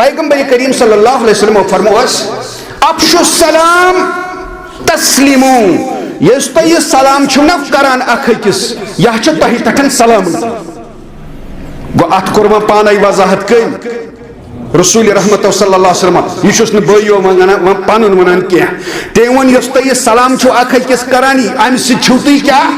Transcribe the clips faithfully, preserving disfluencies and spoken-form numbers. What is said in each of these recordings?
پیغمبر کریم صلی اللہ علیہ وسلم فرمو اس، "افشوا السلام تسلموا"، یُس تُہۍ یہِ سلام چھِو نہ کران اکھ أکِس، یہِ چھُ تۄہہِ پٮ۪ٹھ سلامت۔ گوٚو، اتھ کوٚر وۄنۍ پانے وضاحت کٔمۍ؟ رسول رحمت صلی اللہ علیہ وسلم۔ یہِ چھُس نہٕ بٲیو ونان، وۄنۍ پنُن ونان کینٛہہ۔ تٔمۍ ووٚن، یُس تُہۍ یہِ سلام چھِو اکھ أکِس کران، امہِ سۭتۍ چھِو تُہۍ کیٛاہ؟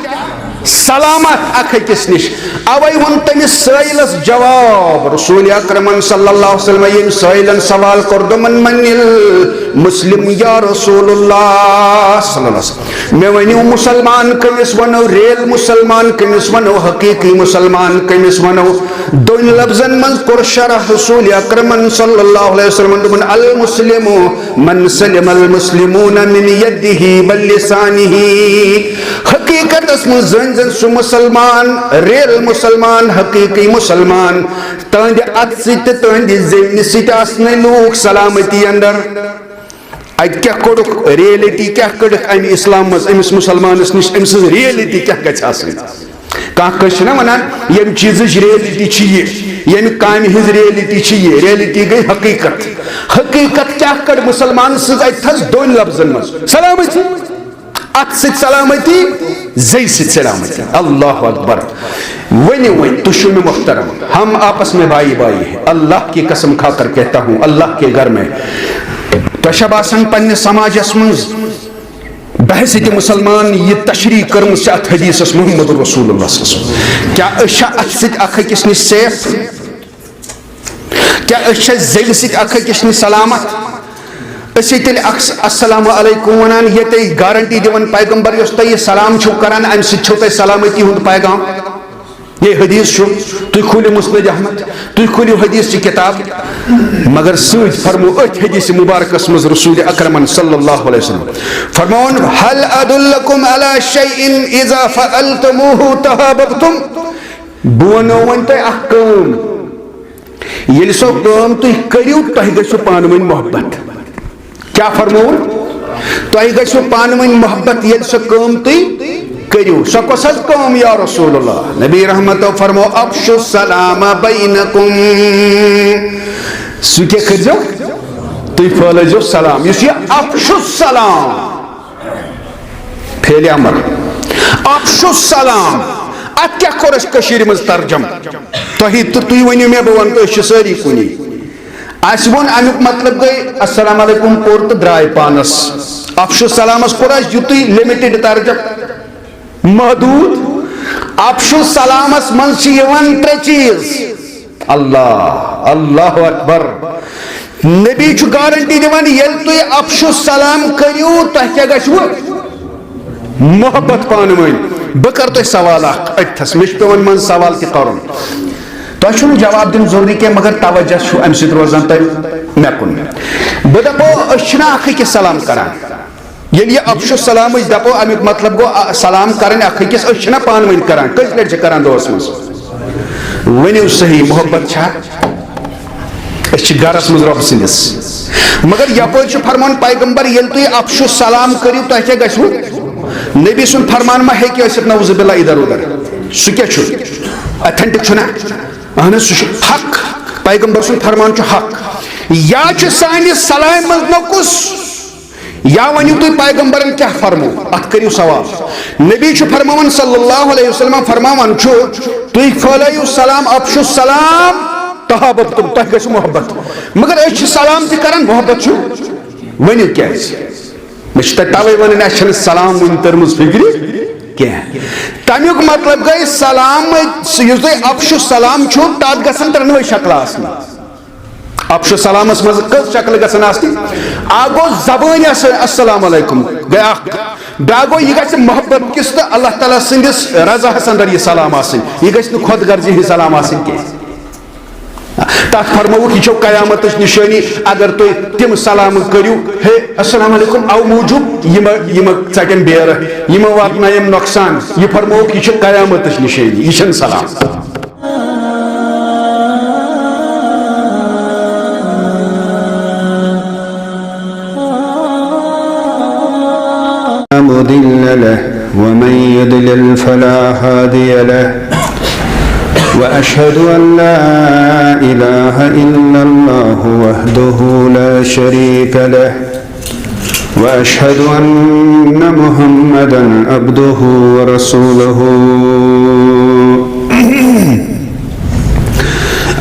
سلامت اکھ أکِس نِش۔ اوے ووٚن تٔمِس سٲیلس جواب، رسول اکرمن صلی اللہ علیہ وسلم، ییٚمۍ سٲیلن سوال کوٚر، دوٚپُن، "من المسلم یا رسول اللہ؟" صلی اللہ علیہ وسلم۔ مےٚ ؤنِو، مسلمان کٔمِس وَنو؟ ریل مسلمان کٔمِس وَنو؟ حقیقی مسلمان کٔمِس وَنو؟ دۄن لفظن منٛز کوٚر شرح رسول اکرمن صلی اللہ علیہ وسلمن، دوٚپُن، "المسلم من سلم المسلمون من یدہ و لسانہ"۔ حقیقتس منٛز زٲنۍ زن سُہ مسلمان، ریل مسلمان، حقیقی مسلمان، تہنٛدِ اتھٕ سۭتۍ تہٕ تہنٛدِ زیوِ سۭتۍ آسنٕے لوٗکھ سلامتی اندر۔ اتہِ کیٛاہ کوٚڑُکھ؟ ریلٹی کیٛاہ کٔڑٕکھ امہِ اسلام منٛز أمِس مسلمانس نِش؟ أمۍ سٕنٛز ریلٹی کیٛاہ گژھِ آسٕنۍ؟ کانٛہہ کٲنٛسہِ چھِنہ ونان، ییٚمہِ چیٖزٕچ ریلٹی چھِ یہِ، ییٚمہِ کامہِ ہٕنٛز ریلٹی چھِ یہِ، ریلٹی گٔے حقیقت۔ حقیقت کیٛاہ کٔڑ مسلمان سٕنٛز اتہِ تھس دۄن لفظن منٛز؟ سلامتی۔ اتھ سۭتۍ سلامتی، زیٚیہِ سۭتۍ سلامتی۔ اللہ اکبر۔ ؤنِو وۄنۍ، تُہۍ چھِو مےٚ محترم، ہم آپس میں بھائی بھائی ہیں۔ اللہ کی قسم کھا کر کہتا ہوں، اللہ کے گھر میں تۄہہِ چھا باسان پننِس سماجس منٛز بحیثیت مسلمان یہِ تشریح کٔرمٕژ چھِ اتھ حدیثس محمد رسول اللہ صلی اللہ علیہ وسلم؟ کیٛاہ أسۍ چھا اتھ سۭتۍ اکھ أکِس نِش safe؟ کیٛاہ أسۍ چھا زیٚوِ سۭتۍ اکھ أکِس نِش سلامت؟ أسۍ ہے تیٚلہِ اکھ السلام علیکم ونان، ییٚتہِ گارنٹی دِوان پیغمبر، یۄس تۄہہِ یہِ سلام چھِو کران، امہِ سۭتۍ چھِو تۄہہِ سلامتی ہُنٛد پیغام۔ یہِ حدیث چھُ، تُہۍ کھوٗلِو مسند احمد، تُہۍ کھوٗلِو حدیث چہِ کتاب۔ مگر سۭتۍ فرمو أتھۍ حدیث مبارکس منٛز رسول اکرمن صلی اللہ علیہ وسلم فرماوان، "هل ادلکم علی شیء اذا فعلتموه تحاببتم"۔ بہٕ ونو وۄنۍ تۄہہِ اکھ کٲم، ییٚلہِ سۄ کٲم تُہۍ کٔرِو، تۄہہِ گژھِو پانہٕ ؤنۍ محبت۔ کیٛاہ فرمووُن؟ تۄہہِ گژھِو پانہٕ ؤنۍ محبت، ییٚلہِ سۄ کٲم تُہۍ کٔرِو۔ سۄ کۄس حظ کٲم یا رسول اللہ؟ نبی رحمتو فرمو، "افشوا السلام بینکم"۔ سُہ کیٛاہ کٔرۍزیو؟ تُہۍ پھٲلٲیزیو سلام۔ یُس یہِ افشوا السلام، فعل امر، افشوا السلام، اتھ کیٛاہ کوٚر اَسہِ کٔشیٖرِ منٛز ترجم؟ تۄہہِ تہٕ تُہۍ ؤنِو مےٚ، بہٕ وَنہٕ تہٕ أسۍ چھِ سٲری کُنی۔ اَسہِ ووٚن اَمیُک مطلب گٔے السلام علیکم کوٚر تہٕ درٛاے پانَس۔ افشوا السلامَس کوٚر اَسہِ یُتُے limited ترجم، محدوٗد۔ افشوا السلامَس منٛز چھِ یِوان ترٛےٚ چیٖز۔ اللہ، اللہ اکبر۔ نبی چھُ گارنٹی دِوان، ییٚلہِ تُہۍ افشوا السلام کٔرِو، تۄہہِ کیٛاہ گژھِوٕ؟ محبت پانہٕ ؤنۍ۔ بہٕ کرٕ تۄہہِ سوال اکھ أتھس، مےٚ چھُ پٮ۪وان منٛزٕ سوال تہِ کرُن۔ تۄہہِ چھُنہٕ جواب دیُن ضروٗری کینٛہہ، مگر توجہ چھُ امہِ سۭتۍ روزان تۄہہِ مےٚ کُن۔ بہٕ دپو، أسۍ چھِنہ اکھ أکِس سلام کران؟ ییٚلہِ یہِ افشوا السلام أسۍ دپو، امیُک مطلب گوٚو، آ، سلام کرٕنۍ اکھ أکِس، أسۍ چھِنہ پانہٕ ؤنۍ کران؟ کٔژِ لٹہِ چھِ کران دۄہس منٛز؟ ؤنِو صحیح، محبت چھا؟ أسۍ چھِ گرس منٛز رۄب سٕنٛدِس۔ مگر یپٲرۍ چھُ فرمان پیغمبر، ییٚلہِ تُہۍ افشوا السلام کٔرِو، تۄہہِ کیٛاہ گژھِوٕ؟ نبی سُنٛد فرمان ما ہیٚکہِ ٲسِتھ، نعوذ باللہ، اِدھر اُدھر؟ سُہ کیٛاہ چھُ؟ Authentic چھُنہ؟ اہن حظ، سُہ چھُ حق۔ پیغمبر سُنٛد فرمان چھُ حق۔ یا چھُ سانہِ سلامہِ منٛز نقص، یا ؤنِو تُہۍ پیغمبرن کیٛاہ فرمو؟ اتھ کٔرِو سوال۔ نبی چھُ فرماوان صلی اللہ علیہ وسلم، فرماوان چھُ، تُہۍ پھٲلٲیِو سلام، افشوا السلام، تحاببتم، تۄہہِ گژھِ محبت۔ مگر أسۍ چھِ سلام تہِ کران، محبت چھُ؟ ؤنِو کیٛازِ؟ مےٚ چھِ تۄہہِ توے ونان، اَسہِ چھَنہٕ سلام وٕنہِ تٔرمٕژ فِکرِ کینٛہہ۔ تَمیُک مطلب گٔے سلام، یُس تۄہہِ افشوا السلام چھُو، تَتھ گژھن ترٛٮ۪نوَے شکلہٕ آسنہِ۔ افشوا السلامس منٛز کٔژ شکلہٕ گژھن آسنہِ؟ اکھ گوٚو زبٲنۍ آسٕنۍ، السلام علیکم، گٔے اکھ۔ بیٛاکھ گوٚو، یہِ گژھِ محبت کِس تہٕ اللہ تعالیٰ سٕنٛدِس رضاہس اندر یہِ سلام آسٕنۍ، یہِ گژھِ نہٕ خۄد غرضی ہٕنٛز سلام آسٕنۍ کینٛہہ۔ تَتھ فرمووُکھ، یہِ چھو قیامتٕچ نِشٲنی۔ اگر تُہۍ تِم سلام کٔرِو، ہے، السلام علیکم، اَو موٗجوٗب، یِمہٕ، یِمہٕ ژَٹن بیرٕ، یِمہٕ واتنایم نۄقصان۔ یہِ فرمووُکھ، یہِ چھِ قیامتٕچ نِشٲنی، یہِ چھَنہٕ سلام۔ مضل له ومن يضلل فلا هادي له. وأشهد أن لا إله إلا الله وحده لا شريك له، وأشهد أن محمدا عبده ورسوله.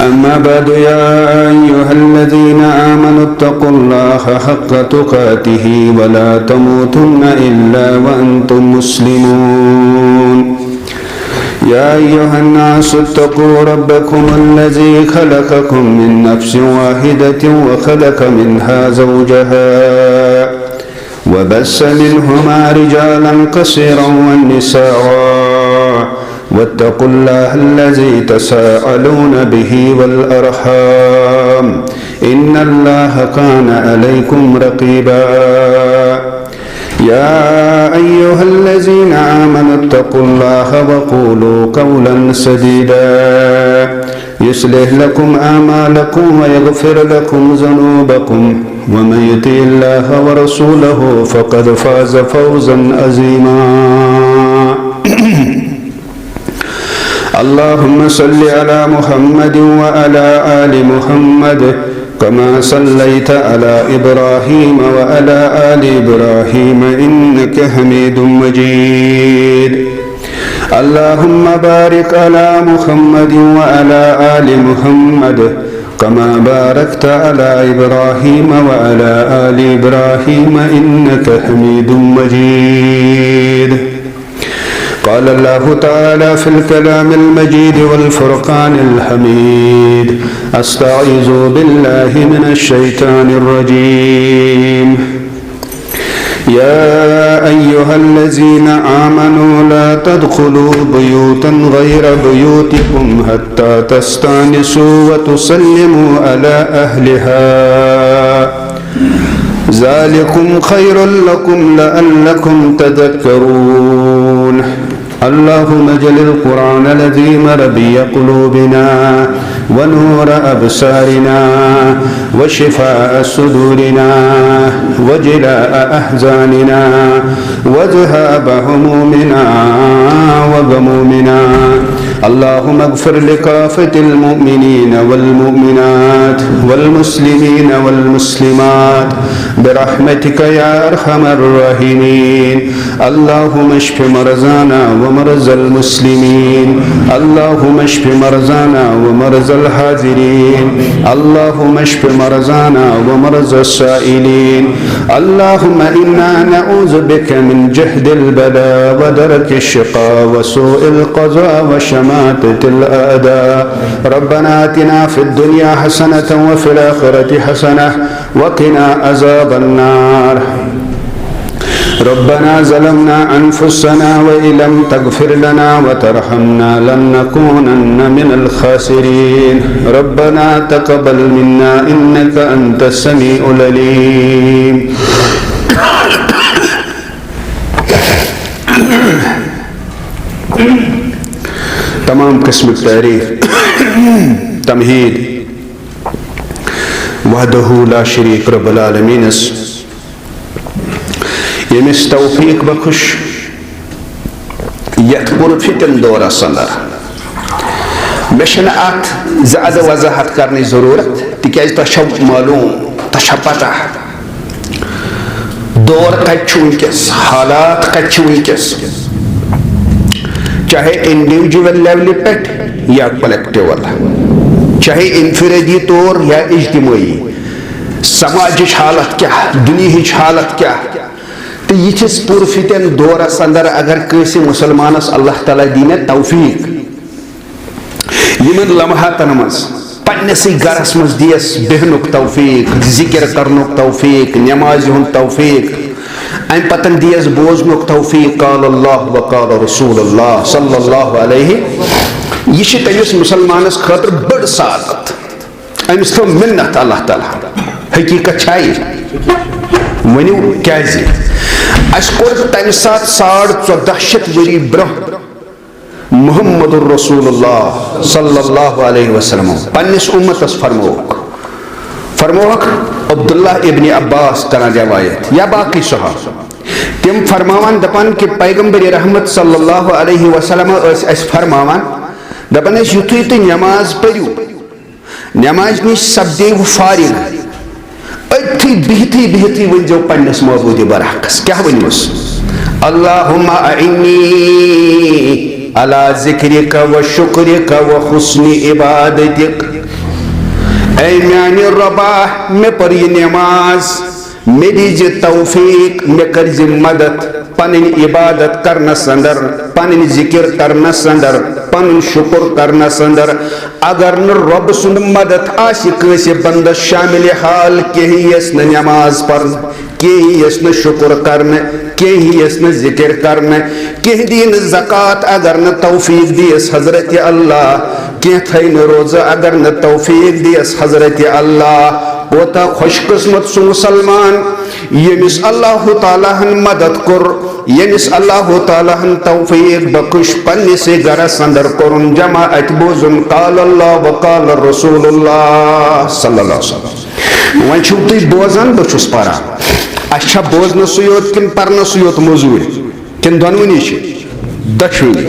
أما بعد، يا أيها الذين آمنوا اتقوا الله حق تقاته ولا تموتن إلا وأنتم مسلمون. يا أيها الناس اتقوا ربكم الذي خلقكم من نفس واحدة وخلق منها زوجها وبث منهما رجالا كثيرا ونساء واتقوا الله الذي تساءلون به والأرحام إن الله كان عليكم رقيبا. يا أيها الذين آمنوا اتقوا الله وقولوا قولا سديدا يصلح لكم أعمالكم ويغفر لكم ذنوبكم ومن يطع الله ورسوله فقد فاز فوزا عظيما. اللهم صل على محمد وعلى آل محمد كما صليت على إبراهيم وعلى آل إبراهيم إنك حميد مجيد. اللهم بارك على محمد وعلى آل محمد كما باركت على إبراهيم وعلى آل إبراهيم إنك حميد مجيد. قال الله تعالى في الكلام المجيد والفرقان الحميد: أستعيذ بالله من الشيطان الرجيم. يا أيها الذين آمنوا لا تدخلوا بيوتا غير بيوتكم حتى تستأنسوا وتسلموا على أهلها. ذلكم خير لكم لعلكم تذكرون. اللهم اجعل القرآن العظيم ربيع قلوبنا ونور أبصارنا وشفاء صدورنا وجلاء أحزاننا وذهاب همومنا وغمومنا. اللهم اغفر لكافة المؤمنين والمؤمنات والمسلمين والمسلمات برحمتك يا أرحم الراحمين. اللهم اشف مرضانا ومرضى المسلمين. اللهم اشف مرضانا ومرضى الحاضرين. اللهم اشف مرضانا ومرضى السائلين. اللهم إنا نعوذ بك من جهد البلاء ودرك الشقاء وسوء القضاء وشماتة الأعداء. ربنا آتنا في الدنيا حسنة وفي الآخرة حسنة وقنا عذاب النار. ربنا ظلمنا أنفسنا وإن لم تغفر لنا وترحمنا لنكونن من الخاسرين. ربنا تقبل منا إنك أنت السميع العليم. تمام قسمٕچ تعریٖف، تمہیٖد، وحدہ لا شریک رب العالمینس، ییٚمِس توفیق بخش یتھ پُرفتن دورس اندر۔ مےٚ چھنہٕ اتھ زیادٕ وضاحت کرنٕچ ضرورت، تِکیازِ تۄہہِ چھو معلوم، تۄہہِ چھا پتہ دور کتہِ چھُ وٕنکیٚس، حالات کتہِ چھِ وٕنکیٚس، چاہے انڈیویجول لیولہِ پٮ۪ٹھ یا کلیکٹیول، چاہے انفرادی طور یا اجتماعی، سماجٕچ حالت کیٛاہ، دُنیہٕچ حالت کیٛاہ۔ تہٕ یِتھِس پُرفتن دورس اندر اگر کٲنٛسہِ مسلمانس اللہ تعالیٰ دِیہِ توفیق، یِمن لمحاتن منٛز پننِسٕے گرس منٛز دِیس بیہنُک توفیق، ذکر کرنُک توفیق، نمازِ ہُنٛد توفیق، امہِ پتن دِیس بوزنُک توفیق، قال اللہ و قال رسول اللہ صلی اللہ علیہ۔ یہِ چھِ تٔمِس مسلمانس خٲطرٕ بٔڑ سعادت۔ أمِس تھٲو مِنت اللہ تعالیٰ۔ حقیٖقت چھا یہِ؟ ؤنِو کیٛازِ؟ اَسہِ کوٚر تَمہِ ساتہٕ ساڑ ژۄداہ شیٚتھ ؤری برٛونٛہہ محمد رسول اللہ صلی اللہ علیہ وسلم پننِس اُمتس فرمووُکھ، فرمووُکھ، عبداللہ ابن عباس کران روایت یا باقٕے صحابہ، تِم فرماوان دپان کہِ پیغمبر رحمت صلی اللہ علیہ وسلم ٲسۍ اَسہِ فرماوان، دپان ٲسۍ، یُتھُے تُہۍ نماز پٔرِو، نمازِ نِش سپدیو فارغ، أتھی بِہتھٕے بِہتھٕے ؤنۍزیو پننِس معبوٗدِ برحقس۔ کیٛاہ ؤنۍوُس؟ اللہم اعنی علی ذکرک و شکرک و حسن عبادتک۔ اے میانہِ رۄبا، مےٚ پٔر یہِ نماز، مےٚ دیٖزِ توفیق، مےٚ کٔرزِ مدد پنٕنۍ عبادت کرنس اندر، پنٕنۍ ذکر کرنس اندر، پنُن شکر کرنس اندر۔ اگر نہٕ رۄب سُنٛد مدد آسہِ کٲنٛسہِ بندس شامل حال، کینٛہہ یِیَس نہٕ نماز پرنہٕ، کینٛہہ یِیَس نہٕ شکر کرنہٕ، کینٛہہ یِیَس نہٕ ذکر کرنہٕ، کینٛہہ دِیہِ نہٕ زکوٰۃ اگر نہٕ توفیق دِیَس حضرت اللہ، کینٛہہ تھایہِ نہٕ روزٕ اگر نہٕ توفیق دِیَس حضرت اللہ۔ کوتاہ خوش قسمت سُہ مسلمان، ییٚمِس اللہ تعالیٰ ہن مدد کوٚر، ییٚمِس اللہ تعالیٰ ہن توفیق بخش پننِسٕے گرس اندر کوٚرُن جمع، اتہِ بوزُن قال اللہ و قال رسول اللہ صلی اللہ علیہ وسلم۔ وۄنۍ چھِو تُہۍ بوزان، بہٕ چھُس پران۔ اَسہِ چھا بوزنَسٕے یوت کِنہٕ پرنَسٕے یوت موٚزوٗرۍ؟ کِنہٕ دۄنوٕنی چھِ؟ دۄشوٕنی۔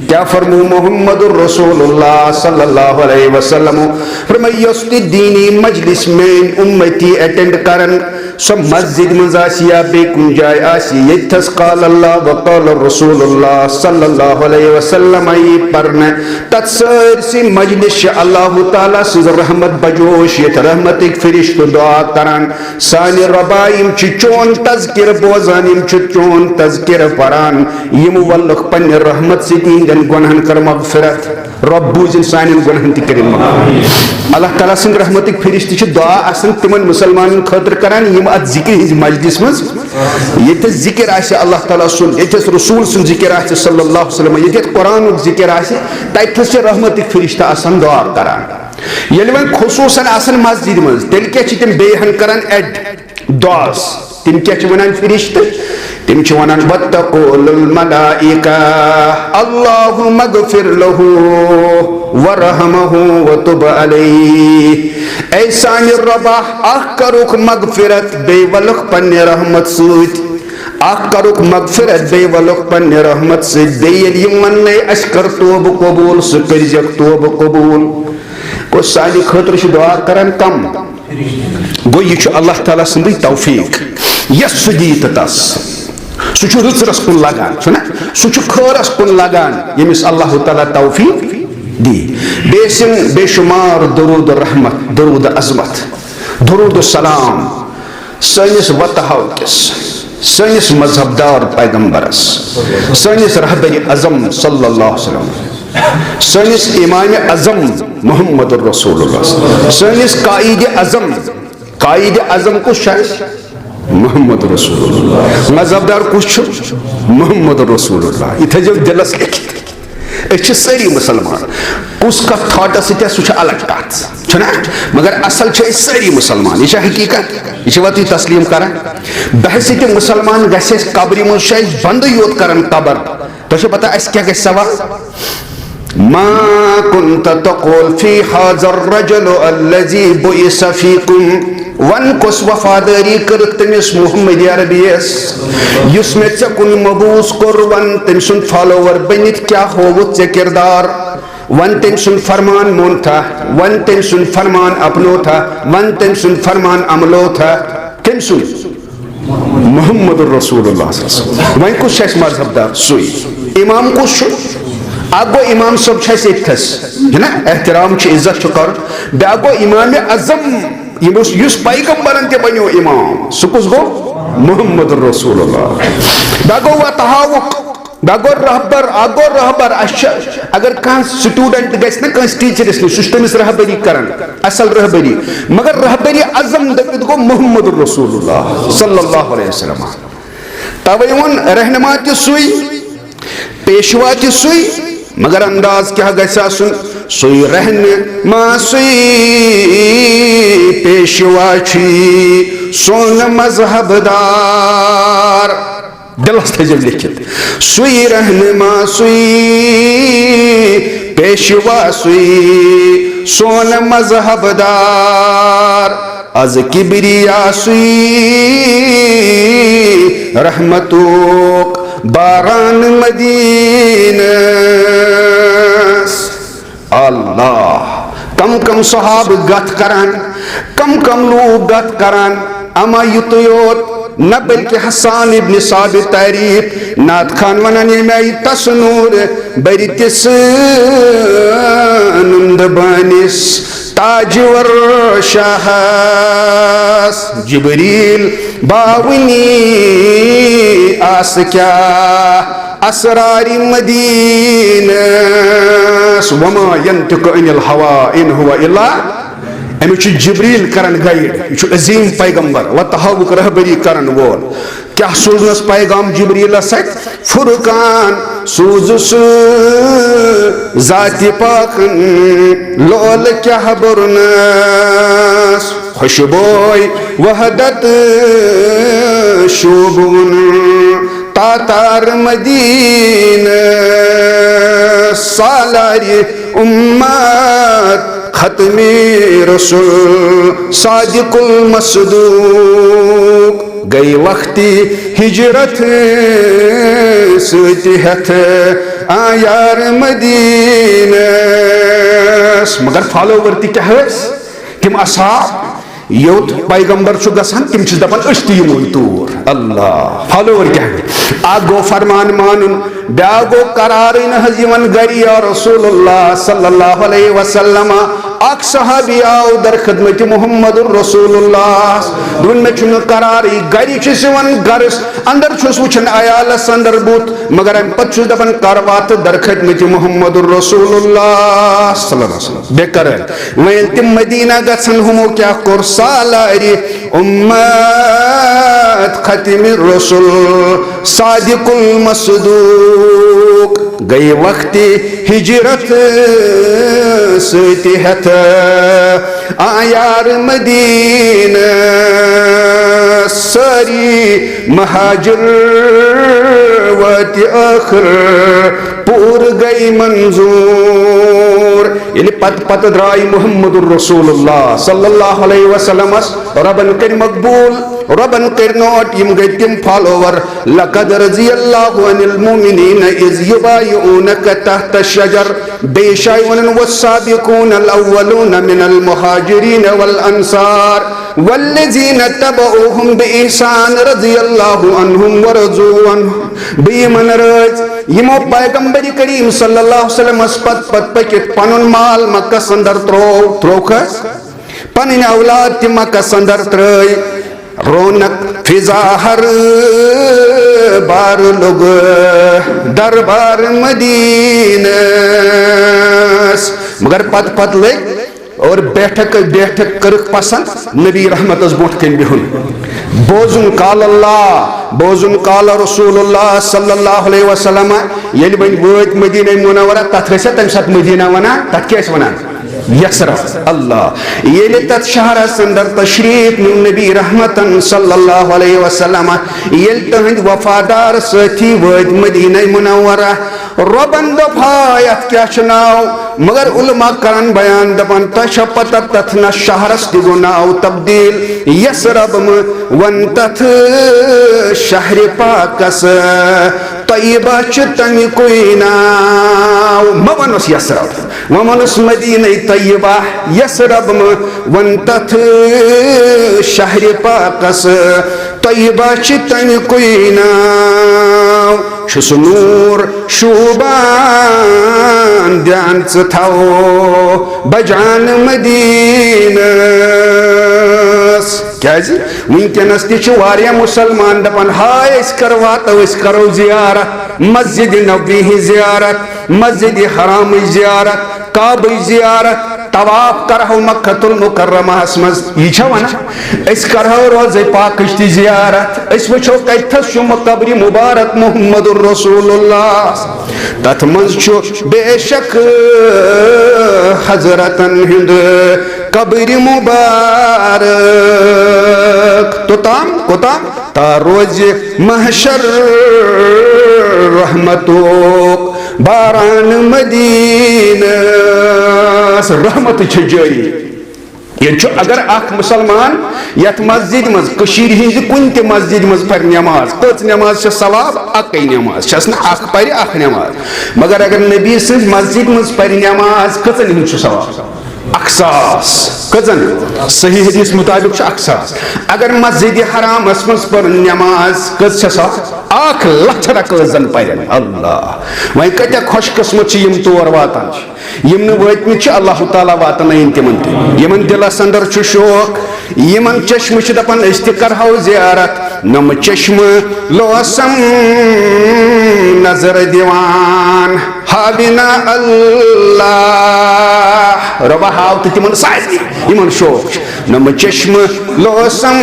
کیٛاہ فرموو محمد رسول اللہ صلی اللہ علیہ وسلم؟ فرمٲے، یۄس تہِ دیٖنی مجلس میٲنۍ اُمتی اٹینڈ کرن، سۄ مسجد منٛز آسہِ یا بیٚیہِ کُنہِ جایہِ آسہِ، ییٚتہِ تھس قال اللہ و قال رسول اللہ صلی اللہ علیہ وسلم یی پرنہٕ، تتھ سٲرسٕے مجلس چھِ اللہ تعالیٰ سٕنٛز رحمت بجوش، ییٚتہِ رحمتٕکۍ فرشتہٕ دعا کران، سانہِ رۄبا، یِم چھِ چون تذکرٕ بوزان، یِم چھِ چون تذکرٕ پران، یِم ولُکھ پننہِ رحمت سۭتۍ یِہنٛدٮ۪ن گۄنہن کر مغفرت۔ رۄب بوٗزِن سانٮ۪ن گۄنہن تہِ کٔرِن معاف۔ اللہ تعالیٰ سٕنٛدِ رحمتٕکۍ فرشتہٕ چھِ دعا آسان تِمن مسلمانن خٲطرٕ کران، یِم اتھ ذکرِ ہٕنٛزِ مجلس منٛز، ییٚتٮ۪س ذکر آسہِ اللہ تعالیٰ سُنٛد، ییٚتٮ۪س رسول سُنٛد ذکر آسہِ صلی اللہ علیہ وسلم، ییٚتٮ۪تھ قرآنُک ذکر آسہِ، تتہِ تھس چھِ رحمتٕکۍ فرشتہٕ آسان دعا کران۔ ییٚلہِ وۄنۍ خصوٗصاً آسن مسجدِ منٛز، تیٚلہِ کیٛاہ چھِ تِم بیٚیہِ ہن کران ایڈ دعاہس؟ تِم کیٛاہ چھِ ونان فرشتہٕ؟ تِم چھِ ونان، وتقول الملائکہ، اللہم اغفر لہ ورحمہ وتب علیہ۔ اے سانہِ رۄبا، اکھ کرُکھ مغفرت، بیٚیہِ ولُکھ پننہِ رحمت سۭتۍ۔ اکھ کرُکھ مغفرت، بیٚیہِ ولُکھ پننہِ رحمت سۭتۍ۔ بیٚیہِ ییٚلہِ یِم وننے، اسہِ کر توبہٕ قبول، سُہ کٔرزیکھ توبہٕ قبول۔ گوٚو سانہِ خٲطرٕ چھُ دعا کران کم؟ گوٚو یہِ چھُ اللہ تعالیٰ سٕنٛدٕے توفیق، یس سُہ دِیہِ تہٕ تس۔ سُہ چھُ رٕژرس کُن لگان، چھُنہ؟ سُہ چھُ خٲرس کُن لگان، ییٚمِس اللہ تعالیٰ توفیق دِیہِ۔ بیٚیہِ ٲسِن بے شمار درود رحمت، درود عظمت، درود سلام سٲنِس وتہٕ ہاوکِس، سٲنِس مذہب دار پیغمبرس، سٲنِس رہبرِ اعظم صلی اللہ علیہ وسلم، سٲنِس امام اعظم محمد رسول اللہ، سٲنِس قائد اعظم۔ قائد اعظم کُس چھُ اَسہِ؟ محمد رسول اللہ۔ مذہب دار کُس چھُ؟ محمد رسول اللہ۔ یہِ تھٲیزیو دِلس لیکھِتھ۔ أسۍ چھِ سٲری مُسلمان۔ کُس کتھ تھاٹس سۭتۍ آسہِ، سُہ چھُ الگ کتھ، چھُنہ؟ مگر اصل چھِ أسۍ سٲری مُسلمان۔ یہِ چھِ حقیقت۔ یہِ چھِ وۄنۍ تُہۍ تسلیم کران؟ بحیثیت مُسلمان گژھِ اَسہِ قبرِ منٛز، چھُ اَسہِ بندٕے یوت کران قبر۔ تۄہہِ چھو پتہ اَسہِ کیٛاہ گژھِ سوال؟ ما كنت تقول في هذا الرجل الذي بعث فيكم۔ ون کۄس وفادٲری کٔرٕکھ تٔمِس محمد عربی یس، یُس مےٚ ژےٚ کُن مبعوث کوٚر؟ ون تٔمۍ سُنٛد فالوور بٔنِتھ کیٛاہ ہووُتھ ژےٚ کردار؟ ون تٔمۍ سُنٛد فرمان مون تھا، ون تٔمۍ سُنٛد فرمان اپنو تھا، ون تٔمۍ سُنٛد فرمان عملو تھا۔ کٔمۍ سُنٛد؟ محمد رسول اللہ صلی اللہ علیہ وسلم۔ وۄنۍ کُس چھُ اَسہِ مذہب دار؟ سُے۔ امام کُس چھُ؟ اکھ گوٚو امام صٲب چھُ اَسہِ ییٚتہِ تھَس، ہے نا؟ احترام چھُ، عزت چھُ کرُن۔ بیٛاکھ گوٚو امام اعظم، یِم اوس، یُس پیغمبرن تہِ بنیو امام، سُہ کُس گوٚو؟ محمد رسول اللہ۔ بیٛاکھ گوٚو وتہٕ ہاوُک۔ بیٛاکھ گوٚو رہبر، اکھ گوٚو رہبر۔ اَسہِ چھُ، اگر کانٛہہ سٹوڈنٹ گژھِ نا کٲنٛسہِ ٹیچرس نِش، سُہ چھُ تٔمِس رہبری کران، اصل رہبری۔ مگر رہبری اعظم دٔپِتھ گوٚو محمد رسول اللہ صلی اللہ علیہ وسلم۔ توے ووٚن، رہنما تہِ سُے، پیشوا تہِ سُے، مگر انداز کیٛاہ گژھِ آسُن؟ سُے رہنما، سُے پیشوا چھُے سون مذہب دار۔ دِلس تھٲیزیو لیکھِتھ۔ سُے رہنما، سُے پیشوا، سُے سون مذہب دار۔ از کبریا سُے رحمتُک باران مدینس۔ اللہ، کم کم صحابہٕ گتھ کران، کم کم لوٗکھ گتھ کران، اما یُتُے یوت نہ بلکہ حسان ابن ثابت تعریف نعت خان ونان، ییٚمہِ آیہِ تس نوٗر برِ تِس نُندٕ بٲنِس تاجور شاہس۔ جبریل باونی آس کیا اسرار مدینس، وما ينطق عن الهوى ان هو الا، أمِس چھُ جبریل کران گائیڈ، یہِ چھُ عظیم پیغمبر، وتہٕ ہاوُک رہبری کرن وول۔ کیٛاہ سوٗزنَس پیغام جبریلس سۭتۍ؟ فرقان سوٗزُس ذاتِ پاکن لولہٕ کیٛاہ بوٚرنَس۔ خوشبوے وحدت شوٗبوُن تاتار مدینس۔ سالارِ امت ختمِ رسول صادق المصدوق۔ گٔے وقتِ ہجرت سۭتۍ ہٮ۪تھ آیار مدینس۔ مگر فالوور تہِ کیٛاہ ٲسۍ؟ تِم اصحاب، یوٚت پیغمبر چھُ گژھان، تِم چھِ دپان، أسۍ تہِ یِمو توٗر۔ اللہ، فالوور کیٛاہ گٔے؟ اکھ گوٚو فرمان مانُن، بیٛاکھ گوٚو قرارٕے نہٕ حظ یِوان گرِ، یا رسول اللہ صلی اللہ علیہ وسلم۔ اکھ صحابی آو در خدمت محمد رسول اللہ، دوٚپُن، مےٚ چھُنہٕ قرارٕے، گرِ چھُس یِوان، گرس اندر چھُس وٕچھان، عیالس اندر بُتھ، مگر امہِ پتہٕ چھُس دپان، کر واتہٕ در خدمت محمد رسول اللہ صلی اللہ علیہ وسلم۔ بے قرار۔ وۄنۍ ییٚلہِ تِم مدینہ گژھن، ہُمو کیٛاہ کوٚر؟ سالارِ امت ختمِ رسول صادق المصدوق۔ گٔے وقتِ ہجرت سۭتۍ ہٮ۪تھ آیار مدینہ۔ سٲری مہاجر وٲتۍ ٲخر پوٗرٕ گٔے منظوٗر۔ ییٚلہِ پتہٕ پتہٕ درٛاے محمد رسول اللہ صلی اللہ علیہ وسلمس، رۄبن کٔرۍ مقبوٗل، رۄبن کٔرۍ نوٹ، یِم گٔے تِم فالوور۔ لقد رضی اللہ عن المؤمنین اذ یبایعونک تحت الشجر۔ بیٚیہِ جایہِ وَنان، والسابقون الاولون من المہاجرین والانصار والذین تبعوہم باحسان رضی اللہ عنہم ورضوا عنہ۔ بیٚیہِ یِمن رٲضۍ، یِمو پیغمبر کریم صلی اللہ علیہ وسلمس پتہٕ پتہٕ پٔکِتھ پنُن مال مکس اندر ترٛوو، ترٛووکھ حظ؟ پنٕنۍ اولاد تہِ مکس اندر ترٛٲے۔ رونق فضا ہر بار لوٚگ دربار مدینس۔ مگر پتہٕ پتہٕ لٔگۍ اور بیٹھک، بیٹھک کٔرٕکھ پسند نبی رحمتس برونٛٹھ کنہِ بِہُن۔ بوزُن قال اللہ، بوزُن قال رسول اللہ صلی اللہ علیہ وسلم۔ ییٚلہِ وۄنۍ وٲتۍ مدینہ منورہ، تتھ ٲسۍ تمہِ ساتہٕ مدینہ ونان، تتھ کیٛاہ ٲسۍ ونان؟ یثرب۔ اللہ۔ ییٚلہِ تتھ شہرس اندر تشریف نیوٗ نبی رحمتن صلی اللہ علیہ وسلم، ییٚلہِ تہنٛدۍ وفادار سٲتھی وٲتۍ مدینہ منورہ، رۄبن دوٚپ، ہاے، اتھ کیٛاہ چھُ ناو؟ مگر علماء کران بیان، دپان، تۄہہِ چھا پتہ، تتھ نہ شہرس تہِ گوٚو ناو تبدیل، یثرب مہٕ ون تتھ شہرِ پاکس طیبہ چھُ تمیُکُے ناو، مہ ونُس یثرب، وۄنۍ ونُس مدینہ طیبہ۔ یثرب مہٕ ون تتھ شہرِ پاکس، طیبہ چھُ تمیُکُے ناو۔ چھُ سُہ نوٗر شوٗبان، دھیان ژٕ تھاو بجان مدینس۔ کیازِ؟ وٕنکیٚنس تہِ چھِ واریاہ مُسلمان دپان، ہاے، أسۍ کر واتو، أسۍ کرو زیارت، مسجد نبوی ہٕنٛز زیارت، مسجد حرامٕچ زیارت، کعبٕچ زیارت، طواف کرہو مکہ المکرمہس منٛز۔ یہِ چھا ونان؟ أسۍ کرہو روضہ پاکٕچ تہِ زیارت، أسۍ وٕچھو کتھس چھُ قبرِ مبارک محمد رسول اللہ۔ تتھ منٛز چھُ بے شک حضرتن ہُنٛد قبرِ مبارک۔ توٚتام، کوٚتام؟ تا روزِ محشر رحمتُک باران مدینس۔ رحمت چھِ جٲری۔ ییٚتہِ چھُ، اگر اکھ مُسلمان یتھ مسجد منٛز، کٔشیٖرِ ہٕنٛزِ کُنہِ تہِ مسجد منٛز پرِ نماز، کٔژ نماز چھےٚ ثواب؟ اکٕے نماز چھس نہٕ، اکھ پرِ اکھ نماز۔ مگر اگر نبی سٕنٛزِ مسجد منٛز پرِ نماز، کٔژن ہُنٛد چھُ ثواب؟ اکھ ساس۔ کٔژن؟ صحیح حدیث مطابق چھُ اکھ ساس۔ اگر مسجد حرامس منٛز پٔر نماز، کٔژ چھےٚ سۄ؟ اکھ لچھ رکعت زن پرن۔ اللہ! وۄنۍ کۭتیاہ خۄش قسمت چھِ یِم تور واتان چھِ، یِم نہٕ وٲتمٕتۍ چھِ، اللہ تعالیٰ واتنٲیِن تِمن تہِ۔ یِمن دِلس اندر چھُ شوق، یِمن چشمہٕ چھِ دپان، أسۍ تہِ کرہو زیارت۔ نۄمہٕ چشمہٕ لوسم نظر دِوان، ہاوِنا اللہ۔ رۄبا، ہاو تہٕ تِمن سارنٕے، یِمن شوق چھُ۔ نۄمہٕ چشمہٕ لوسم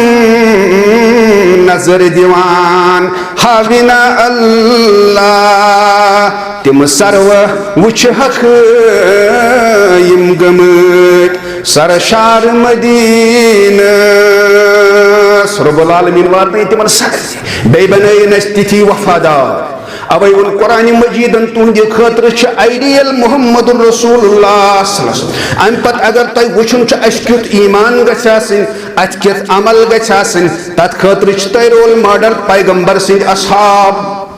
نظر دِوان، ہاوِنا اللہ۔ تِم سروٕ وٕچھہکھ یِم گٔمٕتۍ سرشار مدینس۔ رب العالمین واتنٲے تِمن سارنٕے۔ بیٚیہِ بنٲیِن اَسہِ تِتھی وفادار۔ اوے ووٚن قرآن مجیدن، تُہنٛدِ خٲطرٕ چھُ ideal محمد رسول اللہ صلی اللہ علیہ وسلم۔ امہِ پتہٕ اگر تۄہہِ وٕچھُن چھُ، اَسہِ کیُتھ ایمان گژھِ آسٕنۍ، اَتھ کیُتھ عمل گژھِ آسٕنۍ، تتھ خٲطرٕ چھُ تۄہہِ role model پیغمبر سٕنٛدۍ اصحاب۔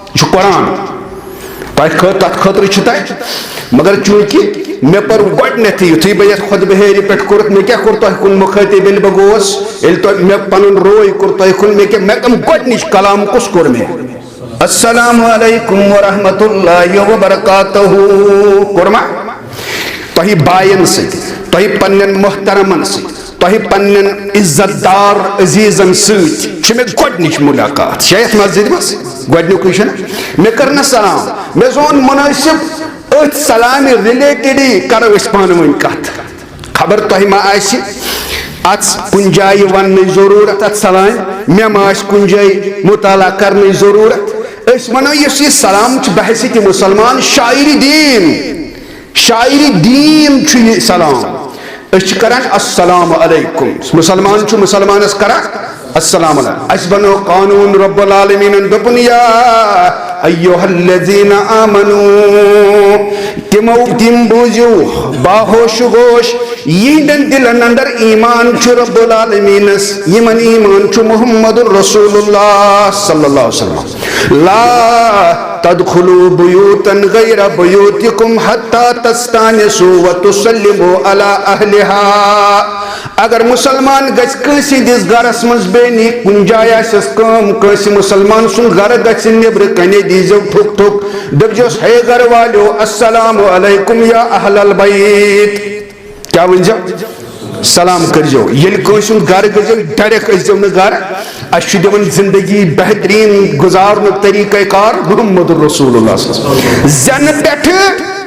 یہِ چھُ قرآن۔ تۄہہِ خٲ-، تتھ خٲطرٕ چھُ تۄہہِ، مگر چوٗنٛکہِ مےٚ پٔر گۄڈٕنیتھٕے، یُتھُے بہٕ یتھ خطبہٕ ہیرِ پٮ۪ٹھ کوٚرُتھ، مےٚ کیٛاہ کوٚر تۄہہِ کُن مُخٲطب ییٚلہِ بہٕ گوس، ییٚلہِ تۄہہِ مےٚ پنُن روے کوٚر تۄہہِ کُن، مےٚ کیٛاہ، مےٚ کم گۄڈٕنِچ کلام کُس کوٚر مےٚ؟ السلام علیکم ورحمۃ اللہ وبرکاتہ۔ کوٚر ما؟ تۄہہِ باین سۭتۍ، تۄہہِ پننٮ۪ن محترمن سۭتۍ، تۄہہِ پننٮ۪ن عزت دار عزیزن سۭتۍ چھِ مےٚ گۄڈٕنِچ مُلاقات۔ چھےٚ یتھ مسجدِ منٛز گۄڈٕنیُکُے چھُنہ؟ مےٚ کٔر نہ سلام، مےٚ زون منٲسِب أتھۍ سلامہِ related کرو أسۍ پانہٕ ؤنۍ کتھ۔ خبر تۄہہِ ما آسہِ اتھ کُنہِ جایہِ وننٕچ ضروٗرت، اتھ سلامہِ مےٚ ما آسہِ کُنہِ جایہِ مطالعہ کرنٕچ ضروٗرت۔ أسۍ ونو، یُس یہِ سلام چھُ بحیثیت مسلمان شاعرِ دین، شاعرِ دین چھُ یہِ سلام۔ أسۍ چھِ کران السلام علیکم۔ مسلمان چھُ مسلمانس کران السلام علیکم۔ اَسہِ بنوو قانوٗن، رب العالمیٖنن دوٚپُن، یا ایھا الذین آمنو، تِمو، تِم بوٗزِو، باہوش گوش، یِہنٛدٮ۪ن دِلن اندر ایمان چھُ رب العالمیٖنس، یِمن ایمان چھُ محمد رسول اللہ صلی اللہ علیہ وسلم۔ لا تدخلوا بیوتا غیر بیوتکم حتی تستانسوا وتسلموا علی اہلہا۔ اگر مسلمان گژھِ کٲنٛسہِ ہٕنٛدِس گرس منٛز بیٚہنہِ، کُنہِ جایہِ آسٮ۪س کٲم، کٲنٛسہِ مسلمان سُنٛد گرٕ گژھِ نیبرٕ کنہِ، دیٖزیو ٹھُک ٹھُک، دٔپزیوس، ہے گرٕ والیو، السلام علیکم یا اہل البیت۔ کیٛاہ ؤنۍزیو؟ سلام کٔرۍزیو۔ ییٚلہِ کٲنٛسہِ ہُنٛد گرٕ گٔژھۍزیو، direct ٲسۍزیو نہٕ گرٕ۔ اَسہِ چھُ دِوان زندگی بہتریٖن گُزارنُک طریٖقہ کار محمد رسول اللہ صلی اللہ علیہ وسلم۔ زٮ۪نہٕ پٮ۪ٹھٕ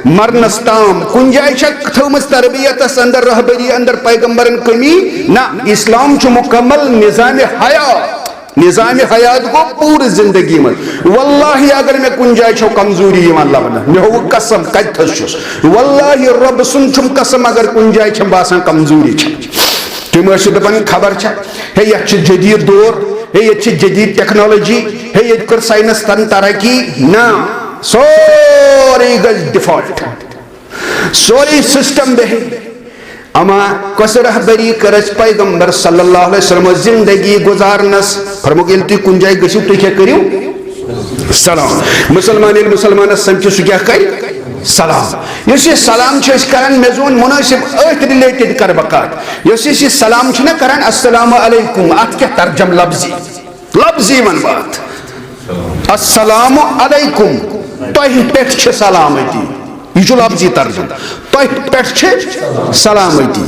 مرنس تام کُنہِ جایہِ چھا تھٲومٕژ تربیتس اندر، رہبری اندر پیغمبرن کمی؟ نہ، اسلام چھُ مکمل نظام حیات۔ نظام حیات گوٚو پوٗرٕ زندگی منٛز۔ واللہ اگر مےٚ کُنہِ جایہِ چھو کمزوری یِوان لبنہٕ، مےٚ ہووُ قسم، کتہِ تھٔز چھُس، واللہ رۄبہٕ سُنٛد چھُم قسم، اگر کُنہِ جایہِ چھم باسان کمزوری چھم، تِم ٲسِو دپان خبر چھا، ہے یتھ چھُ جدید دور، ہے ییٚتہِ چھِ جدید ٹیکنالوجی، ہے ییٚتہِ کٔر ساینس تن ترقی۔ نہ، سورُے گژھِ default۔ سورُے system بیٚہہِ۔ اما کۄس رہبری کٔر اَسہِ پیغمبر صلی اللہ علیہ وسلم زندگی گُزارنس؟ فرمووُکھ، ییٚلہِ تُہۍ کُنہِ جایہِ گٔژھِو، تُہۍ کیٛاہ کٔرِو؟ سلام۔ مسلمان ییٚلہِ مسلمانس سمکھِ، سُہ کیٛاہ کرِ؟ سلام۔ یُس یہِ سلام چھِ أسۍ کران، مےٚ زون منٲسِب، أتھۍ related کرٕ بہٕ کتھ۔ یُس أسۍ یہِ سلام چھِنہ کران، السلام علیکم، اتھ کیٛاہ ترجم لفظی؟ لفظی ونہٕ بہٕ اتھ۔ السلام علیکم، تۄہہِ پٮ۪ٹھ چھِ سلامتی۔ یہِ چھُ لفظی ترجمہٕ۔ تۄہہِ پٮ۪ٹھ چھِ سلامتی۔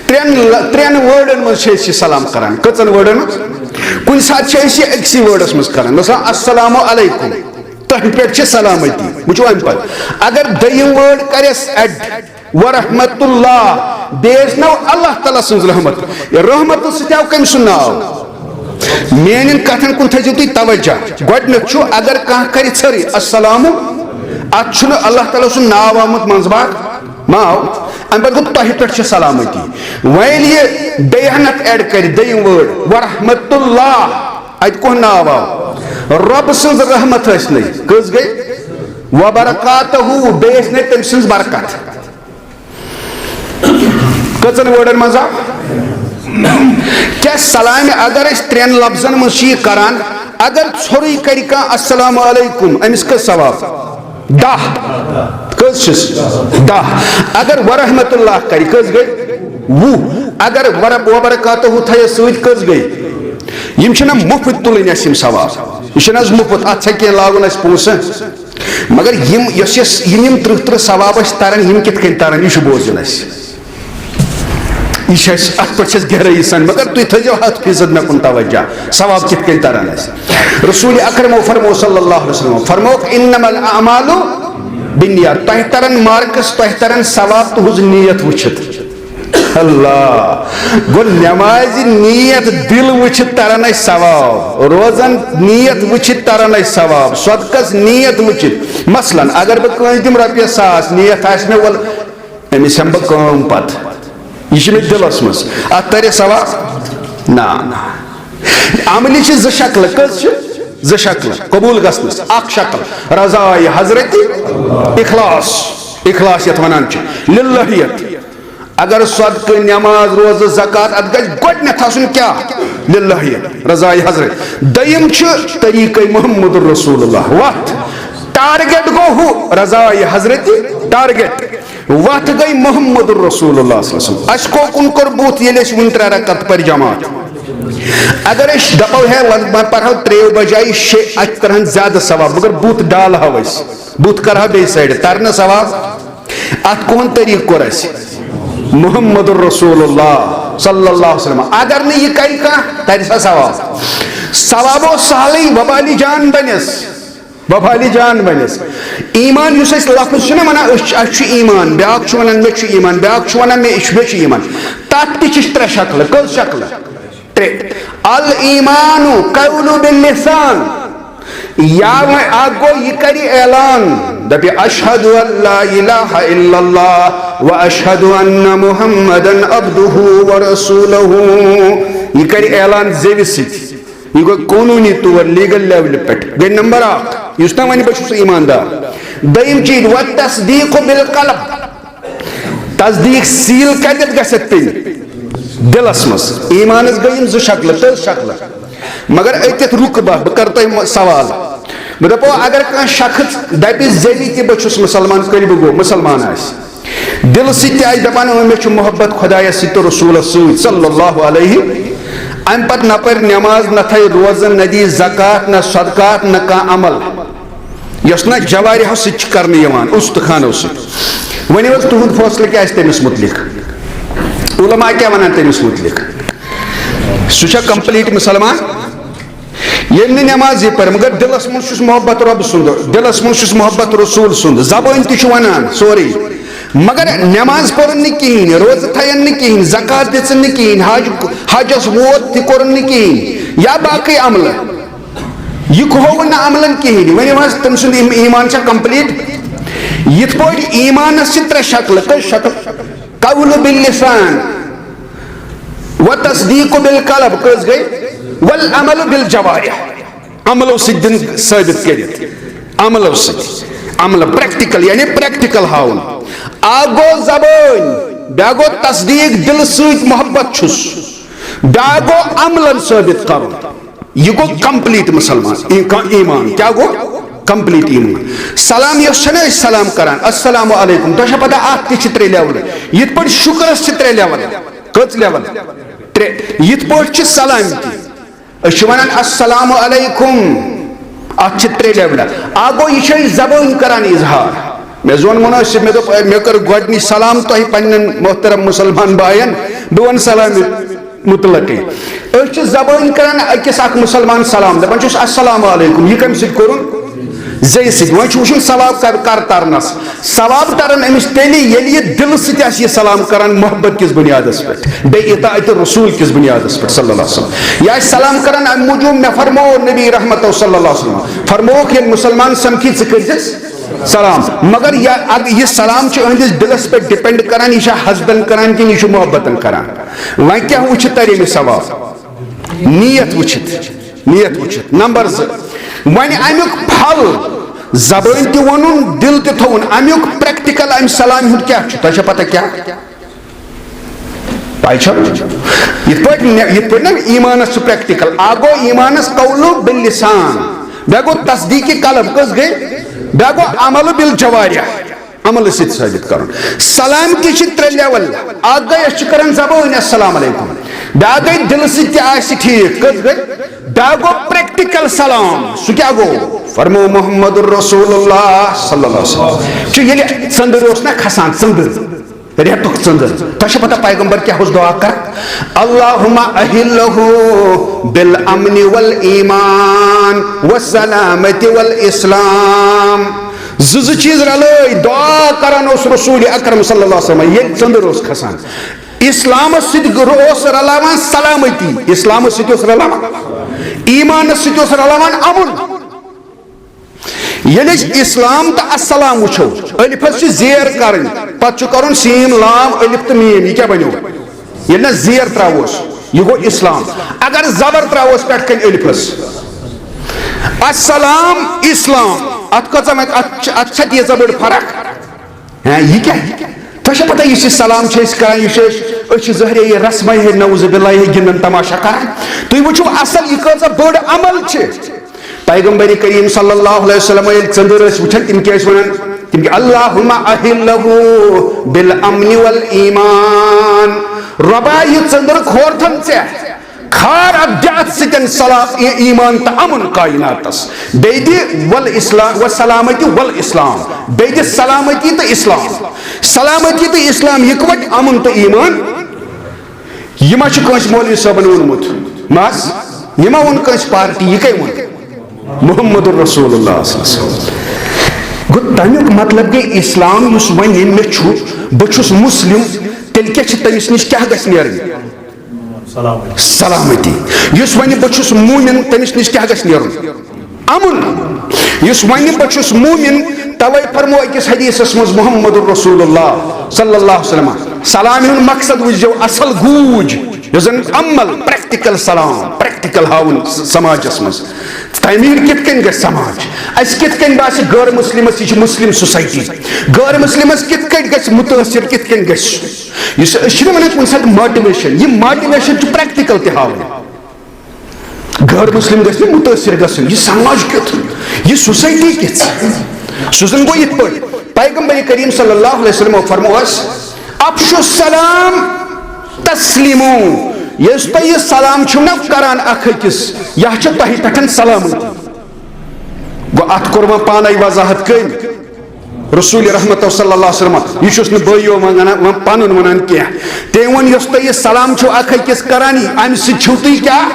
ترٛٮ۪ن ل-، ترٛٮ۪ن wordن منٛز چھِ أسۍ یہِ سلام کران۔ کٔژن wordن منٛز؟ کُنہِ ساتہٕ چھِ أسۍ یہِ أکسٕے wordس منٛز کران۔ مثلاً، السلام علیکم، تۄہہِ پٮ۪ٹھ چھِ سلامتی۔ وٕچھِو اَمہِ پتہٕ۔ اگر دوٚیِم word کرٮ۪س add، ورحمت اللہ، بیٚیہِ ٲسۍ ناو اللہ تعالیٰ سٕنٛز رحمت۔ یہِ رحمت سۭتۍ آو کٔمۍ سُنٛد ناو؟ میٛانٮ۪ن کتھن کُن تھٲیزیو تُہۍ توجہ۔ گۄڈٕنیتھ چھُ، اگر کانٛہہ کرِ ژھٔرٕے السلام، اتھ چھُنہٕ اللہ تعالیٰ سُنٛد ناو آمُت منٛزباگ، ما آو؟ امہِ پتہٕ گوٚو، تۄہہِ پٮ۪ٹھ چھِ سلامتی۔ وۄنۍ ییٚلہِ یہِ بیٚیہِ ہن اتھ add کرِ، دوٚیِم word، ورحمت اللہ، اتہِ کُس ناو آو؟ رۄب سٕنٛز رحمت ٲسۍ نٕے، کٔژ گٔے؟ وبرکاتہ، بیٚیہِ ٲسۍ نٕے تٔمۍ سٕنٛز برکت۔ کٔژن وٲڈن منٛز آو؟ کیٛاہ سلامہِ اگر أسۍ ترٛٮ۪ن لفظن منٛز چھِ یہِ کران، اگر ژھورُے کرِ کانٛہہ السلام علیکم، أمِس کٔژ ثواب؟ دَہ۔ کٔژ چھِس؟ دَہ۔ اگر ورحمت اللہ کرِ، کٔژ گٔے؟ وُہ۔ اگر ورب-، وبرکاتہ تھایس سۭتۍ، کٔژ گٔے؟ یِم چھِنہ مُفت تُلٕنۍ اَسہِ یِم ثواب۔ یہِ چھُنہٕ حظ مُفت، اَتھ چھا کینٛہہ لاگُن اَسہِ پونٛسہٕ؟ مگر یِم، یۄس یۄس، یِم یِم تٕرٛہ تٕرٛہ ثواب اَسہِ تَرَن، یِم کِتھ کٔنۍ تَرَن، یہِ چھُ بوزُن اَسہِ۔ یہِ چھِ اَسہِ، اَتھ پٮ۪ٹھ چھِ اَسہِ گہرٲیی سان، مگر تُہۍ تھٲیزیو ہَتھ فیٖصد مےٚ کُن توجہ، ثواب کِتھ کٔنۍ تَرَن اَسہِ۔ رسول اکرمو فرمو صلی اللہ علیہ وسلم فرموک، "انما الاعمال بالنیات"، تۄہہِ تَرَن مارکس، تۄہہِ تَرَن ثواب تُہٕنٛز نیت وٕچھِتھ۔ اللہ۔ گوٚو نمازِ نیت دل وٕچھِتھ تران اَسہِ ثواب، روزن نیت وٕچھِتھ تران اَسہِ ثواب، صدقس نیت وٕچھِتھ۔ مثلاً اگر بہٕ کٲنٛسہِ دِمہٕ رۄپیَس ساس، نیت آسہِ مےٚ، وَلہٕ أمِس ہٮ۪مہٕ بہٕ کٲم پتہٕ، یہِ چھِ مےٚ دِلس منٛز، اَتھ ترِ ثواب؟ نہ، نہ۔ عملہِ چھِ زٕ شکلہٕ۔ کٔژ چھِ؟ زٕ شکلہٕ قبوٗل گژھنس۔ اکھ شکل رضایہِ حضرت، اخلاص، اخلاص یتھ ونان چھِ، للہیت۔ اگر صدقہٕ، نماز، روزٕ، زکوٰۃ، اتھ گژھِ گۄڈٕنیتھ آسُن کیٛاہ؟ للہ، رضایہِ حضرت۔ دوٚیِم چھُ طریٖقے محمد رسول اللہ، وتھ۔ ٹارگیٹ گوٚو ہُہ رضایہِ حضرت، ٹارگیٹ۔ وتھ گٔے محمد رسول اللہ صلی اللہ علیہ وسلم۔ اَسہِ کو کُن کوٚر بُتھ ییٚلہِ أسۍ وُنہِ ترٛےٚ رکعت پرِ جماعت؟ اگر أسۍ دپو ہے، وۄنۍ پرہو ترٛیو بجایہِ شےٚ، اَتہِ ترہن زیادٕ ثواب، مگر بُتھ ڈالہو أسۍ، بُتھ کرہو بیٚیہِ سایڈٕ، ترنہٕ ثواب۔ اتھ کون طریقہٕ کوٚر اَسہِ؟ محمد رسول اللہ صلی اللہ علیہ وسلم۔ اگر نہٕ یہِ کرِ کانٛہہ، ترِ سا ثواب؟ ثواب اوس سہلٕے، وبالِ جان بنٮ۪س، وبالِ جان بنٮ۪س۔ ایمان یُس اَسہِ لفظ چھُنہ ونان، أسۍ چھِ، اَسہِ چھُ ایمان، بیٛاکھ چھُ ونان مےٚ چھُ ایمان، بیٛاکھ چھُ ونان مےٚ چھُ، مےٚ چھُ ایمان۔ تتھ تہِ چھِ ترٛےٚ شکلہٕ۔ کٔژ شکلہٕ؟ ترٛےٚ۔ الایمان قول باللسان۔ یا وۄنۍ اکھ گوٚو، یہِ کرِ اعلان، دپہِ، "اشہد ان لا الہ الا اللہ و اشہد ان محمدا عبدہ و رسولہ"۔ یہِ کرِ اعلان زیوِ سۭتۍ۔ یہِ گوٚو قونوٗنی طور، لیگل لیولہِ پٮ۪ٹھ۔ گٔے نمبر اکھ، یُس نہ وَنہِ بہٕ چھُس ایماندار۔ دوٚیِم چیٖز، "والتصدیق بالقلب"۔ تصدیق سیٖل کتٮ۪تھ گژھِ اَتھ پیٚنہِ؟ دِلس منٛز۔ ایمانس گٔے یِم زٕ شکلہٕ، تٔژ شکلہٕ۔ مگر أتٮ۪تھ رُکہٕ بہٕ، بہٕ کرٕ تۄہہِ مۄ-، سوال۔ بہٕ دپو، اگر کانٛہہ شخص دپہِ زیوِ تہِ، "بہٕ چھُس مُسلمان"، کٔرۍ بہٕ گوٚو مُسلمان آسہِ۔ دِلہٕ سۭتۍ تہِ آسہِ دپان، "اۭں، مےٚ چھُ محبت خۄدایس سۭتۍ تہٕ رسولس سۭتۍ صلی اللہ علیہ"، امہِ پتہٕ نہ پرِ نٮ۪ماز، نہ تھایہِ روزٕ، نہ دِیہِ زکوٰۃ، نہ صدقات، نہ کانٛہہ عمل۔ یۄس نہ جوارحو سۭتۍ چھِ کرنہٕ یِوان، استخانو سۭتۍ۔ ؤنِو حظ، تُہُنٛد فٲصلہٕ کیٛاہ آسہِ تٔمِس مُتعلِق؟ علماء کیٛاہ وَنان تٔمِس مُتعلِق؟ سُہ چھا complete مُسلمان؟ ییٚلہِ نہٕ نٮ۪مازٕے پَرِ، مگر دِلَس منٛز چھُس محبت رۄبہٕ سُنٛد، دِلَس منٛز چھُس محبت رسول سُنٛد، زبٲنۍ تہِ چھُ وَنان سورُے، مگر نٮ۪ماز پٔرٕن نہٕ کِہیٖنۍ، روزٕ تھایَن نہٕ کِہیٖنۍ، زکوٰۃ دِژٕن نہٕ کِہیٖنۍ، حج، حجَس ووت تہِ کوٚرُن نہٕ کِہیٖنۍ، یا باقٕے عملہٕ۔ یہِ کھووُن نہٕ عملن کِہیٖنۍ۔ ؤنِو حظ، تٔمۍ سُنٛد ایم-، ایمان چھا complete؟ یِتھ پٲٹھۍ ایمانس چھِ ترٛےٚ شکلہٕ۔ کٔژ شکل؟ قول باللسان، و تصدیق بالقلب، کٔژ گٔے؟ والعمل بالجوارح، عملو سۭتۍ دِن ثٲبت کٔرِتھ، عملو سۭتۍ، عمل practical، یعنی practical ہاوُن۔ اکھ گوٚو زبٲنۍ، بیٛاکھ گوٚو تصدیق، دِلہٕ سۭتۍ محبت چھُس، بیٛاکھ گوٚو عملن ثٲبت کرُن۔ یہِ گوٚو complete مُسلمان، ای-، کا-، ایمان۔ کیٛاہ گوٚو؟ Complete ایمان۔ سلام یۄس چھَنہ أسۍ سلام کران، السلام علیکم، تۄہہِ چھا پتہ اَتھ تہِ چھِ ترٛےٚ level؟ یِتھ پٲٹھۍ شُکرَس چھِ ترٛےٚ level۔ کٔژ level؟ ترٛےٚ۔ یِتھ پٲٹھۍ چھِ سلام تہِ۔ أسۍ چھِ وَنان السلام علیکم، اَتھ چھِ ترٛےٚ level۔ اَکھ گوٚو، یہِ چھِ أسۍ زبٲنۍ کران اظہار۔ مےٚ زون مُنٲسِب، مےٚ دوٚپ، مےٚ کٔر گۄڈٕنِچ سلام تۄہہِ پنٛنٮ۪ن محترم مُسلمان بایَن، بہٕ وَنہٕ سلامِ مطلقٕے۔ أسۍ چھِ زبٲنۍ کران أکِس اکھ مُسلمان سلام، دپان چھُس، "السلام علیکم"، یہِ کمہِ سۭتۍ کوٚرُن؟ زیٚیہِ سۭتۍ۔ وۄنۍ چھُ وٕچھُن ثواب کر، کر ترنس۔ ثواب ترن أمِس تیٚلہِ، ییٚلہِ یہِ دِلہٕ سۭتۍ آسہِ یہِ سلام کران، محبت کِس بُنیادس پٮ۪ٹھ، بیٚیہِ اطاعت رسول کِس بُنیادس پٮ۪ٹھ صلی اللہ علیہ وسلم۔ یہِ آسہِ سلام کران امہِ موٗجوٗب، مےٚ فرموو نبی رحمتو صلی اللہ علیہ وسلم، فرمووُکھ، ییٚلہِ مُسلمان سمکھی، ژٕ کٔرۍ زٮ۪س سلام۔ مگر یا-، اگ-، یہِ سلام چھُ أہنٛدِس دِلس پٮ۪ٹھ depend کران، یہِ چھا حسدن کران کِنہٕ یہِ چھُ محبتن کران؟ وۄنۍ کیٛاہ وٕچھِتھ ترِ أمِس ثواب؟ نیت وٕچھِتھ، نیت وٕچھِتھ۔ نمبر زٕ، وۄنۍ امیُک پھل، زبٲنۍ تہِ ووٚنُن، دِل تہِ تھوٚوُن، امیُک practical امہِ سلامہِ ہُنٛد کیٛاہ چھُ؟ تۄہہِ چھا پتہ کیٛاہ؟ پاے چھا؟ یِتھ پٲٹھۍ نہ، یِتھ پٲٹھۍ نہ ایمانس چھُ پریکٹیکل، اکھ گوٚو ایمانس قول باللسان، بیٚیہِ گوٚو تصدیق قلب، کٔژ گٔے؟ بیٚیہِ گوٚو عمل بالجوارح، عمل سۭتۍ ثٲبت کرُن۔ سلام تہِ چھِ ترٛےٚ لیول، اکھ گٔے أسۍ چھِ کران زبٲنۍ السلام علیکم، بیٚیہِ گٔے دِلہٕ سۭتۍ تہِ آسہِ ٹھیٖک، کٔژ گٔے؟ بیٚیہِ گوٚو پریکٹیکل سلام، سُہ کیٛاہ گوٚو؟ فرمو محمد رسول اللہ صلی اللہ علیہ وسلم۔ چھُ ییٚلہِ ژٔنٛدٕر اوس نہ کھسان، ژٔنٛدٕر، ریتُک ژٔنٛدٕر۔ تۄہہِ چھا پتہ پیغمبر کیٛاہ اوس دعا کران؟ اللہم اہلہ بالامن والایمان والسلامت والاسلام۔ زٕ زٕ چیٖز رلٲے دعا کران اوس رسول اکرم صلی اللہ علیہ وسلم ییٚلہِ ژٔنٛدٕر اوس کھسان۔ اسلامس سۭتۍ اوس رلاوان سلامتی، اسلامس سۭتۍ اوس رلاوان، ایمانس سۭتۍ اوس رلاوان امن۔ ییٚلہِ أسۍ اسلام تہٕ السلام وٕچھو، الفس چھِ زیر کرٕنۍ، پتہٕ چھُ کرُن سین لام الف تہٕ میٖم، یہِ کیٛاہ بنیو؟ ییٚلہِ نہ زیر تراووس، یہِ گوٚو اسلام۔ اگر زبر تراووس پٮ۪ٹھ کنہِ الفس، السلام اسلام، اتھ کۭژاہ وۄنۍ، اتھ چھِ، اتھ چھا تیٖژاہ بٔڑ فرق؟ ہاں، یہِ کیٛاہ؟ تۄہہِ چھا پتہ، یُس یہِ سلام چھِ أسۍ کران، یہِ چھِ أسۍ، أسۍ چھِ ظٲہرے یہِ رسمے ہے، نعوذ باللہ، یہِ گِنٛدان تماشا کران۔ تُہۍ وٕچھِو اصل، یہِ کۭژاہ بٔڑ عمل چھِ۔ پیغمبر کریم صلی اللہ علیہ وسلم ییٚلہِ ژٔنٛدٕر ٲسۍ وٕچھان، تِم کیٛاہ ٲسۍ ونان؟ تِم کیٛاہ؟ اللہم اہلہ بالامن والایمان۔ رۄبا، یہِ ژٔنٛدٕر کھورتھن ژےٚ، کھار اتھ دِ اتھ سۭتۍ صلاح، ای-، ایمان تہٕ امن کائناتس۔ بیٚیہِ دِ والاسلام، والسلامتی والاسلام۔ بیٚیہِ دِ سلامتی تہٕ اسلام۔ سلامتی تہٕ اسلام یِکوٹہٕ امن تہٕ ایمان۔ یہِ ما چھُ کٲنٛسہِ مولوی صٲبن ووٚنمُت؟ مس، یہِ ما ووٚن کٲنٛسہِ پارٹی؟ یہِ کٔمۍ ووٚن؟ محمد رسول اللہ صلی اللہ علیہ وسلم۔ گوٚو، تمیُک مطلب گٔے، اسلام یُس ونہِ مےٚ چھُ، بہٕ چھُس مسلم، تیٚلہِ کیٛاہ چھِ تٔمِس نِش کیٛاہ گژھِ نیرٕنۍ؟ سلامتی۔ یُس ونہِ بہٕ چھُس مومن، تٔمِس نِش کیٛاہ گژھِ نیرُن؟ امن۔ یُس ونہِ بہٕ چھُس مومن، توے فرمو أکِس حدیثس منٛز محمد رسول اللہ صلی اللہ علیہ وسلم، سلامہِ ہُنٛد مقصد وٕچھزیو اصل گوٗج، یُس زن عمل، پریکٹیکل سلام، پریکٹیکل ہاوُن سماجس منٛز۔ تعمیٖر کِتھ کٔنۍ گژھِ سماج؟ اسہِ کِتھ کٔنۍ باسہِ غٲر مسلمس یہِ چھِ مسلم سوسایٹی؟ غٲر مسلمس کِتھ کٔنۍ گژھِ مُتٲثر، کِتھ کٔنۍ گژھِ سُہ؟ یُس أسۍ چھِنہٕ ونان کُنہِ ساتہٕ motivation، یہِ motivation چھُ پریکٹیکل تہِ ہاوُن۔ غٲر مسلم گژھِ نہٕ مُتٲثر گژھُن، یہِ سماج کیُتھ، یہِ سوسایٹی کِژھ۔ سُہ زن گوٚو یِتھ پٲٹھۍ، پیغمبر کریم صلی اللہ علیہ وسلم فرموو اَسہِ، افشوا السلام تسلموا، یُس تۄہہِ یہِ سلام چھِو نہ کران اکھ أکِس، یہِ چھِ تۄہہِ پٮ۪ٹھ سلامتی۔ گوٚو، اتھ کوٚر وۄنۍ پانے وضاحت کٔمۍ؟ رسول رحمت صلی اللہ علیہ وسلم۔ یہِ چھُس نہٕ بٲیو ونان، وۄنۍ پنُن ونان کینٛہہ۔ تٔمۍ ووٚن، یۄس تۄہہِ یہِ سلام چھِو اکھ أکِس کران، امہِ سۭتۍ چھِو تُہۍ کیٛاہ؟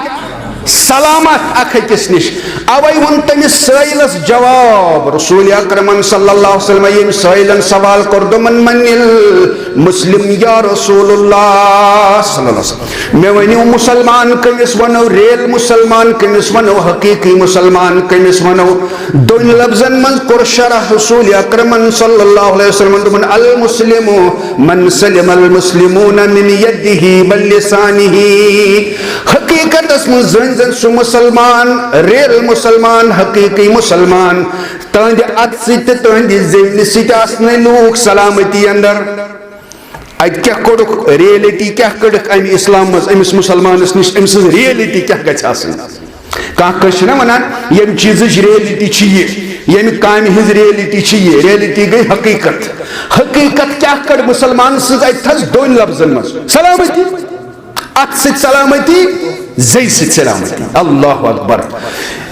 سلامت اکھ أکِس نِش۔ اوے ووٚن تٔمِس سٲیلس جواب، رسول اکرمن صلی اللہ علیہ وسلم، ییٚمۍ سٲیلن سوال کوٚر، دوٚپُن، من المسلم یا رسول اللہ صلی اللہ علیہ وسلم؟ مےٚ ؤنِو، مسلمان کٔمِس ونو، ریل مسلمان کٔمِس ونو، حقیقی مسلمان کٔمِس ونو؟ دۄن لفظن منٛز کوٚر شرح رسول اکرمن صلی اللہ علیہ وسلم، دوٚپُن، المسلم من سلم المسلمون من یدہ بل لسانہ۔ حقیقتس منٛز زٲنۍ زن سُہ مسلمان، ریل مسلمان، حقیقی مسلمان، تہنٛدِ اتھٕ سۭتۍ تہٕ تہنٛدِ زیوِ سۭتۍ آسنَے لوٗکھ سلامتی اندر۔ اتہِ کیٛاہ کوٚڑُکھ؟ ریلٹی کیٛاہ کٔڑٕکھ امہِ اسلام منٛز أمِس مسلمانس نِش؟ أمۍ سٕنٛز ریلٹی کیٛاہ گژھِ آسٕنۍ؟ کانٛہہ کٲنٛسہِ چھِنہ ونان، ییٚمہِ چیٖزٕچ ریلٹی چھِ یہِ، ییٚمہِ کامہِ ہٕنٛز ریلٹی چھِ یہِ، ریلٹی گٔے حقیقت۔ حقیقت کیٛاہ کٔڑ مسلمان سٕنٛز اتہِ تھس دۄن لفظن منٛز؟ سلامتی۔ اتھ سۭتۍ سلامتی، زیٚیہِ سۭتۍ سلامتی۔ اللہ اکبر۔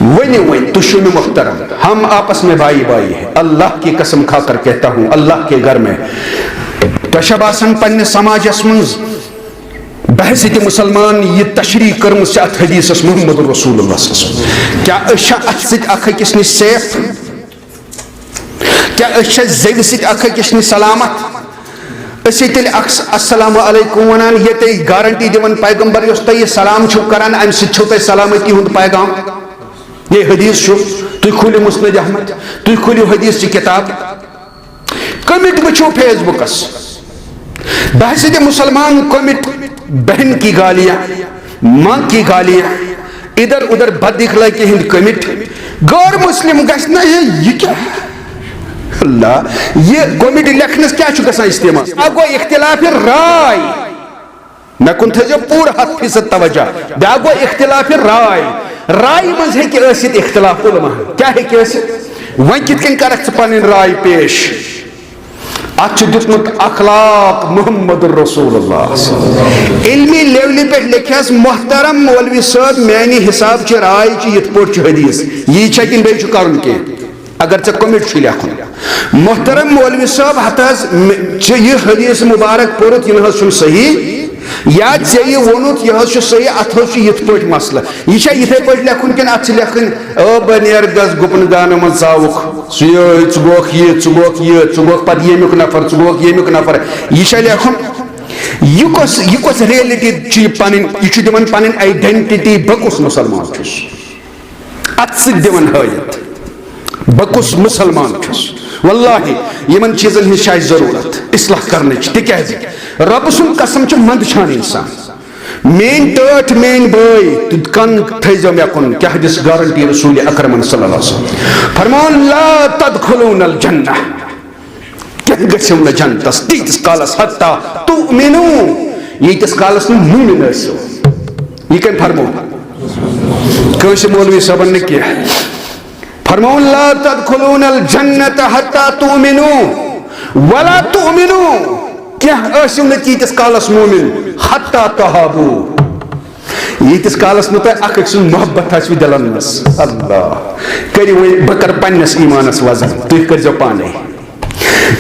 ؤنِو وۄنۍ، تُہۍ چھِو مےٚ محترم، ہم آپس میں بھائی بھائی ہے، اللہ کی قسم کھا کر کہتا ہوں، اللہ کے گھر میں۔ تۄہہِ چھا باسان پننِس سماجس منٛز بحیثیت مسلمان یہِ تشریح کٔرمٕژ چھِ اتھ حدیثس محمد رسول اللہ صلی اللہ علیہ وسلم؟ کیٛاہ أسۍ چھا اتھ سۭتۍ اکھ أکِس نِش safe؟ کیٛاہ أسۍ چھا زیٚوِ سۭتۍ اکھ أکِس نِش سلامت؟ أسۍ ہے تیٚلہِ اکھ السلام علیکم ونان، ییٚتہِ گارنٹی دِوان پیغمبر یۄس تۄہہِ یہِ سلام چھِو کران، امہِ سۭتۍ چھِو تۄہہِ سلامتی ہُنٛد پیغام۔ یہِ حدیث چھُ، تُہۍ کھوٗلِو مسند احمد، تُہۍ کھوٗلِو حدیث چہِ کِتاب۔ کمنٹ وٕچھِو فیس بُکس، بحیثیت مسلمان کمنٹ، بہن کی گالیاں، ماں کی گالیاں، ادھر ادھر بد اخلاقی ہٕنٛدۍ کمنٹ۔ غٲر مسلم گژھِ نہ، ہے، یہِ کیٛاہ؟ اللہ، یہِ کمنٹ لیکھنس کیٛاہ چھُ گژھان استعمال؟ اکھ گوٚو اختلاف رائے۔ مےٚ کُن تھٲیزیو پوٗرٕ ہَتھ فیٖصد توجہ۔ بیٛاکھ گوٚو اختلاف رائے۔ رائے منٛز ہیٚکہِ ٲسِتھ اختلاف علماء۔ کیٛاہ ہیٚکہِ ٲسِتھ؟ وۄنۍ کِتھ کٔنۍ کَرَکھ ژٕ پَنٕنۍ رائے پیش؟ اَتھ چھُ دیُتمُت اخلاق محمد رسول اللہ۔ علمی لیولہِ پٮ۪ٹھ لیکھٮ۪س، محترم مولوی صٲب، میٛانہِ حساب چھِ رائے چھِ یِتھ پٲٹھۍ چھُ حدیث، یی چھا کِنہٕ بیٚیہِ چھُ کَرُن کینٛہہ؟ اگر ژےٚ comment چھُے لیکھُن، محترم مولوی صٲب، ہتہٕ حظ مےٚ چھُ یہِ حدیث مبارک پوٚرُتھ، یہِ نہ حظ چھُنہٕ صحیح، یا ژےٚ یہِ ووٚنُتھ، یہِ حظ چھُ صحیح، اتھ حظ چھُ یِتھ پٲٹھۍ مسلہٕ۔ یہِ چھا یِتھے پٲٹھۍ لیکھُن کِنہٕ اتھ چھِ لیکھٕنۍ، "او بہٕ نیرٕ گژھٕ گُپنہٕ گانہٕ منٛز ژاوُکھ، سُہ یہِ، ژٕ گوکھ یہِ، ژٕ گوکھ یہِ، ژٕ گوکھ پتہٕ ییٚمیُک نفر، ژٕ گوکھ ییٚمیُک نفر"؟ یہِ چھا لیکھُن؟ یہِ کۄس، یہِ کۄس reality چھِ یہِ پنٕنۍ؟ یہِ چھُ دِوان پنٕنۍ identity، بہٕ کُس مسلمان چھُس؟ اتھ سۭتۍ دِوان ہٲیِتھ، بہٕ کُس مسلمان چھُس۔ واللہ، یِمن چیٖزن ہٕنٛز چھِ اَسہِ ضروٗرت اصلاح کرنٕچ، تِکیازِ رۄبہٕ سُنٛد قسم چھُ منٛدچھان انسان۔ میٲنۍ ٹٲٹھۍ، میٲنۍ بٲے تہٕ کن تھٲیزیو مےٚ کُن، کیٛاہ دِژ guarantee رسول اکرمن صلی اللہ علیہ وسلم؟ فرماوُن، "لا تدخلون الجنہ"، کینٛہہ گژھیو نہٕ جنتس تیٖتِس کالس، حتیٰ تؤمنو، ییٖتِس کالس نہٕ مومن ٲسِو۔ یہِ کٔمۍ فرمو؟ کٲنٛسہِ مولوی صٲبن نہٕ کینٛہہ۔ فرمووُن، "لا تدخلون الجنة حتى تؤمنوا، ولا تؤمنوا"، کینٛہہ ٲسِو نہٕ تیٖتِس کالس مومن، "حتى تحابوا"، ییٖتِس کالس نہٕ تۄہہِ اکھ أکۍ سُنٛد محبت آسِوٕ دِلن منٛز۔ اللہ، کٔرِو وۄنۍ، بہٕ کرٕ پننِس ایٖمانس وزن، تُہۍ کٔرۍزیو پانے۔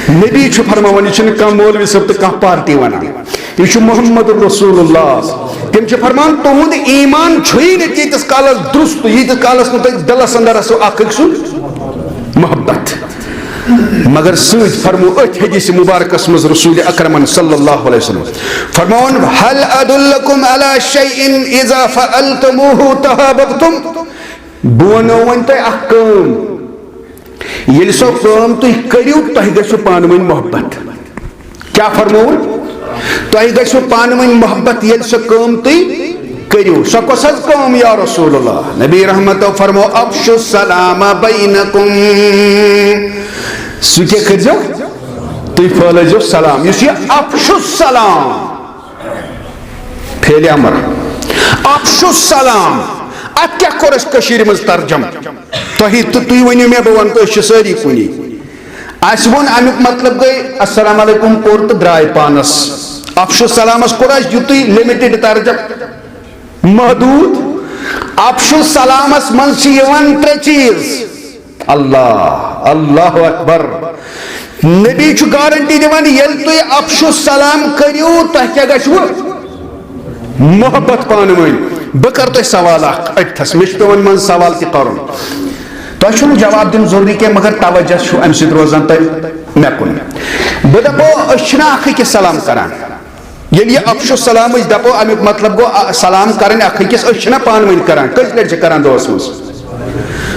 نبی چھُ فرماوان، یہِ چھُنہٕ کانٛہہ مولوی صٲب تہٕ کانٛہہ پارٹی ونان، یہِ چھُ محمد رسول اللہ۔ تِم چھِ فرمان، تُہُنٛد ایٖمان چھُے نہٕ تیٖتِس کالس درست، ییٖتِس کالس نہٕ تۄہہِ دِلس اندر آسیو اکھ أکۍ سُنٛد محبت۔ مگر سۭتۍ فرمو أتھۍ حدیث مبارکس منٛز رسول اکرمن صلی اللہ علیہ وسلم فرماوان، "هل أدلكم على شيء إذا فعلتموه تحاببتم"، بہٕ ونو وۄنۍ تۄہہِ اکھ کٲم، ییٚلہِ سۄ کٲم تُہۍ کٔرِو، تۄہہِ گژھِو پانہٕ ؤنۍ محبت۔ کیٛاہ فرمووُن؟ تۄہہِ گژھِو پانہٕ ؤنۍ محبت، ییٚلہِ سۄ کٲم تُہۍ کٔرِو۔ سۄ کۄس حظ کٲم یا رسول اللہ؟ نبی رحمتو فرمو، "افشوا السلام بینکم"۔ سُہ کیٛاہ کٔرۍزیو؟ تُہۍ پھٲلٲیزیو سلام۔ یُس یہِ افشوا السلام، فعل امر، افشوا السلام، اتھ کیٛاہ کوٚر اَسہِ کٔشیٖرِ منٛز ترجمہٕ؟ تۄہہِ تہٕ تُہۍ ؤنِو مےٚ، بہٕ وَنہٕ تہٕ أسۍ چھِ سٲری کُنی۔ اَسہِ ووٚن اَمیُک مطلب گٔے السلام علیکم کوٚر تہٕ درٛاے پانَس۔ افشو سلامَس کوٚر اَسہِ یُتُے limited ترجمہٕ، محدوٗد۔ افشو سلامَس منٛز چھِ یِوان ترٛےٚ چیٖز۔ اللہ، اللہ اکبر۔ نبی چھُ guarantee دِوان، ییٚلہِ تُہۍ افشو سلام کٔرِو، تۄہہِ کیٛاہ گژھِوٕ؟ محبت پانہٕ ؤنۍ۔ بہٕ کرٕ تۄہہِ سوال اکھ أتھس، مےٚ چھُ پٮ۪وان منٛزٕ سوال تہِ کرُن۔ تۄہہِ چھُنہٕ جواب دیُن ضروٗری کینٛہہ، مگر توجہ چھُ اَمہِ سۭتۍ روزان تۄہہِ مےٚ کُن۔ بہٕ دَپو، أسۍ چھِنہ اکھ أکِس سلام کران؟ ییٚلہِ یہِ افشو سلام أسۍ دَپو، اَمیُک مطلب گوٚو، آ، سلام کرٕنۍ اکھ أکِس، أسۍ چھِنہ پانہٕ ؤنۍ کران؟ کٔژِ لَٹہِ چھِ کران دۄہَس منٛز؟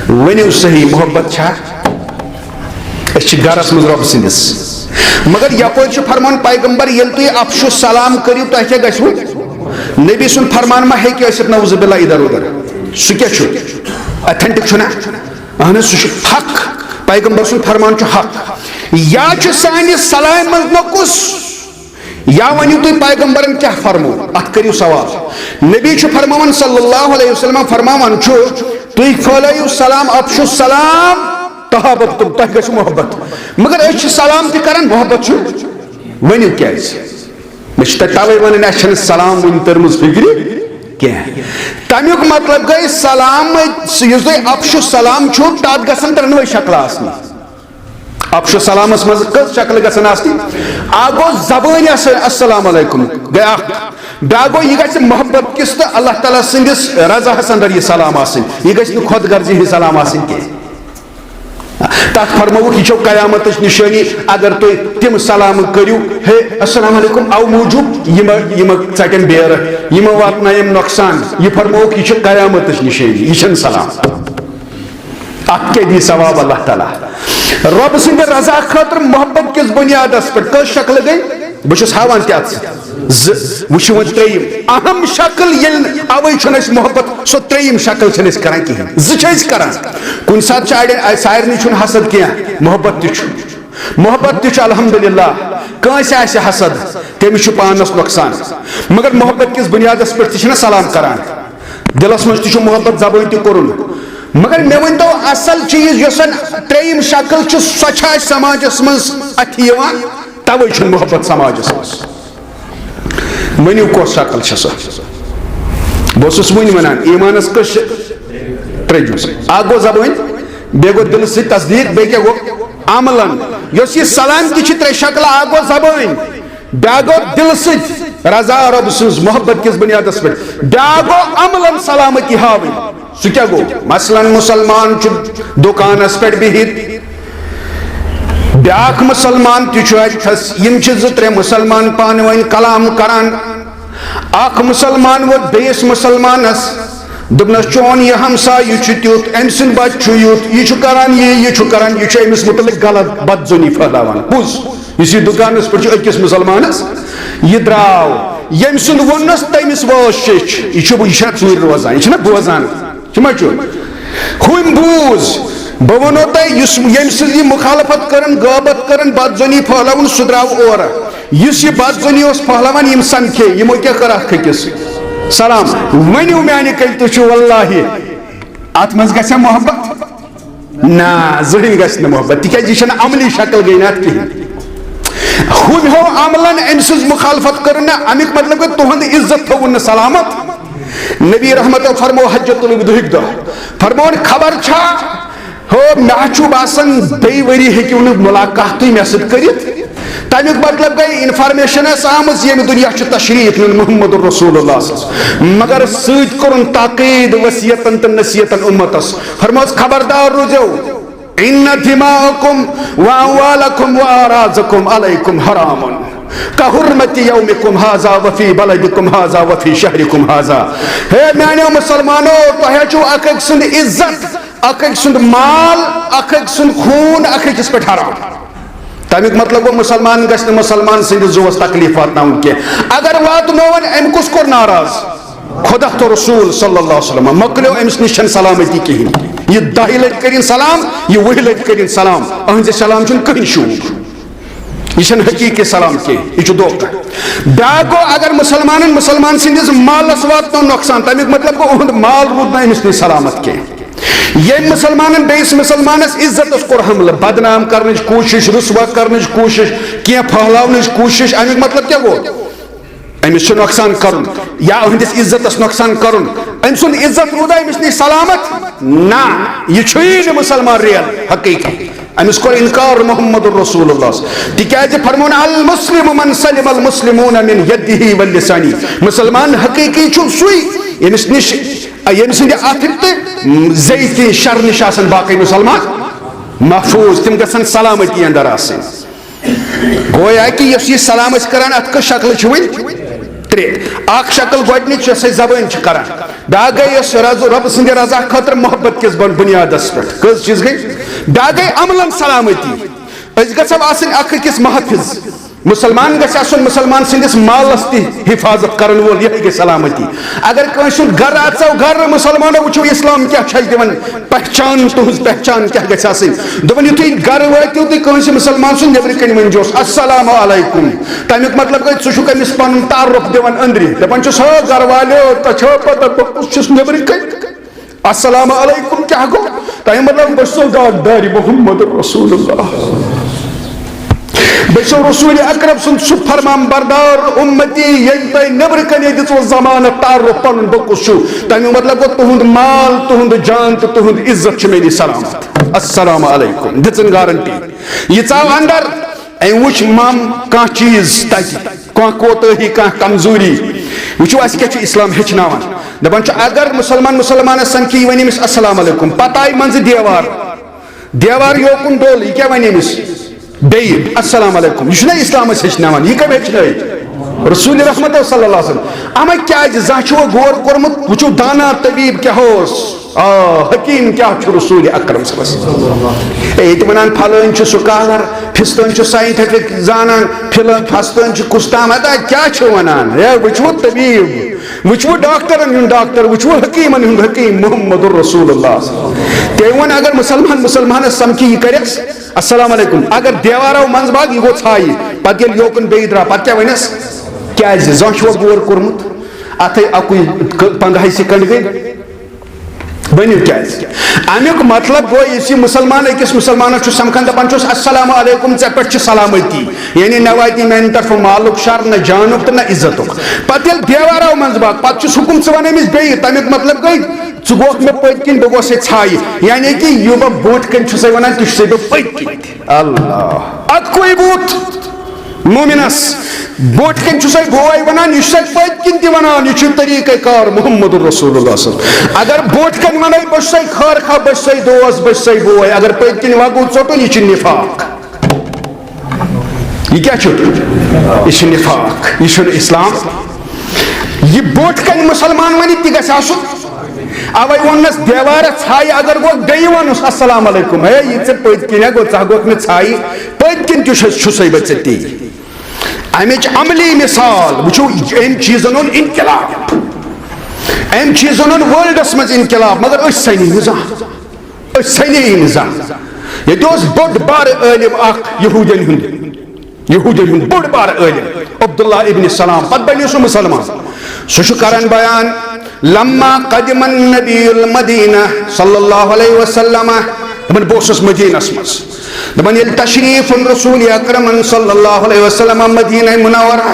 ؤنِو صحیح، محبت چھا؟ أسۍ چھِ گرس منٛز رۄب سٕنٛدِس۔ مگر یپٲرۍ چھُ فرمان پیغمبر، ییٚلہِ تُہۍ افشو سلام کٔرِو، تۄہہِ کیٛاہ گژھِوٕ؟ نبی سُنٛد فرمان ما ہیٚکہِ ٲسِتھ نعوذ باللہ ادھر ادھر؟ سُہ کیٛاہ چھُ؟ Authentic چھُنہ؟ اہن حظ، سُہ چھُ حق۔ پیغمبر سُنٛد فرمان چھُ حق۔ یا چھُ سانہِ سلامہِ منٛز نقص، یا ؤنِو تُہۍ پیغمبرن کیٛاہ فرموو، اتھ کٔرِو سوال۔ نبی چھُ فرماوان صلی اللہ علیہ وسلم فرماوان چھُ، تُہۍ پھٲلٲیِو سلام، افشو سلام، تحاببتم، تۄہہِ گژھِ محبت۔ مگر أسۍ چھِ سلام تہِ کران، محبت چھُ؟ ؤنِو کیٛازِ؟ مےٚ چھِ تۄہہِ توے ونان، اَسہِ چھَنہٕ سلام وٕنہِ تٔرمٕژ فِکرِ کینٛہہ۔ تَمیُک مطلب گٔے سلام، یُس تۄہہِ افشو سلام چھُو، تَتھ گژھن ترٛٮ۪نوَے شکلہٕ آسنہِ۔ افشو سلامس منٛز کٔژ شکلہٕ گژھن آسنہِ؟ اکھ گوٚو زبٲنۍ آسٕنۍ، "السلام علیکم"، گٔے اکھ۔ بیٛاکھ گوٚو، یہِ گژھِ محبت کِس تہٕ اللہ تعالیٰ سٕنٛدِس رضاہس اندر یہِ سلام آسٕنۍ، یہِ گژھِ نہٕ خۄد غرضی ہٕنٛز سلام آسٕنۍ کینٛہہ۔ تتھ فرمووُکھ، یہِ چھو قیامتٕچ نشٲنی، اگر تُہۍ تِم سلام کٔرِو، "ہے، السلام علیکم"، او موٗجوٗب یِم، یِم ژٹن بیرٕ، یِم واتنایم نۄقصان، یہِ فرمووُکھ، یہِ چھِ قیامتٕچ نشٲنی، یہِ چھنہٕ سلام۔ اتھ کیٛاہ دی ثواب اللہ تعالیٰ؟ رۄب سٕنٛدِ رضا خٲطرٕ محبت کِس بُنیادس پٮ۪ٹھ کٔژ شکلہٕ گٔے؟ بہٕ چھُس ہاوان تہِ اتھ سۭتۍ۔ زٕ، وۄنۍ چھِ وۄنۍ ترٛیٚیِم اہم شکل، ییٚلہِ نہٕ اوے چھُنہٕ أسۍ محبت، سۄ ترٛیٚیِم شکل چھِنہٕ أسۍ کران کِہیٖنۍ۔ زٕ چھِ أسۍ کران۔ کُنہِ ساتہٕ چھِ اڑٮ۪ن، آ، سارنٕے چھُنہٕ حسد کینٛہہ، محبت تہِ چھُ۔ محبت تہِ چھُ الحمدللہ، کٲنٛسہِ آسہِ حسد، تٔمِس چھُ پانس نۄقصان۔ مگر محبت کِس بُنیادس پٮ۪ٹھ تہِ چھِنہ سلام کران، دِلس منٛز تہِ چھُ محبت، زبٲنۍ تہِ کوٚرُن۔ مگر مےٚ ؤنۍ تو، اصل چیٖز یۄس زن ترٛیٚیِم شکل چھِ، سۄ چھا اَسہِ سماجس منٛز اَتھِ یِوان؟ توے چھُنہٕ محبت سماجس منٛز۔ ؤنِو، کۄس شکل چھےٚ سۄ؟ بہٕ اوسُس وٕنۍ وَنان، ایٖمانَس کٔژ چھِ؟ ترٛےٚ جُز۔ اَکھ گوٚو زبٲنۍ، بیٚیہِ گوٚو دِلہٕ سۭتۍ تصدیٖق، بیٚیہِ کیٛاہ گوٚو؟ عملن۔ یۄس یہِ سلامتی چھِ، ترٛےٚ شکلہٕ، اَکھ گوٚو زبٲنۍ، بیٛاکھ گوٚو دِلہٕ سۭتۍ رضا رۄب سٕنٛز محبت کِس بُنیادَس پٮ۪ٹھ، بیٛاکھ گوٚو عملن سلامتی ہاوٕنۍ۔ سُہ کیٛاہ گوٚو؟ مثلاً، مُسلمان چھُ دُکانَس پٮ۪ٹھ بِہِتھ، بیٛاکھ مُسلمان تہِ چھُ اَتہِ تھَس، یِم چھِ زٕ ترٛےٚ مُسلمان پانہٕ ؤنۍ کلام کران۔ اکھ مُسلمان ووت بیٚیِس مُسلمانس، دوٚپنس، "چون یہِ ہمسایہِ چھُ تیُتھ، أمۍ سُنٛد بچہٕ چھُ یُتھ، یہِ چھُ کران یہِ، یہِ چھُ کران، یہِ چھُ أمِس مُتعلق غلط بدظنی پھٔہلاوان۔" پوٚز، یُس یہِ دُکانس پٮ۪ٹھ چھُ أکِس مُسلمانس، یہِ درٛاو، ییٚمۍ سُنٛد ووٚننس، تٔمِس وٲژ شیٚچھ۔ یہِ چھُ، یہِ چھا ژوٗرِ روزان؟ یہِ چھُنہ بوزان؟ چھُ ما چھُ؟ ہُمۍ بوٗز، بہٕ وَنو تۄہہِ، یُس، ییٚمۍ سٕنٛز یہِ مُخالفت کٔرٕن، غٲبت کٔرٕن، بدظنی پھٔہلٲوٕن، سُہ درٛاو اورٕ۔ یُس یہِ بدظنی اوس پھٔہلاوان، یِم سمکھے، یِمو کیٛاہ کٔر اکھ أکِس؟ سلام۔ ؤنِو میٛانہِ کَنہِ، تُہۍ چھِو واللہ، اَتھ منٛز گژھِ محبت؟ نہ، زٕہٕنۍ گژھِ نہٕ محبت، تِکیٛازِ یہِ چھَنہٕ عملی شکل گٔے نہٕ اَتھ کِہیٖنۍ۔ ہُمۍ ہو عملن أمۍ سٕنٛز مُخالفت کٔر نہٕ، اَمیُک مطلب گوٚو تُہُنٛد عزت تھوٚوُن نہٕ سلامت۔ نبی رحمتو فرمو حجۃ الوداعٕکۍ دۄہ، فرمون، خبر چھا، ہو، مےٚ چھُ باسان، بیٚیہِ ؤری ہیٚکِو نہٕ مُلاقاتٕے مےٚ سۭتۍ کٔرِتھ۔ تَمیُک مطلب گٔے، information ٲس آمٕژ، ییٚمہِ دُنیا چھُ تشریٖف نیُن محمد رسول اللہ صلی اللہ علیہ وسلم۔ مگر سۭتۍ کوٚرُن تاکید، وصیتن تہٕ نصیحتن اُمتس۔ فرمٲوس، خبردار روٗزِو، ان دماءکم واموالکم واعراضکم علیکم حرام کحرمت یومکم ھذا وفی بلدکم ھذا وفی شہرکم ھذا۔ ہے میانیو مسلمانو، تۄہہِ چھُو اکھ أکۍ سُنٛد عزت، اکھ أکۍ سُنٛد مال، اکھ أکۍ سُنٛد خوٗن اکھ أکِس پٮ۪ٹھ حرام۔ تَمیُک مطلب گوٚو، مُسلمان گژھِ نہٕ مُسلمان سٕنٛدِس زُوَس تکلیٖف واتناوُن کینٛہہ۔ اگر واتنووُن، أمۍ کُس کوٚر ناراض؟ خدا تہٕ رسول صلی اللہ علیہ وسلم۔ مۄکلیو، أمِس نِش چھَنہٕ سلامتی کِہیٖنۍ۔ یہِ دَہہِ لَٹہِ کٔرِن سلام، یہِ وُہہِ لَٹہِ کٔرِن سلام، أہٕنٛدِ سلام چھُنہٕ کٕہٕنۍ شوٗب۔ یہِ چھَنہٕ حقیٖقی سلام کینٛہہ، یہِ چھُ دھوکہ۔ بیٛاکھ گوٚو، اگر مُسلمانَن مُسلمان سٕنٛدِس مالَس واتنو نۄقصان، تَمیُک مطلب گوٚو، أہُنٛد مال روٗد نہٕ أمِس نِش سلامت کینٛہہ۔ ییٚمۍ مُسلمانن بیٚیِس مُسلمانس عزتس کوٚر حملہٕ، بدنام کرنٕچ کوٗشش، رسوا کرنٕچ کوٗشش، کینٛہہ پھٔہلاونٕچ کوٗشش، امیُک مطلب کیٛاہ گوٚو؟ أمِس چھُ نۄقصان کرُن یا أہنٛدِس عزتس نۄقصان کرُن۔ أمۍ سُنٛد عزت روٗدا أمِس نِش سلامت؟ نہ، یہِ چھُیی نہٕ مُسلمان ریل حقیٖقی۔ أمِس کوٚر انکار محمد رسول اللہ۔ تِکیٛازِ فرمون، "المسلم من سلم المسلمون من یدہ و لسانہ"، مُسلمان حقیٖقی چھُ سُے، ییٚمِس نِش، ییٚمہِ سٕنٛدِ اَتھٕ تہٕ زیٚیہِ تہِ شر نِش آسن باقٕے مُسلمان محفوٗظ، تِم گژھن سلامتی اندر آسٕنۍ۔ گویا کہِ یۄس یہِ سلام أسۍ کران، اَتھ کٔژ شکلہٕ چھِ وۄنۍ؟ ترٛےٚ۔ اکھ شکل گۄڈٕنِچ یۄس أسۍ زبٲنۍ چھِ کران، بیٛاکھ گٔے یۄس رض-، رۄبہٕ سٕنٛدِ رضا خٲطرٕ محبت کِس بُن-، بُنیادس پٮ۪ٹھ۔ کٔژ چیٖز گٔے؟ بیٛاکھ گٔے عملن سلامتی۔ أسۍ گژھو آسٕنۍ اکھ أکِس محافظ۔ مُسلمان گژھِ آسُن مُسلمان سٕنٛدِس مالس تہِ حفاظت کرن وول، یِہے گٔے سلامتی۔ اگر کٲنٛسہِ ہُنٛد گرٕ اژو، گرٕ مُسلمانو وٕچھو اسلام کیٛاہ چھُ اَسہِ دِوان، پہچان، تُہٕنٛز پہچان کیٛاہ گژھِ آسٕنۍ۔ دوٚپُن، یُتھُے گرٕ وٲتِو تُہۍ کٲنٛسہِ مُسلمان سُنٛد، نیٚبرٕ کنہِ ؤنۍزیوس، "السلام علیکم"۔ تَمیُک مطلب گوٚو، ژٕ چھُکھ أمِس پنُن تعارُف دِوان أنٛدری، دَپان چھُس، "ہو گرٕ والیو، تۄہہِ چھوا پتہ بہٕ کُس چھُس نیٚبرٕ کنہِ؟" السلام علیکم کیٛاہ گوٚو؟ تۄہہِ مطلب، بہٕ چھُسو داغدارِ محمد رسول اللہ۔ بہٕ چھُسو رسول اکرم سُنٛد سُہ فرمان بردار اُمتی، ییٚلہِ تۄہہِ نیٚبرٕ کَنے دِژوٕ ضمانت تعارُف پَنُن بہٕ کُس چھُ۔ تَمیُک مطلب گوٚو، تُہُنٛد مال، تُہُنٛد جان تہٕ تُہُنٛد عزت چھُ مےٚ نِش سلامت۔ السلام علیکم۔ دِژٕن گارنٹی۔ یہِ ژاو اندر، أمۍ وٕچھ مَم کانٛہہ چیٖز تَتہِ۔ کانٛہہ کوتٲہی، کانٛہہ کمزوری۔ وٕچھِو، اَسہِ کیٛاہ چھُ اِسلام ہیٚچھناوان۔ دَپان چھُ، اگر مُسلمان مُسلمانَس سَمکھِ، یہِ وَنہِ أمِس، "السلام علیکم"۔ پَتہٕ آیہِ منٛزٕ دیوار۔ دیوار یوکُن ڈوٚل، یہِ کیٛاہ وَنہِ أمِس؟ بیٚیہِ، "السلام علیکم"۔ یہِ چھُنہ اِسلام اَسہِ ہیٚچھناوان، یہِ کَمہِ ہیٚچھنٲوۍ؟ رسول رحمت صلی اللہ علیہ وسلم۔ اَما کیٛازِ؟ زانٛہہ چھُوا غور کوٚرمُت؟ وٕچھِو، دانا طبیٖب کیٛاہ اوس؟ آ، حکیٖم کیٛاہ چھُ رسول اکرم صلی اللہ علیہ وسلم؟ اے، ییٚتہِ وَنان، پھلٲنۍ چھُ سُکالر، پھِستٲنۍ چھُ ساینٹیفک زانان، پھِلٲنۍ، پھستٲنۍ چھُ کُس تام، ادا کیٛاہ چھُ وَنان؟ ہے، وٕچھِو طبیٖب، وٕچھوٕ ڈاکٹرن ہُنٛد ڈاکٹر، وٕچھوٕ حکیٖمن ہُنٛد حکیٖم محمد رسول اللہ۔ تٔمۍ ووٚن، اگر مسلمان مسلمانس سمکھِ، یہِ کرٮ۪س السلام علیکم، اگر دیوارو منٛز باگ، یہِ گوٚو ژھایہِ۔ پتہٕ ییٚلہِ یوکُن بیٚیہِ درٛاو، پتہٕ کیٛاہ ونٮ۪س؟ کیٛازِ؟ زانٛہہ چھُوا غور کوٚرمُت؟ اتھے اکُے ک-، پنٛداہے سیکنڈ گٔے۔ ؤنِو کیٛازِ؟ امیُک مطلب گوٚو، یُس یہِ مسلمان أکِس مسلمانس چھُ سمکھان، دپان چھُس، السلام علیکم، ژےٚ پٮ۪ٹھ چھِ سلامتی، یعنی نہ واتی میانہِ طرفہٕ مالُک شر، نہ جانُک تہٕ نہ عزتُک۔ پتہٕ ییٚلہِ دیوارو منٛز باگ، پتہٕ چھُس حُکُم، ژٕ وَن أمِس بیٚیہِ، تمیُک مطلب گٔے، ژٕ گوٚکھ مےٚ پٔتۍ کِنۍ، بہٕ گوٚوس ییٚتہِ ژھایہِ، یعنی کہِ یہِ بہٕ برٛونٛٹھ کَنہِ چھُسَے وَنان، تہِ چھُسَے بہٕ پٔتۍ کِنۍ تہِ۔ اللہ، اَتھ کُے بُتھ۔ مومنس برونٛٹھ کنہِ چھُسے بوے ونان، یہِ چھُسے پٔتۍ کِنۍ تہِ ونان، یہِ چھُ طریٖقہ کار محمد رسول اللہ صلی اللہ علیہ وسلم۔ اگر برونٛٹھ کنہِ ونَے، بہٕ چھُسے خٲر خواہ، بہٕ چھُسے دوست، بہٕ چھُسے بوے، اگر پٔتۍ کِنۍ وَگُو ژوٚٹُن، یہِ چھُ نفاق۔ یہِ کیٛاہ چھُ؟ یہِ چھُ نفاق، یہِ چھُنہٕ اسلام۔ یہِ برونٛٹھ کنہِ مسلمان ونہِ، تہِ گژھِ آسُن۔ اوے ووٚننس دیوارس ژھایہِ، اگر گوٚو بیٚیہِ وَنُس السلام علیکم، ہے، یہِ ژےٚ پٔتۍ کِنۍ ہا گوٚو، ژٕ ہا گوٚکھ مےٚ ژھایہِ، پٔتۍ کِنۍ تہِ چھُس، چھُسے بہٕ ژےٚ تی۔ امِچ عملی مثال وٕچھو، أمۍ چیٖزن اوٚن انقلاب، أمۍ چیٖزن اوٚن ورلڈس منٛز انقلاب، مگر أسۍ سنی نہٕ زانٛہہ، أسۍ سنے نہٕ زانٛہہ۔ ییٚتہِ اوس بوٚڑ بارٕ عٲلم اکھ یہوٗدین ہُنٛد، یہوٗدین ہُنٛد بوٚڑ بارٕ عٲلم عبداللہ ابن سلام، پتہٕ بنیو سُہ مسلمان۔ سُہ چھُ کران بیان، لما قدم النبی المدینہ صلی اللہ علیہ وسلم، دپان بہٕ اوسُس مدینس منٛز، دپان ییٚلہِ تشریف اوٚن رسول اکرمن صلی اللہ علیہ وسلم مدینہ منورہ،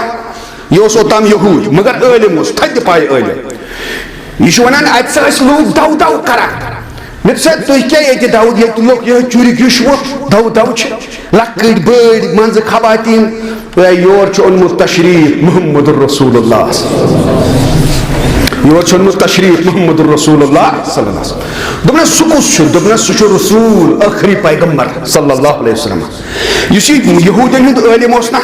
یہِ اوس اوٚتام یہوٗد مگر عٲلم اوس، تھدِ پایہِ عٲلم۔ یہِ چھُ ونان، اتہِ سا ٲسۍ لوٗکھ دو دو کران۔ مےٚ دوٚپ سا، تُہۍ کیٛاہ ییٚتہِ دو، ییٚتہِ لوٗکھ یِہوٚے چُرۍ گیُش ووٚتھ، دو دو چھِ، لۄکٕٹۍ بٔڑۍ، منٛزٕ خواتیٖن۔ اے، یور چھُ اوٚنمُت تشریٖف محمد رسول اللہ۔ یور چھُ اوٚنمُت تشریٖف محمد رسول اللہ صلی اللہ علیہ وسلم۔ دوٚپنَس، سُہ کُس چھُ؟ دوٚپنَس، سُہ چھُ رسول، ٲخری پیغمبر صلی اللہ علیہ وسلم۔ یُس یہِ یہوٗدٮ۪ن ہُنٛد عٲلِم اوس نہ،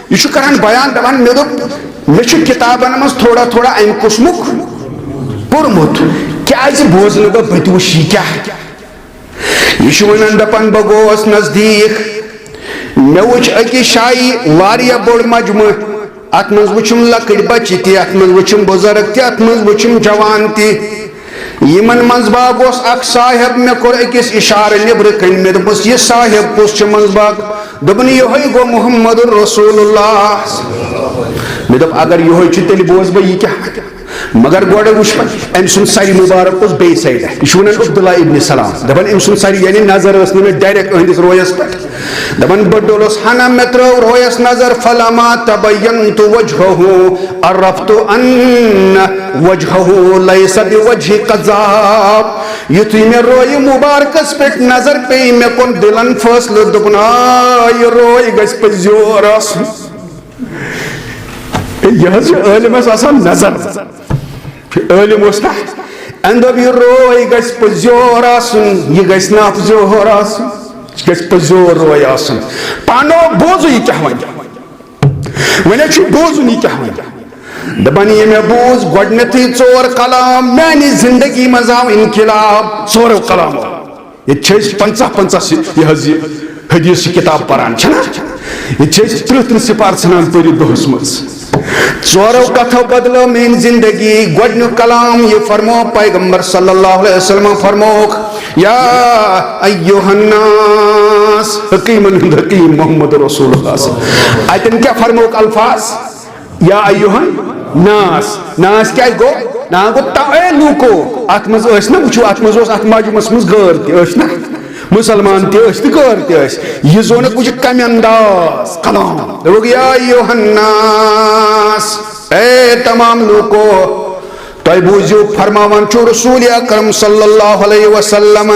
یہِ چھُ کران بیان، دپان، مےٚ دوٚپ، مےٚ چھُ کِتابن منٛز تھوڑا تھوڑا امہِ قٕسمُک پوٚرمُت، کیٛازِ بوزٕ نہٕ بہٕ، بہٕ تہِ وٕچھِ یہِ کیٛاہ؟ یہِ چھُ ونان، دپان، بہٕ گوس نزدیٖک، مےٚ وٕچھ أکِس جایہِ واریاہ بوٚڑ مجمہٕ، اتھ منٛز وٕچھُم لۄکٕٹۍ بچہِ تہِ، اتھ منٛز وٕچھُم بُزرگ تہِ، اتھ منٛز وٕچھُم جوان تہِ۔ یِمن منٛز باگ اوس اکھ صاحب، مےٚ کوٚر أکِس اشارٕ نیٚبرٕ کنہِ، مےٚ دوٚپُس، یہِ صاحب کُس چھُ منٛز باگ؟ دوٚپُن، یِہوٚے گوٚو محمد رسول اللہ۔ مےٚ دوٚپ، اگر یِہوٚے چھُ، تیٚلہِ بوزٕ بہٕ یہِ کیٛاہ؟ مگر گۄڈٕ وٕچھ وۄنۍ، أمۍ سُنٛد سَرِ مُبارک اوس بیٚیہِ سایڈٕ۔ یہِ چھُ وَنان عبداللہ ابن سلام، دَپان، أمۍ سُنٛد سَرِ، یعنی نظر ٲس نہٕ مےٚ ڈایریکٹ أہٕنٛدِس رویَس پٮ۪ٹھ۔ دَپان، بہٕ ڈوٚلُس ہَنا، مےٚ ترٛٲو رویَس نظر، فلما تبینت وجهه عرفت ان وجهه ليس بوجه كذاب۔ یُتھُے مےٚ رویہِ مُبارکَس پٮ۪ٹھ نظر پیٚیہِ، مےٚ کوٚر دِلَن فٲصلہٕ، دوٚپُن، آ، یہِ روے گژھِ پٔزۍ یور آسُن۔ ہے، یہِ حظ چھُ عٲلمس آسان نظر۔ عٲلم اوس نا؟ أمۍ دوٚپ، یہِ روے گژھِ پٔزۍ یور آسُن، یہِ گژھِ نہٕ اَپزِ یور آسُن، یہِ گژھِ پٔزۍ یور روے آسُن۔ پانو بوزُو یہِ کیٛاہ وَنہِ۔ وۄنۍ حظ چھُ بوزُن یہِ کیٛاہ وَنہِ۔ دَپان، یہِ مےٚ بوٗز گۄڈٕنیتھٕے ژور کلام، میانہِ زندگی منٛز آو انقلاب ژورو کلامو۔ ییٚتہِ چھِ أسۍ پنٛژاہ پنٛژاہ سی-، یہِ حظ یہِ حدیث کتاب پران، چھنا؟ ییٚتہِ چھِ أسۍ ترٕٛہ ترٕٛہ سپارٕ ژھٕنان پٔرِتھ دۄہس منٛز۔ ژورو کتھو بدلٲو میٲنۍ زندگی۔ گۄڈٕنیُک کلام یہِ فرموو پیغمبر صلی اللہ علیہ وسلم، فرمووُکھ، یا ایھا الناس، حکیمن ہُنٛد حکیم محمد رسول اللہ صلی اللہ علیہ وسلم۔ اتٮ۪ن کیٛاہ فرمووُکھ الفاظ؟ یا ایھا الناس، ناس کیٛاہ گوٚو؟ نا گوٚو تا-، اے لوٗکو، اتھ منٛز ٲسۍ نا، وٕچھِو، اتھ منٛز اوس، اتھ مجمعس منٛز غٲر تہِ ٲسۍ نا، مسلمان تہِ ٲسۍ تہٕ غٲر تہِ ٲسۍ۔ یہِ زونُکھ وٕچھِ کمہِ انداز کلام۔ دوٚپُکھ، یا ایھا الناس، اے تمام لوٗکو، تۄہہِ بوٗزِو، فرماوان چھُ رسول اکرم صلی اللہ علیہ وسلم،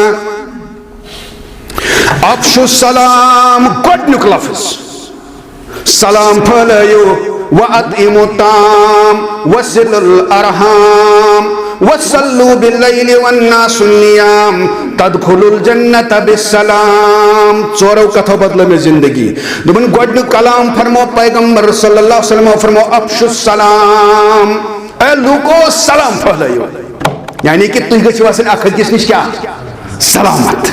افشوا السلام، گۄڈٕنیُک لفظ۔ سلام پھٲلٲیِو، وَأَطْعِمُوا الطَّعَامَ وَصِلُوا الْأَرْحَامَ وَصَلُّوا بِاللَّيْلِ وَالنَّاسُ نِيَامٌ تَدْخُلُوا الْجَنَّةَ بِالسَّلَامِ۔ ژورو کتھو بدلٲو مےٚ زندگی۔ دوٚپُن، گۄڈٕنیُک کلام فرمو پیغمبر صلی اللہ علیہ وسلم، فرمو، افشوا السلام۔ اے لوٗکو، سلام پھٲلٲیِو۔ یعنی کہ تُہۍ گٔژھِو آسٕنۍ اکھ أکِس نِش کیٛاہ؟ سلامت۔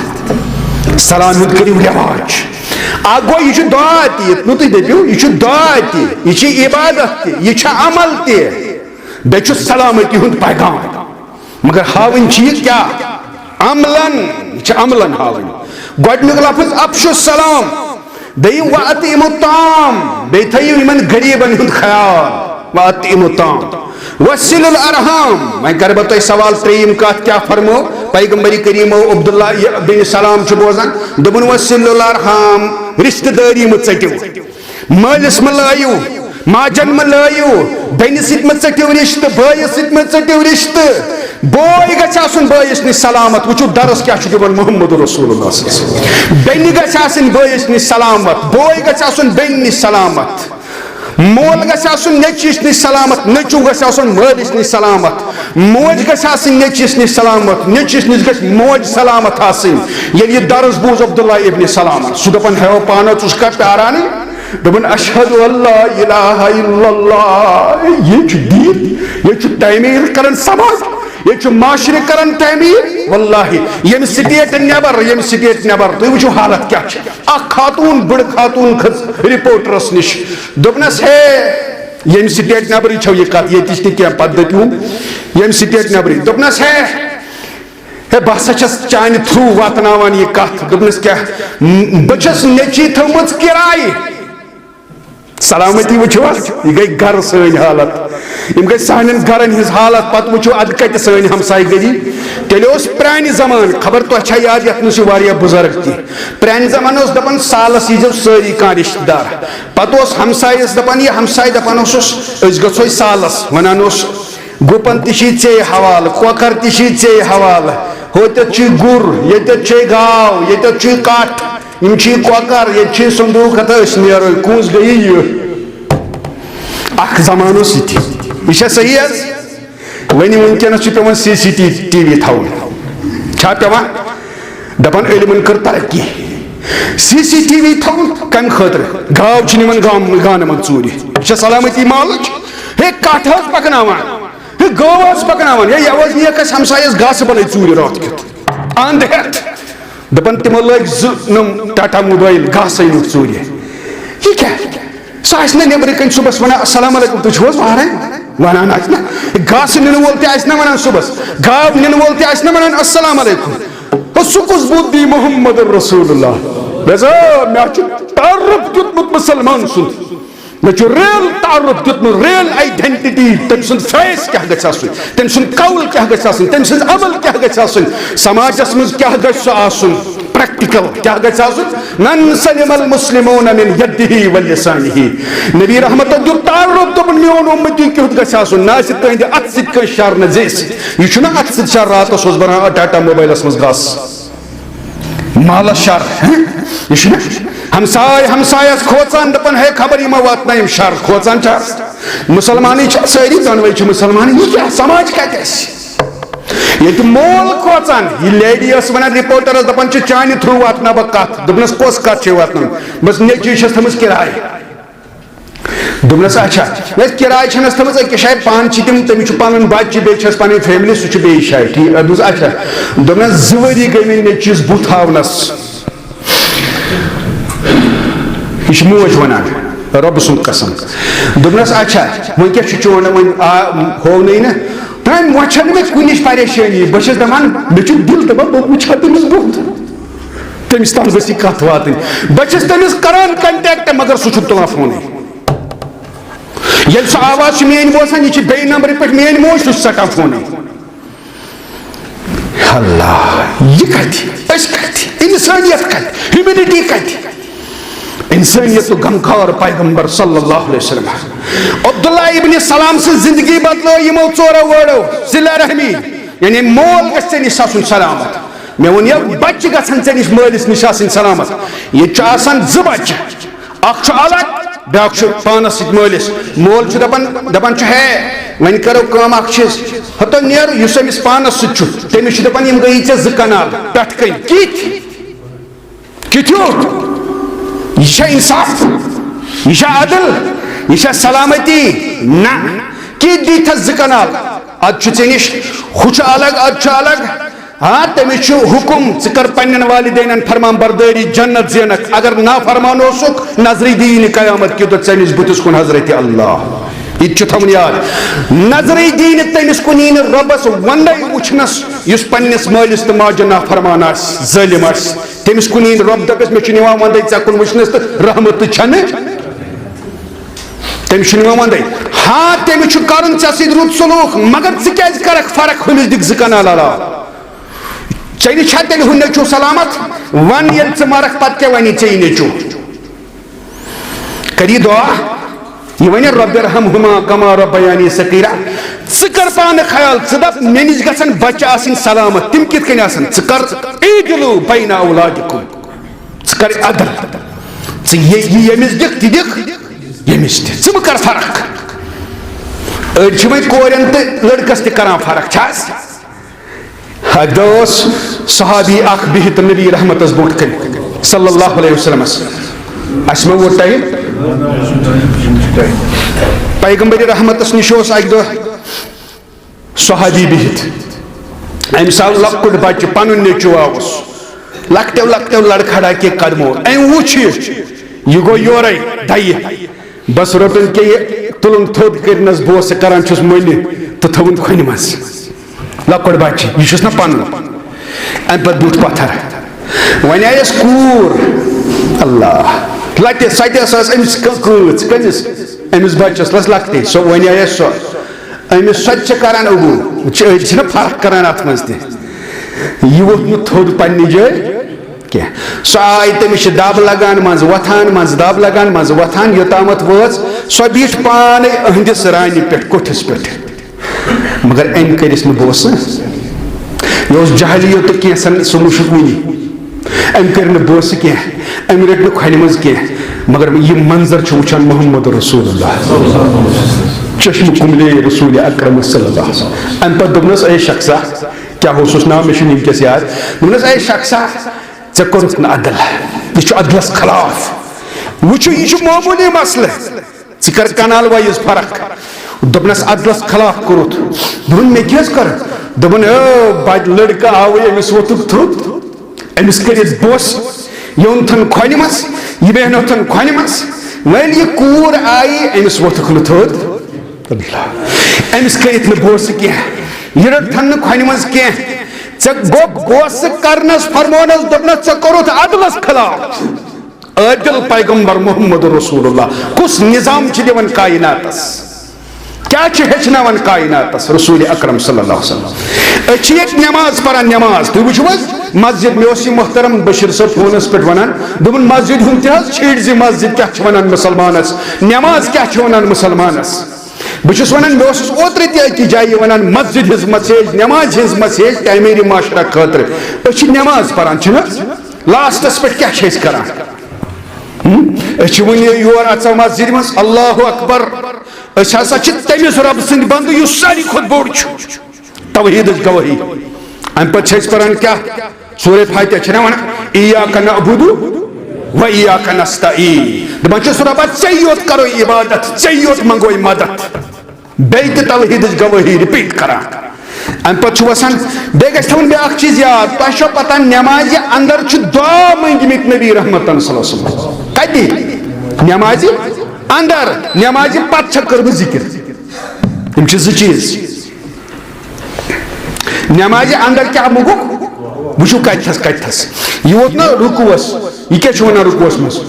سلام ہُنٛد کٔرِو رٮ۪واج۔ اکھ گوٚو، یہِ چھُ دُعا تہِ، یہِ نہٕ تُہۍ دٔپِو، یہِ چھُ دُعا تہِ، یہِ چھِ عبادت تہِ، یہِ چھُ عمل تہِ۔ بیٚیہِ چھُ سلامتی ہُنٛد پیغام۔ مگر ہاوٕنۍ چھِ یہِ کیٛاہ؟ عملاً، یہِ چھِ عملاً ہاوٕنۍ۔ گۄڈٕنیُک لفظ افشوا السلام، دوٚیِم واطعموا الطعام، بیٚیہِ تھٲیِو یِمن غریٖبن ہُنٛد خیال، واطعموا الطعام، وصلوا الارحام۔ وۄنۍ کرٕ بہٕ تۄہہِ سوال، ترٛیٚیِم کتھ کیٛاہ فرمو پیغمبر کریٖمو؟ عبداللہ بن سلام چھُ بوزان، دوٚپُن، وصلوا الارحام، رشتہٕ دٲری مہٕ ژٔٹِو۔ مٲلِس مہٕ لٲیِو، ماجن مہٕ لٲیِو، بیٚنہِ سۭتۍ مہٕ ژٔٹِو رِشتہٕ، بٲیِس سۭتۍ مہٕ ژٔٹِو رِشتہٕ۔ بوے گژھِ آسُن بٲیِس نِش سلامت۔ وٕچھِو درس کیٛاہ چھُ دِوان محمد رسول اللہ صلی اللہ علیہ وسلم۔ بیٚنہِ گژھِ آسٕنۍ بٲیِس نِش سلامت، بوے گژھِ آسُن بیٚنہِ نِش سلامت۔ مول گژھِ آسُن نیٚچوِس نِش سلامت، نیٚچوٗ گژھِ آسُن مٲلِس نِش سلامت۔ موج گژھِ آسٕنۍ نیٚچوِس نِش سلامت، نیٚچوِس نِش گژھِ موج سلامت آسٕنۍ۔ ییٚلہِ یہِ درس بوٗز عبداللہ ابن سلامن، سُہ دپان، ہے پانہ ژٕ چھُکھا پیارانٕے؟ دوٚپُن، اشہد ان لا الہ الا اللہ، یہِ چھُ دین، یہِ چھُ تعمیٖر کران سماج، یہِ چھُ معاشرٕ کران تعمیٖر۔ واللہ، ییٚمہِ سٹیٹ نٮ۪بر، ییٚمہِ سٹیٹ نٮٮ۪بر، تُہۍ وٕچھِو حالت کیٛاہ چھِ۔ اکھ خاتوٗن، بٕڑٕ خاتوٗن کھٔژ رپورٹرس نِش، دوٚپنس، ہے، ییٚمہِ سٹیٹ نٮ۪برٕے چھو یہِ کتھ، ییٚتِچ تہِ کینٛہہ، پتہٕ دٔپِو ییٚمہِ سٹیٹ نٮ۪برٕے۔ دوٚپنس، ہے، ہے، بہٕ ہسا چھَس چانہِ تھرٛوٗ واتناوان یہِ کتھ۔ دوٚپنس، کیٛاہ؟ م-، بہٕ چھَس نیٚچی تھٲومٕژ کِرایہِ۔ سلامتی وٕچھِو حظ، یہِ گٔے گرٕ سٲنۍ حالت۔ یِم گٔے سانٮ۪ن گرن ہٕنٛز حالت۔ پتہٕ وٕچھِو، ادٕ کتہِ سٲنۍ ہمسایہِ گٔری۔ تیٚلہِ اوس پرٛانہِ زمانہٕ، خبر تۄہہِ چھا یاد، یتھ منٛز چھِ واریاہ بُزرگ تہِ۔ پرٛانہِ زمانہٕ اوس دپان، سالس ییٖزیو سٲری کانٛہہ رشتہٕ دار۔ پتہٕ اوس ہمسایس دپان، یہِ ہمسایہِ دپان اوسُس، أسۍ گژھو سالس، ونان اوس، گُپن تہِ چھِ ژےٚ حوالہٕ، کۄکر تہِ چھِ ژےٚ حوالہٕ، ہوٚتٮ۪تھ چھُے گُر، ییٚتٮ۪تھ چھے گاو، ییٚتٮ۪تھ چھُے کٹھ، یِم چھِ کۄکر، ییٚتہِ چھِ صندوٗق ہتہٕ، أسۍ نیرو، کُس گٔیہِ یہِ؟ اکھ زمانہٕ اوس یہِ تہِ۔ یہِ چھا صحیح حظ؟ وۄنۍ وٕنکیٚنس چھُ پٮ۪وان سی سی ٹی وی تھاوُن۔ چھا پٮ۪وان؟ دپان علمن کٔر ترقی۔ سی سی ٹی وی تھاوُن کمہِ خٲطرٕ؟ گاو چھِ نِوان گام-، گانہٕ منٛز ژوٗرِ۔ یہِ چھا سلامتی مالٕچ؟ ہے، کٹھ حظ پکناوان۔ ہے، گٲو حظ پکناوان۔ ہے، یہِ اوس نیک اَسہِ ہمسایس گاسہٕ بنٲے ژوٗرِ راتھ کیُتھ۔ اند ہٮ۪تھ۔ دپان تِمو لٲگۍ زٕ نم ٹاٹا موبایل گاسے نیوٗکھ ژوٗرِ۔ یہِ کیٛاہ؟ سُہ آسہِ نہ نیٚبرٕ کَنۍ صُبحَس وَنان، "السلام علیکم، تُہۍ چھِو حظ وارَے؟" وَنان آسہِ نہ۔ گاسہٕ نِنہٕ وول تہِ آسہِ نہ وَنان صُبحَس، گاو نِنہٕ وول تہِ آسہِ نہ وَنان، "السلام علیکم۔" ہو، سُہ کُس بُدھ دی محمد رسول اللہ؟ رضا، مےٚ چھُ تعارُف دیُتمُت مُسلمان سُنٛد۔ مےٚ چھُ ریل تعارُف دیُتمُت، ریل آئیڈینٹی، تٔمۍ سُنٛد فیس کیٛاہ گژھِ آسُن، تٔمۍ سُنٛد قول کیٛاہ گژھِ آسُن، تٔمۍ سٕنٛز عمل کیٛاہ گژھِ آسٕنۍ، سماجس منٛز کیٛاہ گژھِ سُہ آسُن، پریکٹیکل کیٛاہ گژھِ آسُن۔ من سلم المسلمون من یدہ و لسانہ۔ نبی رحمتو دیُت تعارُف، دوٚپُن، میون اُمتی کیُتھ گژھِ آسُن، نہ آسہِ تُہنٛدِ اتھٕ سۭتۍ کٲنٛسہِ شر نہ زیٚیہِ سۭتۍ۔ یہِ چھُنہ اتھٕ سۭتۍ شر راتس اوس بنان ٹاٹا موبایلس منٛز گاسہٕ۔ مالس شر، ہہ؟ یہِ چھُنہ ہمساے ہمسایس کھوژان، دپان، ہے خبر یہِ ما واتناوِ یِم شر، کھوژان چھا؟ مسلمانٕے چھا؟ سٲری دۄنوے چھِ مسلمان، یہِ کیٛاہ سماج کتہِ آسہِ؟ ییٚتہِ مول کھوژان، یہِ لیڈی ٲس ونان رپورٹرس، دپان چھِ، "چانہِ تھرو واتناو بہٕ کتھ۔" دوٚپنس، "کۄس کتھ چھے واتناوٕنۍ؟" دوٚپمس، "نیٚچوِس چھس تھٲمٕژ کِراے۔" دوٚپنس، "اچھا۔" دوٚپنس، "کِراے چھنس تھٲمٕژ أکِس جایہِ، پانہٕ چھِ تِم، تٔمِس چھُ پنُن بچہِ، بیٚیہِ چھس پنٕنۍ فیملی، سُہ چھُ بیٚیِس جایہِ۔" ٹھیٖک؟ دوٚپمس، "اچھا۔" دوٚپنس، "زٕ ؤری گٔے مےٚ نیٚچوِس بُتھ ہاونس۔" یہِ چھِ موج ونان، رۄبہٕ سُنٛد قسم۔ دوٚپنس، "اچھا، وۄنۍ کیٛاہ چھُ چون، وۄنۍ آ، ہوونٕے نہ؟" تٔمۍ وۄنۍ چھنہٕ مےٚ کُنِچ پریشٲنی، بہٕ چھس دپان، مےٚ چھُ دل دپان، بہٕ وٕچھِ ہا تٔمِس بُتھ۔ تٔمِس تام گٔژھ یہِ کتھ واتٕنۍ۔ بہٕ چھس تٔمِس کران کنٹیکٹ، مگر سُہ چھُنہٕ تُلان فونٕے۔ ییٚلہِ سُہ آواز چھُ میٲنۍ بوزان، یہِ چھِ بیٚیہِ نمبرٕ پٮ۪ٹھ میٲنۍ موج، سُہ چھُ ژٹان فونٕے۔ اللہ، یہِ کتہِ؟ أسۍ کتہِ؟ انسانیت کتہِ؟ ہیومینٹی کتہِ؟ انسانیت تہٕ غمخوار پیغمبر صلی اللہ علیہ وسلم۔ عبداللہ ابن سلام سٕنٛز زندگی بدلٲو یِمو ژورو وٲڑو، صلہ رحمی، یعنی مول گژھِ ژےٚ نِش آسُن سلامت۔ مےٚ ووٚن، یہِ بچہِ گژھن ژےٚ نِش مٲلِس نِش آسٕنۍ سلامت۔ ییٚتہِ چھُ آسان زٕ بچہِ، اکھ چھُ الگ، بیٛاکھ چھُ پانس سۭتۍ مٲلِس۔ مول چھُ دپان، دپان چھُ، ہے، وۄنۍ کرو کٲم، اکھ چیٖز، ہتو نیر، یُس أمِس پانس سۭتۍ چھُ، تٔمِس چھُ دپان، یِم گٔیی ژےٚ زٕ کنال پٮ۪ٹھٕ کنۍ۔ کِتھۍ؟ کِتھیُتھ؟ یہِ چھا انصاف؟ یہِ چھا عدل؟ یہِ چھا سلامتی؟ نہ۔ کِتھۍ دی تھس زٕ کنال؟ ادٕ چھُ ژےٚ نِش، ہُہ چھُ الگ، ادٕ چھُ الگ۔ ہاں، تٔمِس چھُ حُکُم، ژٕ کر پننٮ۪ن والدینن فرمان بردٲری، جنت زینکھ۔ اگر نافرمان اوسُکھ، نظرٕے دِیی نہٕ قیامت کہِ دۄہ ژےٚ نِش بُتھِس کُن حضرت اللہ۔ یہِ تہِ چھُ تھاوُن یاد۔ نظرٕے دی نہٕ تٔمِس کُن، یی نہٕ رۄبَس وَندَے وٕچھنَس، یُس پنٛنِس مٲلِس تہٕ ماجہِ نافرمان آسہِ، ظٲلِم آسہِ۔ تٔمِس کُن یی نہٕ رۄب، دَپٮ۪س، "مےٚ چھُنہٕ یِوان وَندَے ژےٚ کُن وٕچھنَس تہٕ رحمت تہِ چھَنہٕ۔" تٔمِس چھُنہٕ یِوان وَندَے۔ ہاں، تٔمِس چھُ کَرُن ژےٚ سۭتۍ رُت سلوٗک، مگر ژٕ کیٛازِ کَرَکھ فرق؟ ہُمِس دِکھ زٕ کَنال علاوٕ۔ ژےٚ نِش چھا تیٚلہِ ہُہ نیٚچوٗ سلامت؟ وَن، ییٚلہِ ژٕ مَرَکھ، پَتہٕ کیٛاہ وَنی ژےٚ یہِ نیٚچوٗ؟ کری دعا، یہِ وَنہِ، "رب ارحمہما کما ربیانی صغیرا۔" ژٕ کر پانہٕ خیال، ژٕ دَپ، مےٚ نِش گژھن بچہٕ آسٕنۍ سلامت۔ تِم کِتھ کٔنۍ آسن؟ ژٕ کر، "اعدلوا بین اولادکم۔" ژٕ کر عدل۔ ژٕ یہِ، یہِ ییٚمِس دِکھ، تہِ دِکھ ییٚمِس تہِ۔ ژٕ مہٕ کر فرق۔ أڑۍ چھِ وۄنۍ کورٮ۪ن تہٕ لڑکس تہِ کران فرق، چھا؟ اَکہِ دۄہ اوس صحابی اکھ بِہِتھ نبی رحمتس برونٛٹھ کنہِ صلی اللہ علیہ وسلمس۔ اَسہِ ما ووت ٹایم؟ پیغمبر رحمتس نِش اوس اَکہِ دۄہ صحابی بِہِتھ۔ أمِس آو لۄکُٹ بچہٕ، پنُن نیٚچوٗ آوُس۔ لۄکٹیو لۄکٹیو لڑکھڑا کے قدمو۔ أمۍ وُچھ یہِ، یہِ گوٚو یورے دَیہِ۔ بس روٚٹُن کہِ یہِ تُلُن تھوٚد کٔرنس، بہٕ اوسُس کران چھُس مٔنہِ تہٕ تھوٚوُن کھۄنہِ منٛز۔ لۄکُٹ بچہِ، یہِ چھُس نہ پنُن۔ امہِ پتہٕ بیوٗٹھ پتھر۔ وۄنۍ آیس کوٗر، اللہ، لتہِ سۄ تہِ ٲس أمِس کٲ-، کۭژ، کٔمِس؟ أمِس بچس لس لۄکٹے۔ سۄ وۄنۍ آیس سۄ، أمِس سۄ تہِ چھِ کران عبوٗ۔ چھِ، أڑۍ چھِنہ فرق کران اتھ منٛز تہِ۔ یہِ ووٚتھ نہٕ تھوٚد پننہِ جایہِ کینٛہہ۔ سۄ آیہِ، تٔمِس چھِ دب لگان، منٛزٕ وۄتھان، منٛزٕ دب لگان، منٛزٕ وۄتھان، یوٚتامَتھ وٲژ سۄ بیٖٹھ پانے أہنٛدِس رانہِ پٮ۪ٹھ، کوٹھِس پٮ۪ٹھ۔ مگر أمۍ کٔرِس نہٕ بوسہٕ۔ یہِ اوس جہلی یوت تہٕ کینٛژھن سُہ مُشُک وُنہِ۔ أمۍ کٔرۍ نہٕ بوسہٕ کینٛہہ، أمۍ رٔٹۍ نہٕ کھۄنہِ منٛز کینٛہہ۔ مگر یہِ منظر چھُ وٕچھان محمد رسول اللہ۔ چشم کُملے رسول اکرم صلی اللہ علیہ وسلم۔ اَمہِ پتہٕ دوٚپنَس، "اے شخصا"، کیٛاہ اوسُس ناو، مےٚ چھُنہٕ وٕنکیٚس یاد۔ دوٚپنَس، "اے شخصا، ژےٚ کوٚرُتھ نہٕ عدل۔ یہِ چھُ عدلس خلاف۔ وٕچھِو، یہِ چھُ معموٗلی مسلہٕ۔ ژٕ کر کنال وایز فرق۔" دوٚپنَس، "عدلس خلاف کوٚرُتھ۔" دوٚپُن، "مےٚ کیٛاہ حظ کٔر؟" دوٚپُن، "او، بَچہٕ لٔڑکہٕ آوٕے، أمِس ووٚتھُکھ تھوٚد، أمِس کٔرِتھ بوس، یہِ اوٚنتھن کھۄنہِ منٛز، یہِ بیٚہنوتھن کھۄنہِ منٛز۔ وۄنۍ یہِ کوٗر آیہِ، أمِس ووٚتھُکھ نہٕ تھوٚد۔" أمِس کٔرِتھ نہٕ بوسہٕ کینٛہہ، یہِ رٔٹتھن نہٕ کھۄنہِ منٛز کینٛہہ۔ ژےٚ گوٚو بوسہٕ کرنس فرمونس، دوٚپنس، "ژےٚ کوٚرُتھ عدلس خلاف۔" عادل پیغمبر محمد رسول اللہ کُس نظام چھِ دِوان کائناتس؟ کیٛاہ چھِ ہیٚچھناوان کائناتس رسول اکرم صلی اللہ علیہ وسلم؟ أسۍ چھِ ییٚتہِ نماز پران، نماز۔ تُہۍ وٕچھِو حظ مسجد، مےٚ اوس یہِ محترم بشیر صٲب فونس پٮ۪ٹھ ونان، دوٚپُن، "مسجد ہُنٛد تہِ حظ چھیڑ زِ، مسجد کیٛاہ چھِ ونان مسلمانس؟ نماز کیٛاہ چھِ ونان مسلمانس؟" بہٕ چھُس ونان، مےٚ اوسُس اوترٕ تہِ أکِس جایہِ ونان، مسجد ہٕنٛز مسیج، نماز ہٕنٛز مسیج، تعمیٖرِ معاشرہ خٲطرٕ۔ أسۍ چھِ نماز پران، چھِنہٕ حظ؟ لاسٹس پٮ۪ٹھ کیٛاہ چھِ أسۍ کران؟ ہم؟ أسۍ چھِ وٕنہِ یور اژان مسجدِ منٛز، اللہ اکبر۔ أسۍ ہسا چھِ تٔمِس رۄب سٕنٛدۍ بندٕ یُس ساروی کھۄتہٕ بوٚڑ چھُ۔ توحیدٕچ گوٲہی۔ اَمہِ پتہٕ چھِ أسۍ پران کیٛاہ؟ سورہ فاتحہ چھِ نہ وَنان، "ایاک نعبد و ایاک نستعین"۔ دَپان چھِس، "رۄبا، ژےٚ یوت کرو عبادت، ژےٚ یوت منٛگو مدد۔" بیٚیہِ تہِ توحیدٕچ گوٲہی رِپیٖٹ کران۔ اَمہِ پتہٕ چھُ وَسان، بیٚیہِ گژھِ تھاوُن بیٛاکھ چیٖز یاد، تۄہہِ چھو پتہ، نمازِ اندر چھِ دعا مٔنگمٕتۍ نبی رحمتن صلی اللہ علیہ وسلم۔ کتہِ؟ نمازِ اندر۔ نمازِ پتہٕ چھےٚ کٔرمٕژ ذِکِر۔ یِم چھِ زٕ چیٖز۔ نمازِ اندر کیٛاہ موٚگُکھ؟ وٕچھِو کَتہِ تھَس، کَتہِ تھَس۔ یہِ ووت نہ رُکوٗعس۔ یہِ کیٛاہ چھُ وَنان رُکوٗعس منٛز؟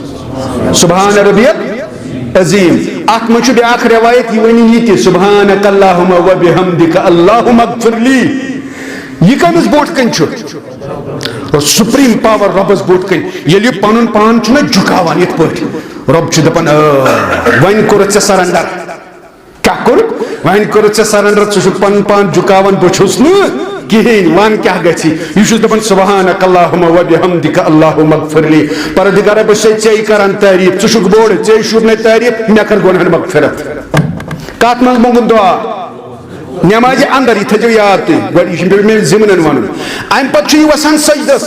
سبحان ربی العظیم۔ اَتھ منٛز چھُ بیٛاکھ رِوایت، یہِ وَنہِ یہِ تہِ، "سبحانک اللہم و بحمدک اللہم اغفر لی۔" یہِ کٔمِس برونٛٹھ کَنہِ چھُ؟ سپریم پاور رۄبَس برونٛٹھ کَنہِ۔ ییٚلہِ یہِ پَنُن پان چھُنہ جُکاوان یِتھ پٲٹھۍ، رۄب چھُ دَپان، "آ، وۄنۍ کوٚرُتھ ژےٚ سرنڈر۔" کیٛاہ کوٚرُتھ؟ وۄنۍ کوٚرُتھ ژےٚ سرنڈر، ژٕ چھُکھ پنُن پان جُکاوان، بہٕ چھُس نہٕ کِہیٖنۍ، وَن کیٛاہ گژھِ؟ یہِ چھُس دَپان، "سبحانک اللہم و بحمدک اللہم اغفر لی۔" پروردگارا، بہٕ چھُسے ژےٚ کران تعریٖف، ژٕ چھُکھ بوٚڑ، ژےٚ شوٗب مےٚ تعریٖف، مےٚ کر گۄنہَن مغفرت۔ کَتھ منٛز موٚنگُن دُعا؟ نمازِ اندر، یہِ تھٲیزیو یاد تُہۍ، گۄڈٕ یہِ چھُ مےٚ ضِمنَن وَنُن۔ اَمہِ پَتہٕ چھُ یہِ وَسان سجدَس۔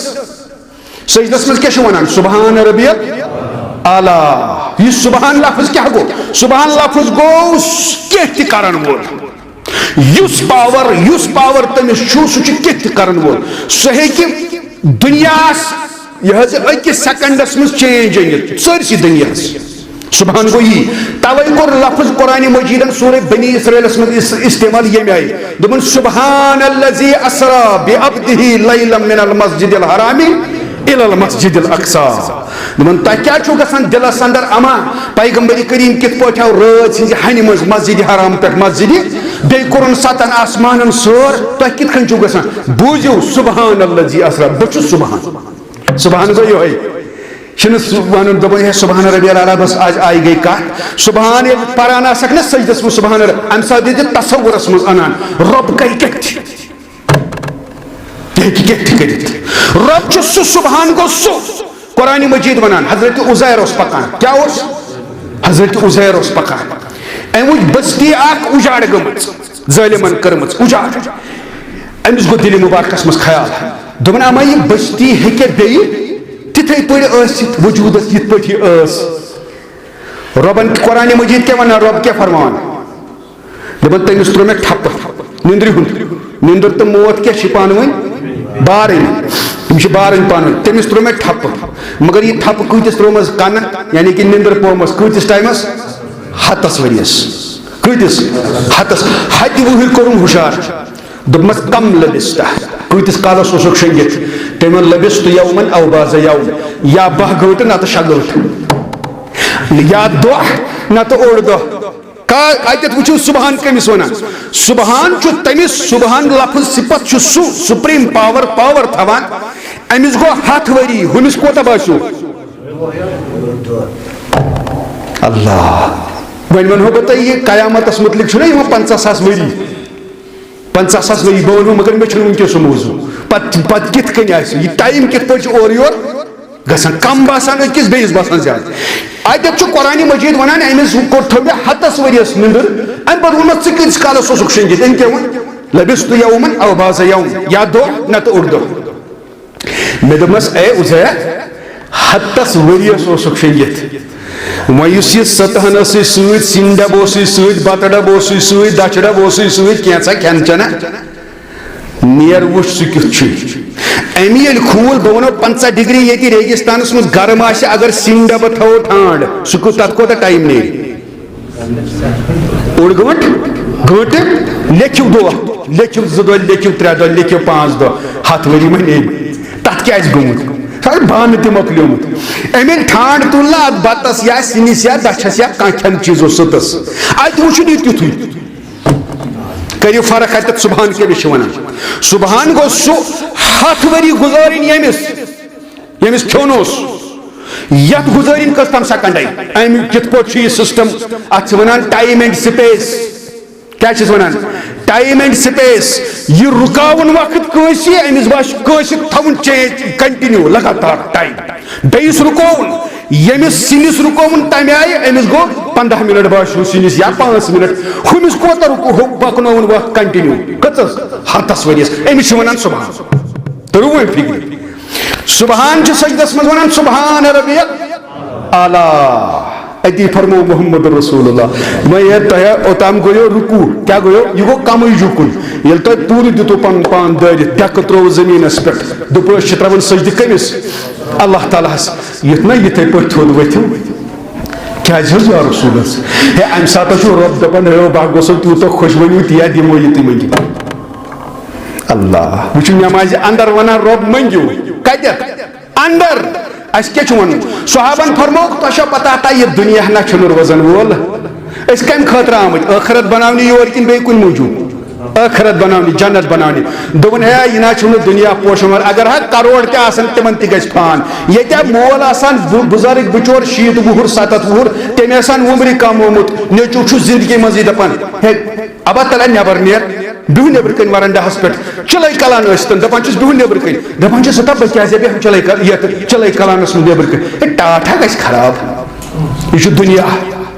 سجدس منٛز کیٛاہ چھُ وَنان؟ سبحان ربی اعلیٰ۔ یہِ سبحان لفظ کیٛاہ گوٚو؟ سبحان لفظ گوٚو کینٛہہ تہِ کرن وول۔ یُس پاور، یُس پاور تٔمِس چھُ، سُہ چھُ کینٛہہ تہِ کرن وول۔ سُہ ہیٚکہِ دُنیاہس، یہِ حظ، أکِس سیکنڈس منٛز چینج أنِتھ سٲرسٕے دُنیاہس۔ سبحان گوٚو یی۔ توے کوٚر لفظ قرآن مجیدن سورہ بنی اسرائیلس منٛز اس-، استعمال ییٚمہِ آیہِ۔ دوٚپُن، "سبحان الذی اسری بعبدہ لیلا من المسجد الحرام الی المسجد الاقصی۔" دوٚپُن، تۄہہِ کیٛاہ چھُو گژھان دِلس اندر اما؟ پیغمبر کریم کِتھ پٲٹھۍ آو رٲژ ہٕنزِ ہنہِ منٛز مسجد حرام پٮ۪ٹھ مسجدِ، بیٚیہِ کوٚرُن ستن آسمانن سٲر، تۄہہِ کِتھ کٔنۍ چھُو گژھان؟ بوٗزِو، سبحان الذی اسری، بہٕ چھُس سبحان۔ سبحان گوٚو یِہوٚے۔ چھِنہٕ سُہ وَنُن، دَپان، "ہے، سبحان ربی الاعلیٰ، بس آز آیہِ گٔے کَتھ۔" سبحان ییٚلہِ پَران آسَکھ نہ سجدَس منٛز، سبحان رب، اَمہِ ساتہٕ ییٚتہِ تصوُرَس منٛز اَنان، رۄب کَرِ کیٛاہ تہِ۔ یہِ ہیٚکہِ کیٛاہ تہِ کٔرِتھ۔ رۄب چھُ سُہ، سبحان گوٚو سُہ۔ قرآن مجید وَنان، حضرت عزیر اوس پَکان۔ کیٛاہ اوس؟ حضرت عزیر اوس پَکان۔ أمۍ وٕچھ بستی اَکھ اُجاڑ گٔمٕژ، ظٲلِمَن کٔرمٕژ اُجاڑ۔ أمِس گوٚو دِلہِ مُبارکَس منٛز خیال، دوٚپُن، اما یہِ بستی ہیٚکیٛاہ بیٚیہِ تِتھَے پٲٹھۍ ٲسِتھ وجوٗدَس یِتھ پٲٹھۍ یہِ ٲس؟ رۄبَن قرآن مجید کیٛاہ وَنان، رۄب کیٛاہ فرمان؟ دَپان، تٔمِس ترٛوو مےٚ ٹھَپہٕ، نِندرِ ہُنٛد۔ نِندٕر تہٕ موت کیٛاہ چھِ پانہٕ ؤنۍ؟ بارٕنۍ۔ یِم چھِ بارٕنۍ پانہٕ ؤنۍ۔ تٔمِس ترٛوو مےٚ ٹھَپہٕ۔ مگر یہِ ٹھَپہٕ کۭتِس ترٛوومَس کنہٕ، یعنی کہِ نِندٕر پومَس کۭتِس ٹایمَس؟ ہَتَس ؤرِیَس۔ کۭتِس؟ ہَتَس۔ ہَتہِ وُہٕرۍ کوٚرُم ہُشار۔ دوٚپمَس، "کم لبست؟" کۭتِس کالَس اوسُکھ شۄنٛگِتھ؟ تٔمۍ ووٚن، "لبست یومن او بعض یوم"، یا باہ گٲنٛٹہٕ نَتہٕ شےٚ گٲنٛٹہٕ، یا دۄہ نَتہٕ اوٚڑ دۄہ۔ کا-، اَتٮ۪تھ وٕچھِو سبحان کٔمِس وَنان۔ سبحان چھُ تٔمِس، سبحان لفظ صفت چھُ سُہ supreme power، power تھاوان، أمِس گوٚو ہَتھ ؤری، ہُمِس کوٗتاہ باسیو؟ اللہ۔ وۄنۍ وَنہو بہٕ تۄہہِ، یہِ قیامتَس مُتعلِق چھُنہ یِوان پنٛژاہ ساس ؤری، پنٛژاہ ساس ؤری، بہٕ وَنہو، مگر مےٚ چھُنہٕ وٕنکیٚس سُہ موضوع۔ پَتہٕ، پَتہٕ کِتھ کٔنۍ آسہِ یہِ ٹایم، کِتھ پٲٹھۍ چھُ اورٕ یور گژھان، کم باسان أکِس، بیٚیِس باسان زیادٕ۔ اَتٮ۪تھ چھُ قرآن مجید وَنان، أمِس کوٚر، تھٲو مےٚ ہَتَس ؤرِیَس نِندٕر، اَمہِ پَتہٕ ووٚنمَس، "ژٕ کۭتِس کالَس اوسُکھ شۄنٛگِتھ؟" أمۍ کیٛاہ ووٚن؟ "لبست یومن او بعض یوم"، یا دۄہ نَتہٕ اوٚڑ دۄہ۔ مےٚ دوٚپمَس، "اے عزیر، ہَتَس ؤرِیَس اوسُکھ شۄنٛگِتھ۔ وۄنۍ یُس یہِ سٔتہَن ٲسٕے سۭتۍ، سِنۍ ڈَبہٕ اوسُے سۭتۍ، بَتہٕ ڈَبہٕ اوسُے سۭتۍ، دَچھِ ڈَبہٕ اوسُے سۭتۍ، کینٛژھا کھٮ۪ن چٮ۪نا، نیر وٕچھ سُہ کیُتھ چھُے۔" أمۍ ییٚلہِ کھوٗل، بہٕ وَنو، پنٛژاہ ڈگری ییٚتہِ ریگِستانَس منٛز گرم آسہِ، اگر سِنۍ ڈَبہٕ تھاوو ٹھانٛڈ، سُہ کو-، تَتھ کوٗتاہ ٹایم نیرِ؟ اوٚڑ گٲنٛٹہٕ، گٲنٛٹہٕ، لیکھِو دۄہ، لیکھِو زٕ دۄہ، لیکھِو ترٛےٚ دۄہ، لیکھِو پانٛژھ دۄہ، ہَتھ ؤری ما نیرِ؟ تَتھ کیٛاہ آسہِ گوٚمُت؟ سُہ آسہِ بانہٕ تہِ مۄکلیومُت۔ أمۍ ییٚلہِ ٹھانٛڈ تُل نا اَتھ بَتَس یا سِنِس یا دَچھَس یا کانٛہہ کھٮ۪نہٕ چیٖز اوس سُہ تَس، اَتہِ وٕچھُن یہِ تیُتھُے۔ کٔرِو فرق اَتٮ۪تھ سبحان کٔمِس چھِ وَنان۔ سبحان گوٚو سُہ ہَتھ ؤری گُزارٕنۍ ییٚمِس، ییٚمِس کھیوٚن اوس۔ یَتھ گُزٲرِنۍ کٔژ تام سیکنڈَے۔ اَمہِ کِتھ پٲٹھۍ چھُ یہِ سِسٹَم؟ اَتھ چھِ وَنان time and space۔ کیٛاہ چھِس وَنان؟ Time and space۔ یہِ رُکاوُن وقت کٲنٛسہِ، أمِس باسہِ کٲنٛسہِ تھاوُن change continue، لگاتار ٹایم۔ بیٚیِس رُکووُن، ییٚمِس سِنِس رُکووُن تَمہِ آیہِ، أمِس گوٚو پنٛداہ منٹ باسیو سِنِس یا پانٛژھ منٹ۔ ہُمِس کوتاہ رُکو-، ہُہ پَکنووُن وقت continue۔ کٔژَس؟ ہَتَس ؤرِیَس۔ أمِس چھِ وَنان سبحان۔ تہٕ رُوٲنۍ فِکرِ۔ سبحان چھُ سجدس منٛز وَنان، "سبحان ربی الاعلیٰ۔" أتی فرموو محمد رسول اللہ، وۄنۍ ییٚلہِ تۄہہِ اوٚتام گوٚیو رُکوع، کیٛاہ گوٚیو؟ یہِ گوٚو کمٕے جُکُن۔ ییٚلہِ تۄہہِ پوٗرٕ دیُتوُ پنُن پان دٲرِتھ، ڈٮ۪کہٕ ترٛووُ زٔمیٖنس پٮ۪ٹھ، دوٚپُو، "أسۍ چھِ ترٛاوان سجدٕ کٔمِس؟ اللہ تعالیٰ ہس۔" یُتھ نہ یِتھَے پٲٹھۍ تھوٚد ؤتھِو۔ کیٛازِ حظ یا رسول حظ؟ ہے، اَمہِ ساتہٕ چھُ رۄب دَپان، "ہے، بہٕ ہا گوٚژھُس تیوٗتاہ خۄش، ؤنِو تی ہا دِمو یہِ تُہۍ مٔنٛگِو۔" اللہ۔ وۄنۍ چھُ نٮ۪مازِ اندر وَنان، "رۄب مٔنٛگِو۔" کَتٮ۪تھ؟ اندر۔ اَسہِ کیٛاہ چھُ وَنُن؟ صحابن فرمووُکھ، "تۄہہِ چھا پتہ تہ یہِ دُنیا نہ چھُنہٕ روزن وول؟ أسۍ کَمہِ خٲطرٕ آمٕتۍ؟ ٲخرت بناونہِ یور کِنہٕ بیٚیہِ کُنہِ موٗجوٗب؟ ٲخرت بناونہِ، جنت بناونہِ۔" دوٚپُن، "ہے، یہِ نہ چھُنہٕ دُنیا پوشن وول۔ اگر ہا کروڑ تہِ آسن، تِمن تہِ گژھِ فان۔ ییٚتہِ ہا مول آسان بُ-، بُزرگ بِچور شیٖتھ وُہُر، ستتھ وُہُر، تٔمۍ آسان عُمرِ کمومُت، نیٚچُو چھُ زندگی منٛزٕے دپان، ہے، ابا تلہ نٮ۪بر نیر۔" بِہُن نیٚبرٕ کَنۍ ورنڈاہَس پٮ۪ٹھ، چِلَے کَلان ٲسۍ تَن، دَپان چھِس، "بِہُن نیٚبرٕ کَنۍ۔" دَپان چھِس، "ہتا بہٕ کیٛازِ بیٚہمہٕ چِلَے کَ-، یَتھ چِلَے کَلانَس منٛز نیٚبرٕ کَنۍ؟ ہے، ٹاٹھ ہا گژھِ خراب۔ یہِ چھُ دُنیا۔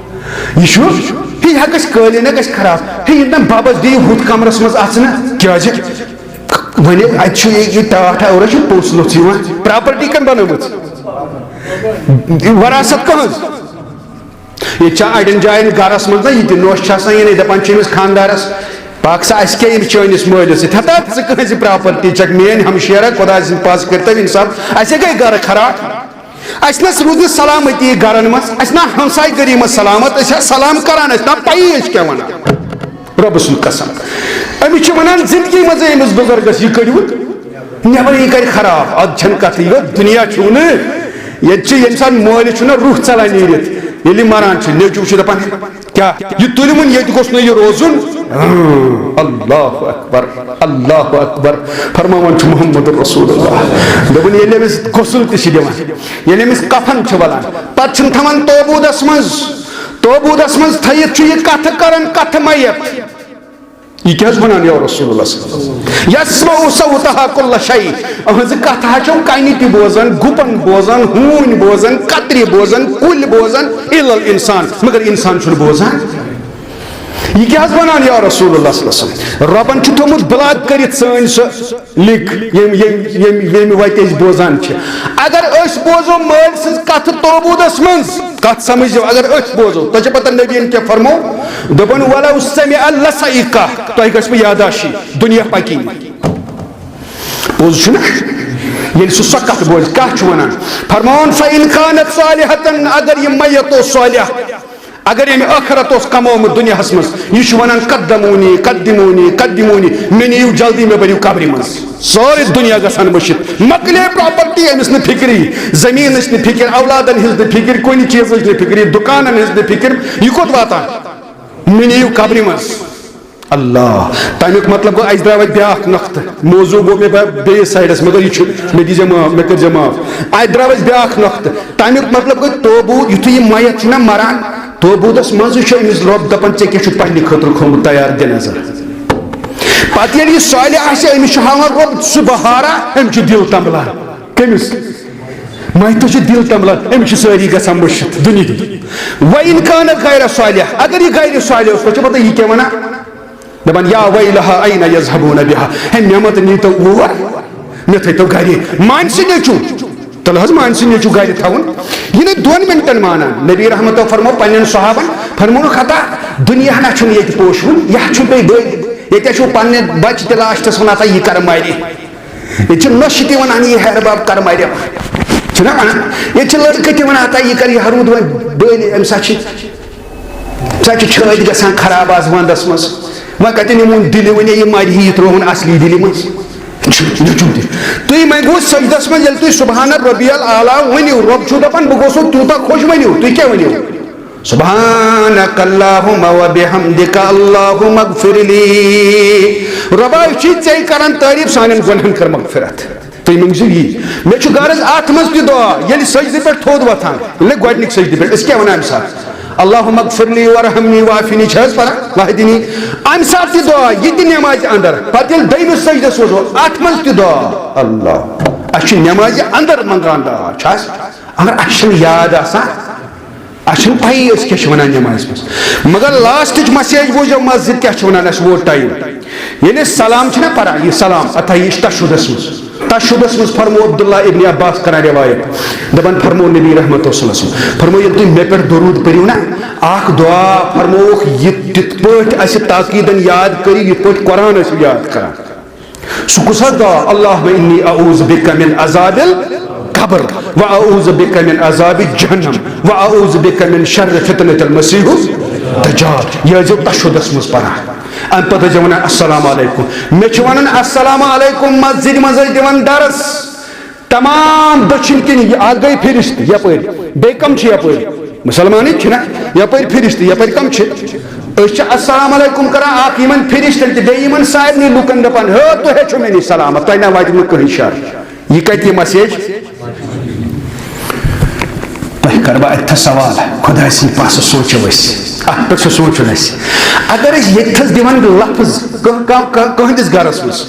یہِ چھُ، ہے، یہِ ہا گژھِ قٲلیٖن ہا گژھِ خراب۔ ہے، ییٚتہِ نہ بَبَس دِیِو ہُتھ کَمرَس منٛز اَژنہٕ۔ کیٛازِ؟ وۄنۍ اَتہِ چھُ یہِ، یہِ ٹاٹھ ہا، اورٕ چھُ پوٚژھ لوٚژھ یِوان۔ پراپرٹی کَمہِ بَنٲومٕژ؟ وراثت کٕہٕنٛز؟" ییٚتہِ چھا اَڑٮ۪ن جایَن گَرَس منٛز نا یہِ تہِ نوٚش چھِ آسان یعنی دَپان چھِ أمِس خانٛدارَس، "پَکھ سا اَسہِ کیٛاہ ییٚمِس چٲنِس مٲلِس سۭتۍ؟ ہتا ژٕ کٲنٛسہِ پراپرٹی چھَکھ، میٛٲنۍ ہمشیرا، خۄداے سٕنٛدِ پاسہٕ کٔرۍتو اِنصاف، اَسے گٔے گَرٕ خراب۔" اَسہِ نَس روٗز نہٕ سلامتی گرن منٛز، اَسہِ نہ ہمسایہِ گٔری منٛز سلامت، أسۍ ہا سلام کران، اَسہِ نہ پَیی أسۍ کیٛاہ وَنان۔ رۄبہٕ سُنٛد قسم، أمِس چھِ وَنان زِندگی منٛزٕے أمِس بُزرگس یہِ کٔڑِوُن نٮ۪بر، یہِ کرِ خراب۔ اَتھ چھَنہٕ کَتھٕے، یوت دُنیا چھُو نہٕ، ییٚتہِ چھِ ییٚمہِ ساتہٕ مٲلِس چھُنہ روح ژَلان نیٖرِتھ، ییٚلہِ یہِ مَران چھُ، نیٚچوٗ چھُ دَپان، کیٛاہ؟ یہِ تُلِوُن، ییٚتہِ گوٚژھ نہٕ یہِ روزُن۔ اللہ اکبر، اللہ اکبر۔ فرماوان چھُ محمد رسول اللہ۔ دوٚپُن، ییٚلہِ أمِس غسل تہِ چھِ دِوان، ییٚلہِ أمِس کفن چھِ ولان، پتہٕ چھِن تھاوان توبوٗدس منٛز۔ توبوٗدس منٛز تھٲیِتھ چھُ یہِ کتھٕ کران، کتھٕ میت۔ یہِ کیٛاہ حظ وَنان یا رسول اللہ صلی اللہ علیہ وسلم؟ یسمع صوتہا کل شیء۔ أہنٛزٕ کتھٕ ہا چھو کنہِ تہِ بوزان، گُپن بوزان، ہوٗنۍ بوزان، کترِ بوزان، کُلۍ بوزان، الا الانسان، مگر انسان چھُنہٕ بوزان۔ یہِ کیٛاہ حظ وَنان یا رسول اللہ صلی اللہ علیہ وسلم؟ رۄبن چھُ تھوٚومُت بلاک کٔرِتھ سٲنۍ سۄ لِنک، ییٚمہِ، ییٚمہِ، ییٚمہِ، ییٚمہِ وتہِ أسۍ بوزان چھِ۔ اگر أسۍ بوزو مٲلۍ سٕنٛز کتھٕ توبوٗدس منٛز، کتھ سمجھو، اگر أسۍ بوزو، تۄہہِ چھےٚ پتہ نبیَن کیٛاہ فرمو؟ دوٚپُن، "ولو سمع لصعق"، تۄہہِ گژھِ پَتہٕ یاداشی، دُنیا پکی۔ پوٚز چھُنہ؟ ییٚلہِ سُہ سۄ کتھ بوزِ، کیٛاہ چھُ وَنان؟ فرماوان، "فإن كانت صالحة"، اگر یہِ میت اوس صالح، اگر أمۍ ٲخرت اوس کمومُت دُنیاہس منٛز، یہِ چھُ ونان، "قدمونی، قدمونی، قدمونی"، مےٚ نِیِو جلدی، مےٚ بٔرِو قبرِ منٛز۔ سٲرٕے دُنیا گژھان مٔشِتھ، مۄکلے پراپرٹی، أمِس نہٕ فِکری، زٔمیٖنٕچ نہٕ فِکر، اولادن ہٕنٛز نہٕ فِکر، کُنہِ چیٖزٕچ نہٕ فِکری، دُکانن ہٕنٛز نہٕ فِکر، یہِ کوٚت واتان؟ مےٚ نِیِو قبرِ منٛز۔ اللہ، تَمیُک مطلب گوٚو، اَسہِ درٛاو اَتہِ بیٛاکھ نۄقطہٕ۔ موضوع گوٚو مےٚ بہ-، بیٚیِس سایڈَس، مگر یہِ چھُ، مےٚ دیٖزیو معاف، مےٚ کٔرۍزیو معاف۔ اَتہِ درٛاو اَسہِ بیٛاکھ نۄقطہٕ۔ تَمیُک مطلب گوٚو، توبوٗد، یُتھُے یہِ میت چھُنہ مَران، توبوٗدَس منٛزٕے چھُ أمِس رۄب دَپان، "ژےٚ کیٛاہ چھُتھ پنٛنہِ خٲطرٕ کھوٚمُت تیار، دِ نظر۔" پَتہٕ ییٚلہِ یہِ صالح آسہِ، أمِس چھُ ہاوان رۄب سُہ بہارا، أمِس چھُ دِل تَمبلان۔ کٔمِس؟ میتَس چھُ دِل تَمبلان، أمِس چھِ سٲری گژھان مٔشِتھ دُنیا۔ وَإِنْ كَانَ غَيْرَ صَالِحَ، اگر یہِ غیر صالح اوس، پَتہٕ چھُ پَتہٕ یہِ کیٛاہ وَنان؟ دَپان، "یا ویلہا این یذہبون بہا"، ہے، مےٚ مہ تہٕ نیٖتو اور، مےٚ تھٲیتو گرے۔ مانہِ سُہ نیٚچوٗ، تَلہٕ حظ مانہِ سُہ نیٚچوٗ گرِ تھاوُن۔ یہِ نہٕ دۄن مِنٹَن مانان۔ نبی رحمتو فرمو پنٛنٮ۪ن صحابن، فرمونُکھ، "ہتا دُنیا نہ چھُنہٕ ییٚتہِ پوشوُن، یَتھ چھُو تُہۍ بٔلۍ، ییٚتہِ چھُو پنٛنہِ بَچہِ تہِ لاسٹَس وَنان، ہتا یہِ کَر مَرِ۔ ییٚتہِ چھِ نۄشہِ تہِ وَنان، یہِ ہیرٕ باب کَر مَرِ۔" چھُنہ وَنان؟ ییٚتہِ چھِ لٔڑکہٕ تہِ وَنان، ہتا یہِ کَر یہِ ہرُد وۄنۍ بٔلۍ، اَمہِ ساتہٕ چھِ سۄ چھِ چھٲتۍ گژھان خراب آز ونٛدس منٛز۔ وۄنۍ کتہِ نِمون دِلہِ، وۄنۍ یہِ مَرِ ہی، یہِ ترٛووُن اصلی دِلہِ منٛز۔ چھُ، نیٚچوٗ تہِ۔ تُہۍ وۄنۍ گوٚو سجدس منٛز، ییٚلہِ تُہۍ سبحان ربی الاعلیٰ ؤنِو، رۄب چھُو دپان، بہٕ گوٚژھو تیوٗتاہ خۄش، ؤنِو۔ تُہۍ کیٛاہ ؤنِو؟ سبحانک اللہم و بحمدک اللہم اغفر لی۔ رۄبا، أسۍ چھِ ژےٚ کران تعریف، سانٮ۪ن گۄنہن کر مغفرت۔ تُہۍ مٔنٛگزیو یی۔ مےٚ چھُ غرض اَتھ منٛز تہِ دعا۔ ییٚلہِ سجدٕ پٮ۪ٹھ تھوٚد وۄتھان، ییٚلہِ گۄڈٕنِکۍ سجدٕ پٮ۪ٹھ، أسۍ کیٛاہ وَنان اَمہِ ساتہٕ؟ اللہم اغفر لی ورحمنی وعافنی چھِ حظ پَران؟ واہدنی۔ اَمہِ ساتہٕ تہِ دعا، یہِ تہِ نٮ۪مازِ اَندر۔ پَتہٕ ییٚلہِ دوٚیمِس سجدَس ووتو، اَتھ منٛز تہِ دعا۔ اللہ۔ اَسہِ چھُ نٮ۪مازِ اَندر منٛگان دعا۔ چھا اَسہِ؟ اگر اَسہِ چھُنہٕ یاد آسان، اَسہِ چھُنہٕ پَیی أسۍ کیٛاہ چھِ وَنان نٮ۪مازِ منٛز۔ مگر لاسٹٕچ مسیج بوٗزِو، مسجد کیٛاہ چھِ وَنان، اَسہِ ووت ٹایم۔ ییٚلہِ أسۍ سلام چھِنہ پَران، یہِ سلام، اَتھ ہا یہِ چھِ تشہُدَس منٛز۔ تشہُدَس منٛز فرموو عبداللہ ابن عباس کران رِوایت، دَپان فرموو نبی رحمت صلی اللہ علیہ وسلم، فرموو، ییٚلہِ تُہۍ مےٚ پٮ۪ٹھ درود پٔرِو نہ، اَکھ دعا فرمووُکھ، یہِ تِتھ پٲٹھۍ اَسہِ تاکیٖدَن یاد کٔرِو، یِتھ پٲٹھۍ قرآن ٲسِو یاد کران۔ سُہ کُس حظ دعا؟ اللہم انی اعوذ بک من عذاب القبر و اعوذ بک من عذاب جہنم و اعوذ بک من شر فتنة المسیح الدجال۔ یہِ ٲسۍزیو تشہدس منٛز پران۔ اَمہِ پتہٕ ٲسۍزیو وَنان السلام علیکم۔ مےٚ چھِ وَنان السلام علیکم، مسجدِ منٛز ٲسۍ دِوان درس۔ تمام دٔچھِنۍ کِنۍ، یہِ اَکھ گٔے فرشتہٕ یَپٲرۍ، بیٚیہِ کَم چھِ یَپٲرۍ؟ مُسلمانٕے چھِنہ؟ یَپٲرۍ فرشتہٕ، یَپٲرۍ کَم چھِ؟ أسۍ چھِ السلام علیکم کران اَکھ یِمَن فرشتَن تہِ، بیٚیہِ یِمَن سارنٕے لُکَن دَپان، "ہو، تُہۍ ہے چھِو مےٚ نِش سلامت، تۄہہِ نہ واتہِ نہٕ کٕہٕنۍ شر۔" یہِ کَتہِ یہِ مسیج؟ تۄہہِ کَرٕ بہٕ اَتہِ تھَس سوال، خۄداے سٕنٛدِ پاسہٕ سونٛچو أسۍ، اَتھ پٮ۪ٹھ چھُ سونٛچُن اَسہِ۔ اگر أسۍ ییٚتہِ تھَس دِوان لفظ کانٛہہ، کانٛہہ، کانٛہہ، کٕہٕنٛدِس گَرَس منٛز،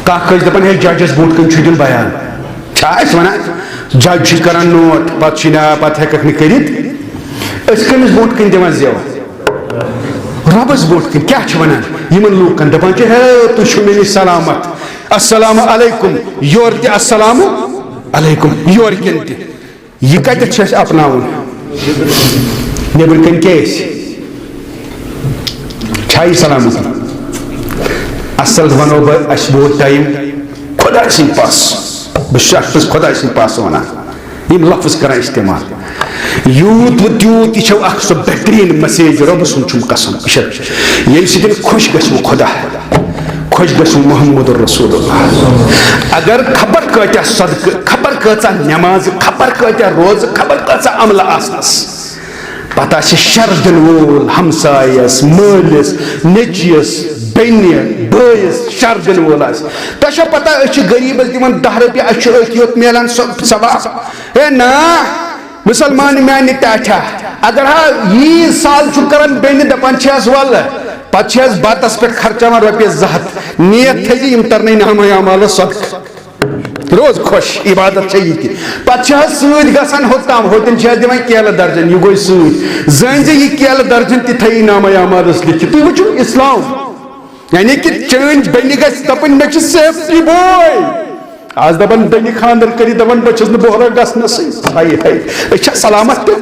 کانٛہہ کٲنٛسہِ دَپان، "ہے، ججَس برونٛٹھ کَنہِ چھُ دیُن بیان"، چھا أسۍ وَنان، جج چھِ کَران نوٹ، پَتہٕ چھِ نا، پَتہٕ ہٮ۪کَکھ نہٕ کٔرِتھ؟ أسۍ کٔمِس برونٛٹھ کَنہِ دِوان زٮ۪و؟ رۄبَس برونٛٹھ کَنہِ۔ کیٛاہ چھِ وَنان یِمَن لوٗکَن؟ دَپان چھِ، "ہے، تُہۍ چھِو مےٚ نِش سلامت، السلام علیکم"، یورٕ تہِ السلام علیکم، یورٕ کِنۍ تہِ۔ یہِ کَتٮ۪تھ چھُ اَسہِ اَپناوُن؟ نیٚبرٕ کَنۍ کیٛاہ ٲسۍ؟ چھا یہِ سلامتی؟ اَصٕل وَنو بہٕ، اَسہِ ووت ٹایم خۄداے سٕنٛدِ پاسہٕ۔ بہٕ چھُس اَتھ منٛز خۄداے سٕنٛدِ پاسہٕ وَنان۔ یِم لفظ کران استعمال۔ یوٗت وٕ تیوٗت یہِ چھو اکھ سۄ بہتریٖن مسیج، رۄبہٕ سُنٛد چھُم قسم۔ یہِ چھےٚ، ییٚمہِ سۭتۍ خۄش گژھِ وٕ خۄدا، خۄش گژھِ وٕ محمد رسول اللہ۔ اگر خبر کۭتیٛاہ صدقہٕ، خبر کۭژاہ نٮ۪مازٕ، خبر کۭتیٛاہ روزٕ، خبر کۭژاہ عملہٕ آسنَس، پتہٕ آسہِ شر دِنہٕ وول ہمسایس، مٲلِس، نیٚچوِس، بیٚنہِ، بٲیِس شر دِنہٕ وول آسہِ۔ تۄہہِ چھا پتہ، أسۍ چھِ غریٖبس دِوان دَہ رۄپیہِ، اَسہِ چھُ أتھۍ یوت میلان سۄ ثواب۔ ہے نا، مسلمان میانہِ ٹاٹھا، اگر ہا یی سال چھُ کران بیٚنہِ، دپان چھِ حظ ولہٕ، پتہٕ چھِ حظ بتس پٮ۪ٹھ خرچاوان رۄپیس زٕ ہتھ، نیت تھٲیزِ یِم ترنٕے نامہ اعمالس صدقہٕ۔ روز خۄش، عبادت چھےٚ یہِ تہِ۔ پتہٕ چھِ حظ سۭتۍ گژھان ہوٚتام، ہوٚتٮ۪ن چھِ حظ دِوان کیلہٕ درجن، یہِ گوٚو سۭتۍ۔ زٲنۍ زِ یہِ کیلہٕ درجن تہِ تھٲیی نامہ اعمالس لیکھِتھ۔ تُہۍ وٕچھِو اسلام، یعنی کہِ چٲنۍ بیٚنہِ گژھِ دپٕنۍ، مےٚ چھِ safety boy۔ آز دپان بیٚنہِ خانٛدر کٔرِتھ، دپان، بہٕ چھَس نہٕ بۄہرا گژھنَسٕے۔ ہاے ہاے، أسۍ چھا سلامت تہِ؟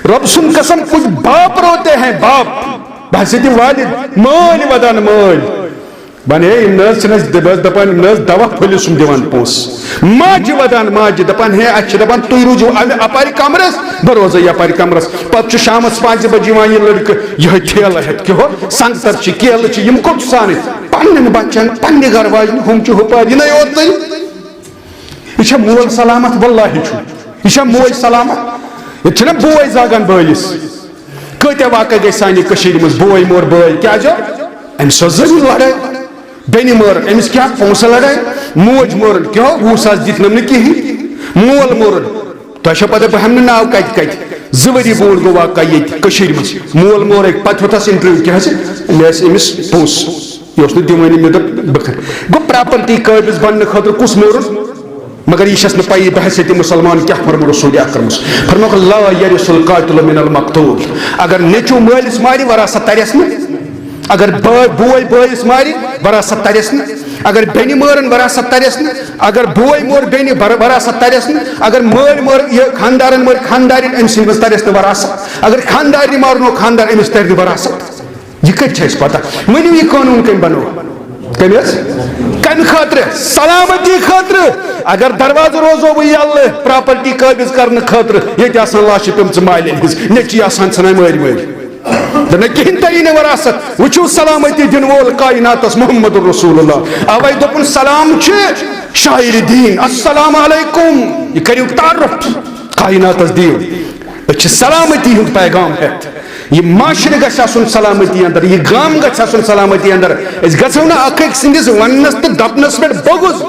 رب سُنٛد قسم، کچھ باپ روتے ہیں، باپ، بہٕ ہسا تہِ والد، مٲلۍ ودان مٲلۍ۔ بنے یِم نہ حظ چھِنہٕ اَسہِ، بہٕ حظ دَپان، یِم نہ حظ دوا پھٔلِس سُم دِوان پونٛسہٕ۔ ماجہِ ودان ماجہِ، دَپان، ہے، اَسہِ چھِ دَپان، تُہۍ روٗزِو اَمہِ اَپارِ کَمرَس، بہٕ روزَے یَپارِ کَمرَس۔ پَتہٕ چھُ شامَس پانٛژِ بَجہِ یِوان یہِ لٔڑکہٕ، یِہوٚے ٹھیلہٕ ہٮ۪تھ، کیٛاہ ہو، سنٛگتر چھِ، کیلہٕ چھِ، یِم کوٚت چھِ سانٕے؟ پنٛنٮ۪ن بَچَن، پنٛنہِ گَرٕ واجنہِ، ہُم چھِ ہُپٲرۍ، یِنَے اوتٕے۔ یہِ چھا مول سلامت؟ واللہ چھُ۔ یہِ چھا موج سلامت؟ ییٚتہِ چھِنہ بوے زاگان بٲیِس۔ کۭتیٛاہ واقعہٕ گٔے سانہِ کٔشیٖرِ منٛز، بوے مور بٲے، کیٛازِ؟ أمِس ٲس زٔمیٖن لڑٲے، بیٚنہِ مٲر، أمِس کیٛاہ پونٛسہٕ لڑٲے، موج مٲرٕن، کیٛاہ وُہ ساس دِتۍ نَم نہٕ کِہیٖنۍ، مول مورُن۔ تۄہہِ چھو پتہ، بہٕ ہٮ۪مہٕ نہٕ ناو کتہِ کتہِ۔ زٕ ؤری برونٛٹھ گوٚو واقعہ ییٚتہِ کٔشیٖرِ منٛز۔ مول مورٕکۍ پتہٕ ہیوٚتہَس انٹرویو، کیٛاہ حظ؟ مےٚ ٲسۍ أمِس پونٛسہٕ، یہِ اوس نہٕ دِوٲنی، مےٚ دوٚپ بہٕ کرٕ۔ گوٚو پراپرٹی قٲبض بننہٕ خٲطرٕ کُس مورُن؟ مگر یہِ چھَس نہٕ پَیی بحیثیت مسلمان کیٛاہ فرمو رسول اکرمس۔ فرموکھ، لا یرث القاتل من المقتول۔ اگر نیٚچو مٲلِس مارِ، وراثت ترٮ۪س نہٕ۔ اگر بٲے، بوے بٲیِس مارِ، وراثت ترٮ۪س نہٕ۔ اگر بیٚنہِ مٲرن، وراثت ترٮ۪س نہٕ۔ اگر بوے مور بیٚنہِ، بر-، وراثت ترٮ۪س نہٕ۔ اگر مٲلۍ مٲر، یہِ خاندارن مٲر خاندارِنۍ، أمۍ سٕنٛدِ منٛز ترٮ۪س نہٕ وراثت۔ اگر خاندارنہِ مارنو خاندار، أمِس ترِ نہٕ وراثت۔ یہِ کتہِ چھِ اَسہِ پتہ؟ ؤنِو، یہِ قانوٗن کٔمۍ بنوو؟ کٔمۍ حظ؟ کمہِ خٲطرٕ؟ سلامتی خٲطرٕ۔ اگر دروازٕ روزو بہٕ یَلہٕ، پراپرٹی قٲبض کرنہٕ خٲطرٕ، ییٚتہِ آسان لاشہِ پیمژٕ مالٮ۪ن ہٕنٛز، نیٚچی آسان ژھٕنان مٲرۍ مٲرۍ۔ دوٚپنَے، کِہیٖنۍ تَری نہٕ وراثت۔ وٕچھِو، سلامتی دِنہٕ وول کائناتس محمد رسول اللہ۔ اَوَے دوٚپُن، سلام چھِ شاعرِ دیٖن۔ السلام علیکم۔ یہِ کٔرِو تعارُف، کائناتس دِیِو۔ أسۍ چھِ سلامتی ہُنٛد پیغام ہٮ۪تھ۔ یہِ معاشرٕ گژھِ آسُن سلامتی اندر، یہِ گام گژھِ آسُن سلامتی اندر۔ أسۍ گژھو نہٕ اکھ أکۍ سٕنٛدِس وننس تہٕ دپنس پٮ۪ٹھ بغض،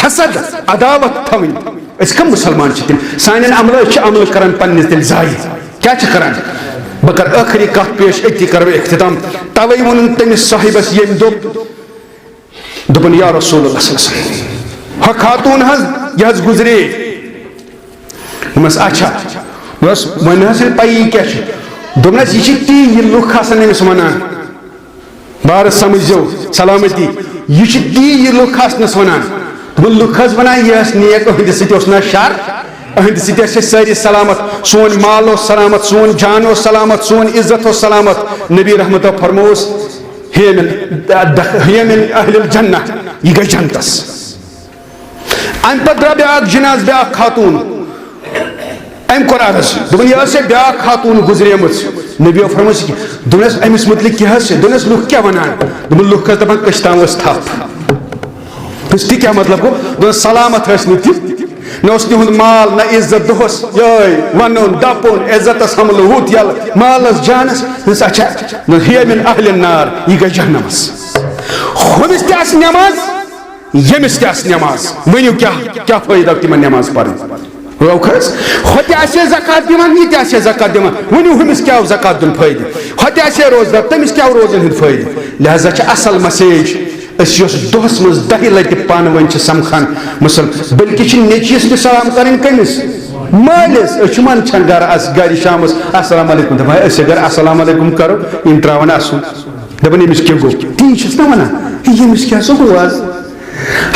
حسد، عداوت تھاوٕنۍ۔ أسۍ کم مسلمان چھِ تِم؟ سانٮ۪ن عملہٕ، أسۍ چھِ عملہٕ کران پننِس دِلہِ ضایع۔ کیٛاہ چھِ کران؟ بہٕ کرٕ ٲخری کتھ پیش، أتی کرو اختتام۔ توے ووٚنُن تٔمِس صاحبس ییٚمہِ دۄہ، دوٚپُن، یا رسول اللہ صلی اللہ علیہ وسلم، ہۄ خاتوٗن حظ، یہِ حظ گُزرے۔ دوٚپمَس، اچھا۔ دوٚپمَس، وۄنۍ حظ چھَنہٕ پَیی کیٛاہ چھُ۔ دوٚپنَس، یہِ چھِ تی، یہِ لُکھ آسَن أمِس وَنان۔ بارٕ سَمٕجھزیو، سلامتی۔ یہِ چھِ تی، یہِ لُکھ آسنَس وَنان۔ دوٚپُن، لُکھ حظ وَنان، یہِ ٲس نیک، أہٕنٛدِ سۭتۍ اوس نہ شَر، أہٕنٛدِ سۭتۍ ٲسۍ أسۍ سٲری سلامت، سون مال اوس سلامت، سون جان اوس سلامت، سون عزت اوس سلامت۔ نبی رحمتو فرمووُس، ہیمن، ہیمن اہل الجنہ، یہِ گژھِ جنتس۔ امہِ پتہٕ درٛاو بیٛاکھ جناز، بیٛاکھ خاتوٗن۔ أمۍ کوٚر عرض، دوٚپُن، یہِ ٲس ہے بیٛاکھ خاتوٗن گُزریمٕژ۔ نبیو فرموو، دوٚپنَس، أمِس مُتعلِق کیٛاہ حظ چھِ؟ دوٚپنَس، لُکھ کیٛاہ وَنان؟ دوٚپُن، لُکھ حظ دَپان، کٔشتام ٲس تھپھ۔ دوٚپُس، تہِ کیٛاہ مطلب گوٚو؟ دوٚپُن، سلامت ٲسۍ نہٕ تِم۔ نہ اوس تِہُنٛد مال، نہ عزت، دۄہَس یِہوٚے وَنُن، دَپُن، عزتَس حملہٕ، ہُتھ یَلہٕ، مالَس جانَس۔ دوٚپُس، اچھا، دوٚپُن، ہیمن اہل النار، یہِ گژھِ جہنمَس۔ ہُمِس تہِ آسہِ نٮ۪ماز، ییٚمِس تہِ آسہِ نٮ۪ماز، ؤنِو کیٛاہ، کیٛاہ فٲیدٕ آو تِمن نٮ۪ماز پرٕنۍ؟ روکھ حظ، ہۄ تہِ آسہِ ہے زکات دِوان، یہِ تہِ آسہِ ہے زکات دِوان، ؤنِو ہُمِس کیٛاہ آو زکات دیُن فٲیدٕ؟ ہۄ تہِ آسہِ ہے روزدار، تٔمِس کیٛاہ آو روزن ہُنٛد فٲیدٕ؟ لہذا چھِ اصل مسیج، أسۍ یۄس دۄہس منٛز دَہہِ لٹہِ پانہٕ ؤنۍ چھِ سمکھان، مسل-، بلکہِ چھِ نیٚچوِس تہِ سلام کرٕنۍ کٔمِس؟ مٲلِس۔ أسۍ چھِ منٛدچھان گرٕ، اس-، گرِ شامس، السلام علیکم، دپان، ہے، أسۍ اگر السلام علیکم کرو، یِم تراون اسُن۔ دپان، أمِس کیٛاہ گوٚو؟ تی چھِس نا ونان، ہے، ییٚمِس کیٛاہ سا گوٚو آز؟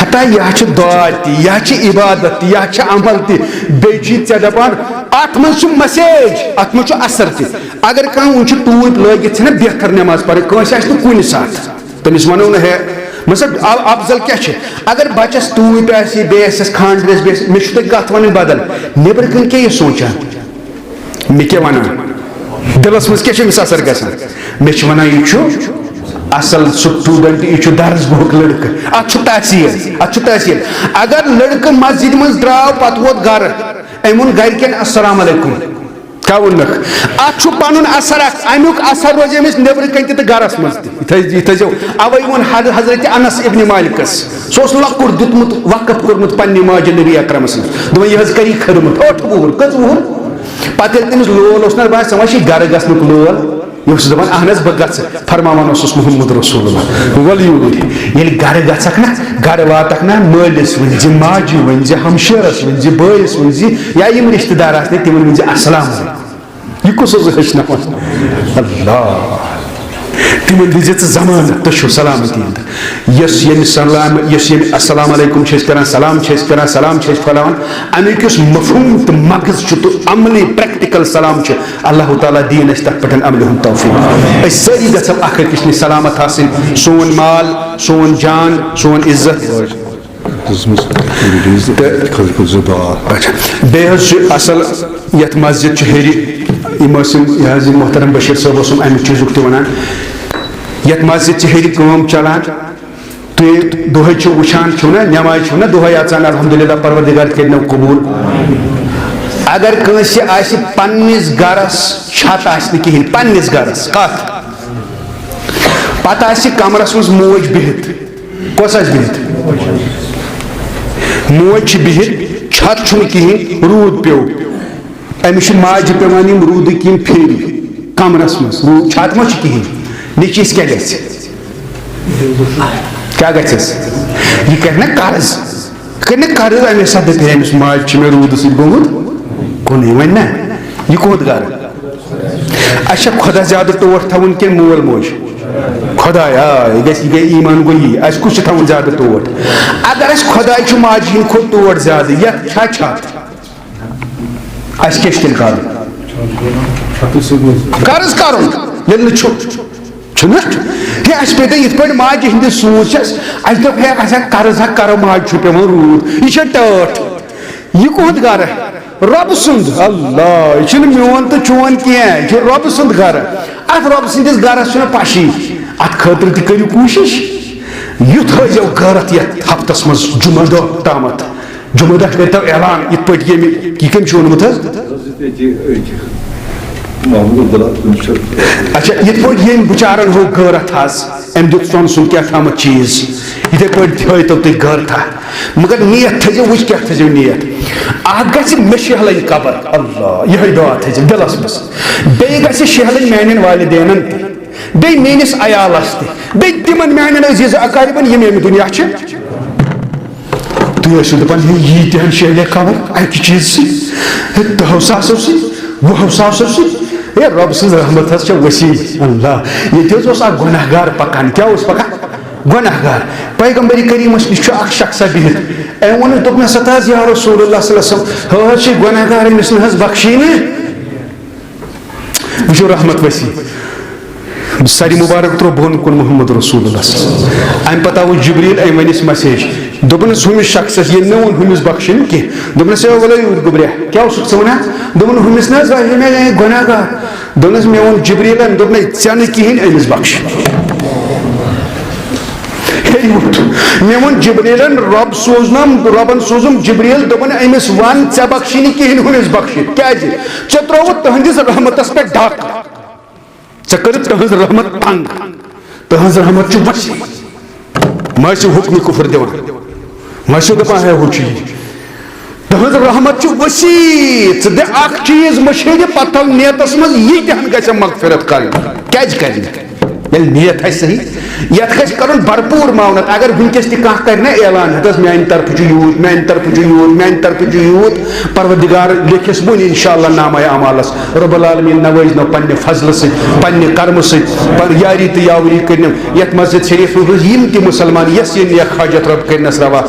ہتا، یہِ ہا چھِ دعا تہِ، یہِ ہا چھِ عبادت تہِ، یہِ ہا چھِ عمل تہِ۔ بیٚیہِ چھِ ژےٚ دَپان، اَتھ منٛز چھُ مسیج، اَتھ منٛز چھُ اثر تہِ۔ اگر کانٛہہ وٕنہِ چھُ ٹوٗپۍ لٲگِتھ، ژھٕنہِ بہتر نٮ۪ماز پَرٕنۍ، کٲنٛسہِ آسہِ نہٕ کُنہِ ساتہٕ، تٔمِس وَنو نہٕ، ہے، مطلب، ا-، افضل کیٛاہ چھِ؟ اگر بچس توٗپۍ آسہِ، بیٚیہِ آسٮ۪س خانٛدرس، بیٚیہِ آسہِ، مےٚ چھُ تۄہہِ کتھ ونٕنۍ بدل۔ نیٚبرٕ کِنۍ کیٛاہ یہِ سونٛچان؟ مےٚ کیٛاہ ونان؟ دِلس منٛز کیٛاہ چھُ أمِس اثر گژھان؟ مےٚ چھُ ونان، یہِ چھُ اصل student، یہِ چھُ درس گوٚہُک لڑکہٕ، اتھ چھُ تاثیر، اتھ چھُ تاثیر۔ اگر لڑکہٕ مسجد منٛز درٛاو، پتہٕ ووت گرٕ، أمۍ ووٚن گرِکٮ۪ن، "السلام علیکم"، کیٛاہ ووٚننکھ؟ اتھ چھُ پنُن اثر اکھ، امیُک اثر روزِ أمِس نیٚبرٕ کنہِ تہِ تہٕ گرس منٛز تہِ۔ یہِ تھٲے-، یہِ تھٲیزیو، اوے ووٚن حض-، حضرت انس ابن مالکس، سُہ اوس لۄکُٹ، دیُتمُت وقف کوٚرمُت پننہِ ماجہِ نبی اکرمس نِش، دوٚپُن، "یہِ حظ کری خدمت"، ٲٹھ وُہُر، کٔژ وُہُر؟ پتہٕ ییٚلہِ تٔمِس لول اوس نہ باسان، وۄنۍ چھِ گرٕ گژھنُک لول، یہِ اوس دپان، "اہن حظ، بہٕ گژھٕ"، فرماوان اوسُس محمد رسول اللہ، "ول یوٗرۍ"۔ ییٚلہِ گرٕ گژھکھ نہ، گرٕ واتکھ نہ، مٲلِس ؤنۍ زِ، ماجہِ ؤنۍ زِ، ہمشیرس ؤنۍ زِ، بٲیِس ؤنۍ زِ، یا یِم رشتہٕ دار آسنَے، تِمن ؤنۍ زِ، "السلام علیکم"۔ یہِ کُس اوس ہیٚچھناوان؟ اللہ۔ تِمن دِژ ژٕ ضمانت، تُہۍ چھِو سلامتی ہُنٛد۔ یۄس ییٚمہِ سلام، یۄس ییٚمہِ السلام علیکم چھِ أسۍ کران، سلام چھِ أسۍ کران، سلام چھِ أسۍ پھٔہلاوان، اَمیُک یُس مفہوم تہٕ مغز چھُ تہٕ عملی پریکٹیکل سلام چھُ، اللہ تعالیٰ دِیِن اَسہِ تَتھ پٮ۪ٹھ عملہِ ہُنٛد توفیٖق۔ أسۍ سٲری گژھو اکھ أکِس نِش سلامت آسٕنۍ، سون مال، سون جان، سون عزت۔ دِژمٕژ لیڈیٖز تہٕ خۄش گوٚو زٕ دعا۔ اچھا، بیٚیہِ حظ چھُ اصل یتھ مسجد چھِ ہیٚرِ، یِم ٲسۍ یِم، یہِ حظ یہِ محترم بشیر صٲب اوسُم امہِ چیٖزُک تہِ ونان، یتھ مسجد چھِ ہیٚرِ کٲم چلان، تُہۍ دۄہے چھِو وٕچھان چھِو نا، نماز چھِو نا دۄہے اژان، الحمدللہ پروردگار کٔرِنو قبول۔ اگر کٲنٛسہِ آسہِ پننِس گرس چھت آسہِ نہٕ کِہیٖنۍ، پننِس گرس کتھ، پتہٕ آسہِ کمرس منٛز موج بِہِتھ، کۄس آسہِ بِہِتھ؟ موج چھِ بِہِتھ، چھت چھُنہٕ کِہیٖنۍ، روٗد پیوٚو۔ أمِس چھِ ماجہِ پٮ۪وان یِم روٗدٕکۍ یِم پھیرِ کمرس منٛز۔ روٗد، چھت ما چھِ کِہیٖنۍ؟ نیٚچوِس کیٛاہ گژھِ؟ کیٛاہ گژھٮ۪س؟ یہِ کرِ نا قرض، کرِ نا قرض اَمے سببہٕ، أمِس ماجہِ چھِ مےٚ روٗدٕ سۭتۍ گوٚمُت کُنُے۔ وۄنۍ نا، یہِ کوٚت گرٕ؟ اَسہِ چھا خۄدا زیادٕ ٹوٹھ تھاوُن کِنہٕ مول موج؟ خۄداے، آ، یہِ گژھِ، یہِ گٔے ایٖمان گوٚو یی۔ اَسہِ کُس چھُ تھاوُن زیادٕ ٹوٹھ؟ اگر اَسہِ خۄداے چھُ ماجہِ ہِنٛدِ کھۄتہٕ ٹوٹھ زیادٕ، یَتھ چھا چھَتھ؟ اَسہِ کیٛاہ چھُ تیٚلہِ کَرُن؟ قرض کَرُن، ییٚلہِ نہٕ چھُ۔ چھُنہ؟ ہے، اَسہِ پیٚیہِ یِتھ پٲٹھۍ ماجہِ ہِنٛدِس سوٗنٛچ چھَس، اَسہِ دوٚپ، ہے، اَسہِ ہا قرض ہا کَرو، ماجہِ چھُ پٮ۪وان روٗد۔ یہِ چھےٚ ٹٲٹھ۔ یہِ کُہُنٛد گرٕ؟ رۄبہٕ سُنٛد۔ اللہ، یہِ چھُنہٕ میون تہٕ چون کینٛہہ، یہِ چھُ رۄبہٕ سُنٛد گرٕ۔ اَتھ رۄبہٕ سٕنٛدِس گرس چھُنہٕ پَشی۔ اَتھ خٲطرٕ تہِ کٔرِو کوٗشِش۔ یُتھ ہٲیزیو غٲرت یَتھ ہفتس منٛز جُمعہ دۄہ تامَتھ۔ جُمعہ دۄہ کٔرۍتو اعلان، یِتھ پٲٹھۍ ییٚمہِ، یہِ کٔمۍ چھُ ووٚنمُت حظ؟ محمود عبداللہ، تٔمِس چھُ اچھا، یِتھ پٲٹھۍ ییٚمۍ بِچارن ہوو غٲرت حظ، أمۍ دیُت سۄنہٕ سُنٛد کیٛاہ تامَتھ چیٖز، یِتھَے پٲٹھۍ تھٲیتو تُہۍ غٲرتھا۔ مگر نیت تھٲیزیو، وٕچھ کیٛاہ تھٲیزیو نیت۔ اَکھ گژھِ مےٚ شیہلٕنۍ قبر، اللہ، یِہوٚے دُعا تھٲیزیو دِلَس منٛز۔ بیٚیہِ گژھِ شیہلٕنۍ میٛانٮ۪ن والدینَن تہِ، بیٚیہِ میٛٲنِس عیالَس تہِ، بیٚیہِ تِمَن میٛانٮ۪ن عزیٖز اقاربَن، یِم ییٚمہِ دُنیا چھِ۔ تُہۍ ٲسِو دَپان، ہے، ییٖتیٛاہَن شیہلے قبر اَکہِ چیٖزٕ سۭتۍ، ہے، دَہو ساسو سۭتۍ، وُہو ساسو سۭتۍ۔ ہے، رۄب سٕنٛز رحمت حظ چھےٚ وسیع۔ اللہ، ییٚتہِ حظ اوس اَکھ گۄناہ گار پَکان۔ کیٛاہ اوس پَکان؟ گۄناہ گار۔ پیغمبر کریٖمَس نِش چھُ اَکھ شخصا بِہِتھ۔ أمۍ ووٚنُس، دوٚپنَس، ہتا حظ یا رسول اللہ صلی اللہ علیہ وسلم، ہُہ حظ چھِ گۄناہ گار، أمِس نہٕ حظ بخشی نہٕ۔ وٕچھِو رحمت وسیع۔ سَرِ مُبارک ترٛوو بۄن کُن محمد رسول اللہ صلی اللہ علیہ وسلم۔ اَمہِ پَتہٕ آو جبریٖل، أمۍ ؤنِس مسیج۔ دوٚپنَس، ہُمِس شخصس، ییٚمۍ نہٕ ووٚن، ہُمِس بخشہِ نہٕ کینٛہہ۔ دوٚپنَس، ہے، وَلہٕ یوٗرۍ گوٚبریا، کیٛاہ اوسُکھ ژٕ وَنان؟ دوٚپُن، ہُمِس نہٕ حظ، ہے، مےٚ، ہے، گۄناہ گار۔ دوٚپنَس، مےٚ ووٚن جبریٖلَن، دوٚپنَے، ژےٚ نہٕ کِہیٖنۍ، أمِس بخش۔ ہے، یوٗت۔ مےٚ ووٚن جبریٖلَن، رۄب سوزنم، رۄبَن سوزُم جبریٖل، دوٚپُن، أمِس وَن، ژےٚ بخشی نہٕ کِہیٖنۍ، ہُمِس بخشہِ۔ کیٛازِ؟ ژےٚ ترٛووُتھ تٕہٕنٛدِس رحمتَس پٮ۪ٹھ ڈاکہٕ۔ ژےٚ کٔرٕتھ تٕہٕنٛز رحمت تنگ۔ تٕہٕنٛز رحمت چھِ وسیع۔ مہ ٲسِو حُکمِ کُفر دِوان۔ مہ ٲسِو دَپان، ہے، ہُہ چھُ یہِ۔ تٕہٕنٛز رحمت چھِ وسیع۔ ژٕ دِ اکھ چیٖز مٔشیٖدِ، پتہٕ تھاو نیتس منٛز، یہِ تہِ ہن گژھِ مغفرت کرٕنۍ۔ کیٛازِ کرِ نہٕ؟ ییٚلہِ نیت آسہِ صحیح، یتھ گژھِ کرُن بھرپوٗر معاونت۔ اگر وٕنکیٚس تہِ کانٛہہ کرِ نہ اعلان، ہتس میانہِ طرفہٕ چھُ یوٗت، میانہِ طرفہٕ چھُ یوٗت، میانہِ طرفہٕ چھُ یوٗت، پروردگار لیکھٮ۪س وۄنۍ انشاءاللہ نامہ اعمالس۔ رب العالمین نوٲزنو پننہِ فضلہٕ سۭتۍ، پننہِ کرمہٕ سۭتۍ، پن-، یاری تہٕ یاوری کٔرنم یتھ مسجد شریف منٛز یِم تہِ مسلمان یس یہِ نیک حاجت رب کٔرنس روا۔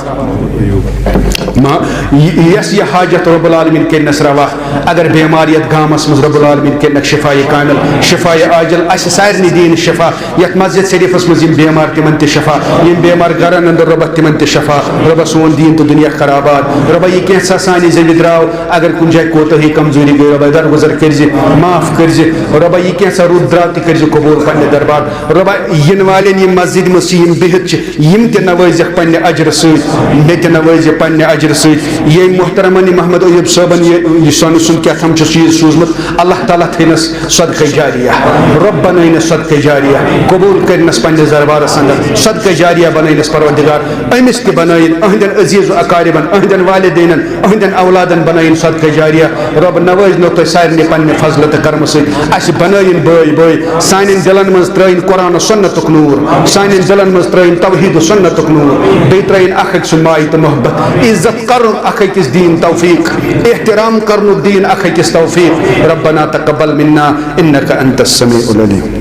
ما-، یہِ-، یۄس یہِ حاجت رب العالمین کٔرنس روا۔ اگر بیمار یتھ گامس منٛز، رب العالمین کٔرنکھ شفا کامل، شفا عاجل، اسہِ سارنٕے دِیِن شفا۔ یتھ مسجد شریفس منٛز یِم بیمار، تِمن تہِ شفا۔ یِم بیمار گرن اندر، رۄبہ، تِمن تہِ شفا۔ رۄبہ، سون دیٖن تہٕ دُنیا خرابات۔ رۄبہ، یہِ کینٛژھا سانہِ زیٚوِ درٛاو، اگر کُنہِ جایہِ کوتاہی کمزوری گٔے، رۄبہ، درگُزر کٔرزِ، معاف کٔرزِ۔ رۄبہ، یہِ کینٛژھا رُت درٛاو، تہِ کٔرزِ قبول پننہِ دربار۔ رۄبہ، یِنہٕ والٮ۪ن یِم مسجد منٛز چھِ، یِم بِہِتھ چھِ، یِم تہِ نوٲزِکھ پننہِ اجرٕ سۭتۍ، مےٚ تہِ نوٲزِ پننہِ اجرٕ سۭتۍ۔ ییٚمۍ محترمن یہِ محمد ایوب صٲبن یہِ، یہِ سۄنہٕ سُنٛد کیٛاہ تھام چھُ چیٖز سوٗزمُت، اللہ تعالیٰ تھٲینس صدقہ جاریہ، رۄب بنٲینس صدقہ جاریہ، قبول کٔرنس پننِس دربارس اندر، صدقہ جاریہ بنٲینس پروردگار، أمِس تہِ بنٲیِن، أہنٛدٮ۪ن عزیز و اقاربن، أہنٛدٮ۪ن والدینن، أہنٛدٮ۪ن اولادن بنٲیِن صدقہ جاریہ۔ رۄب نوٲزنو تۄہہِ سارنٕے پننہِ فضلہٕ تہٕ کرمہٕ سۭتۍ۔ اسہِ بنٲیِن بٲے بٲے، سانٮ۪ن دِلن منٛز ترٲیِن قرآن و سنتُک نوٗر، سانٮ۪ن دِلن منٛز ترٲیِن توحید و سنتُک نوٗر، بیٚیہِ ترٲیِن اکھ أکۍ سُنٛد ماے تہٕ محبت، عزت کرنُک اکھ أکِس دیٖن توفیق، احترام کرنُک دیٖن اکھ أکِس توفیق۔ ربنا تقبل منا انك انت السميع العليم۔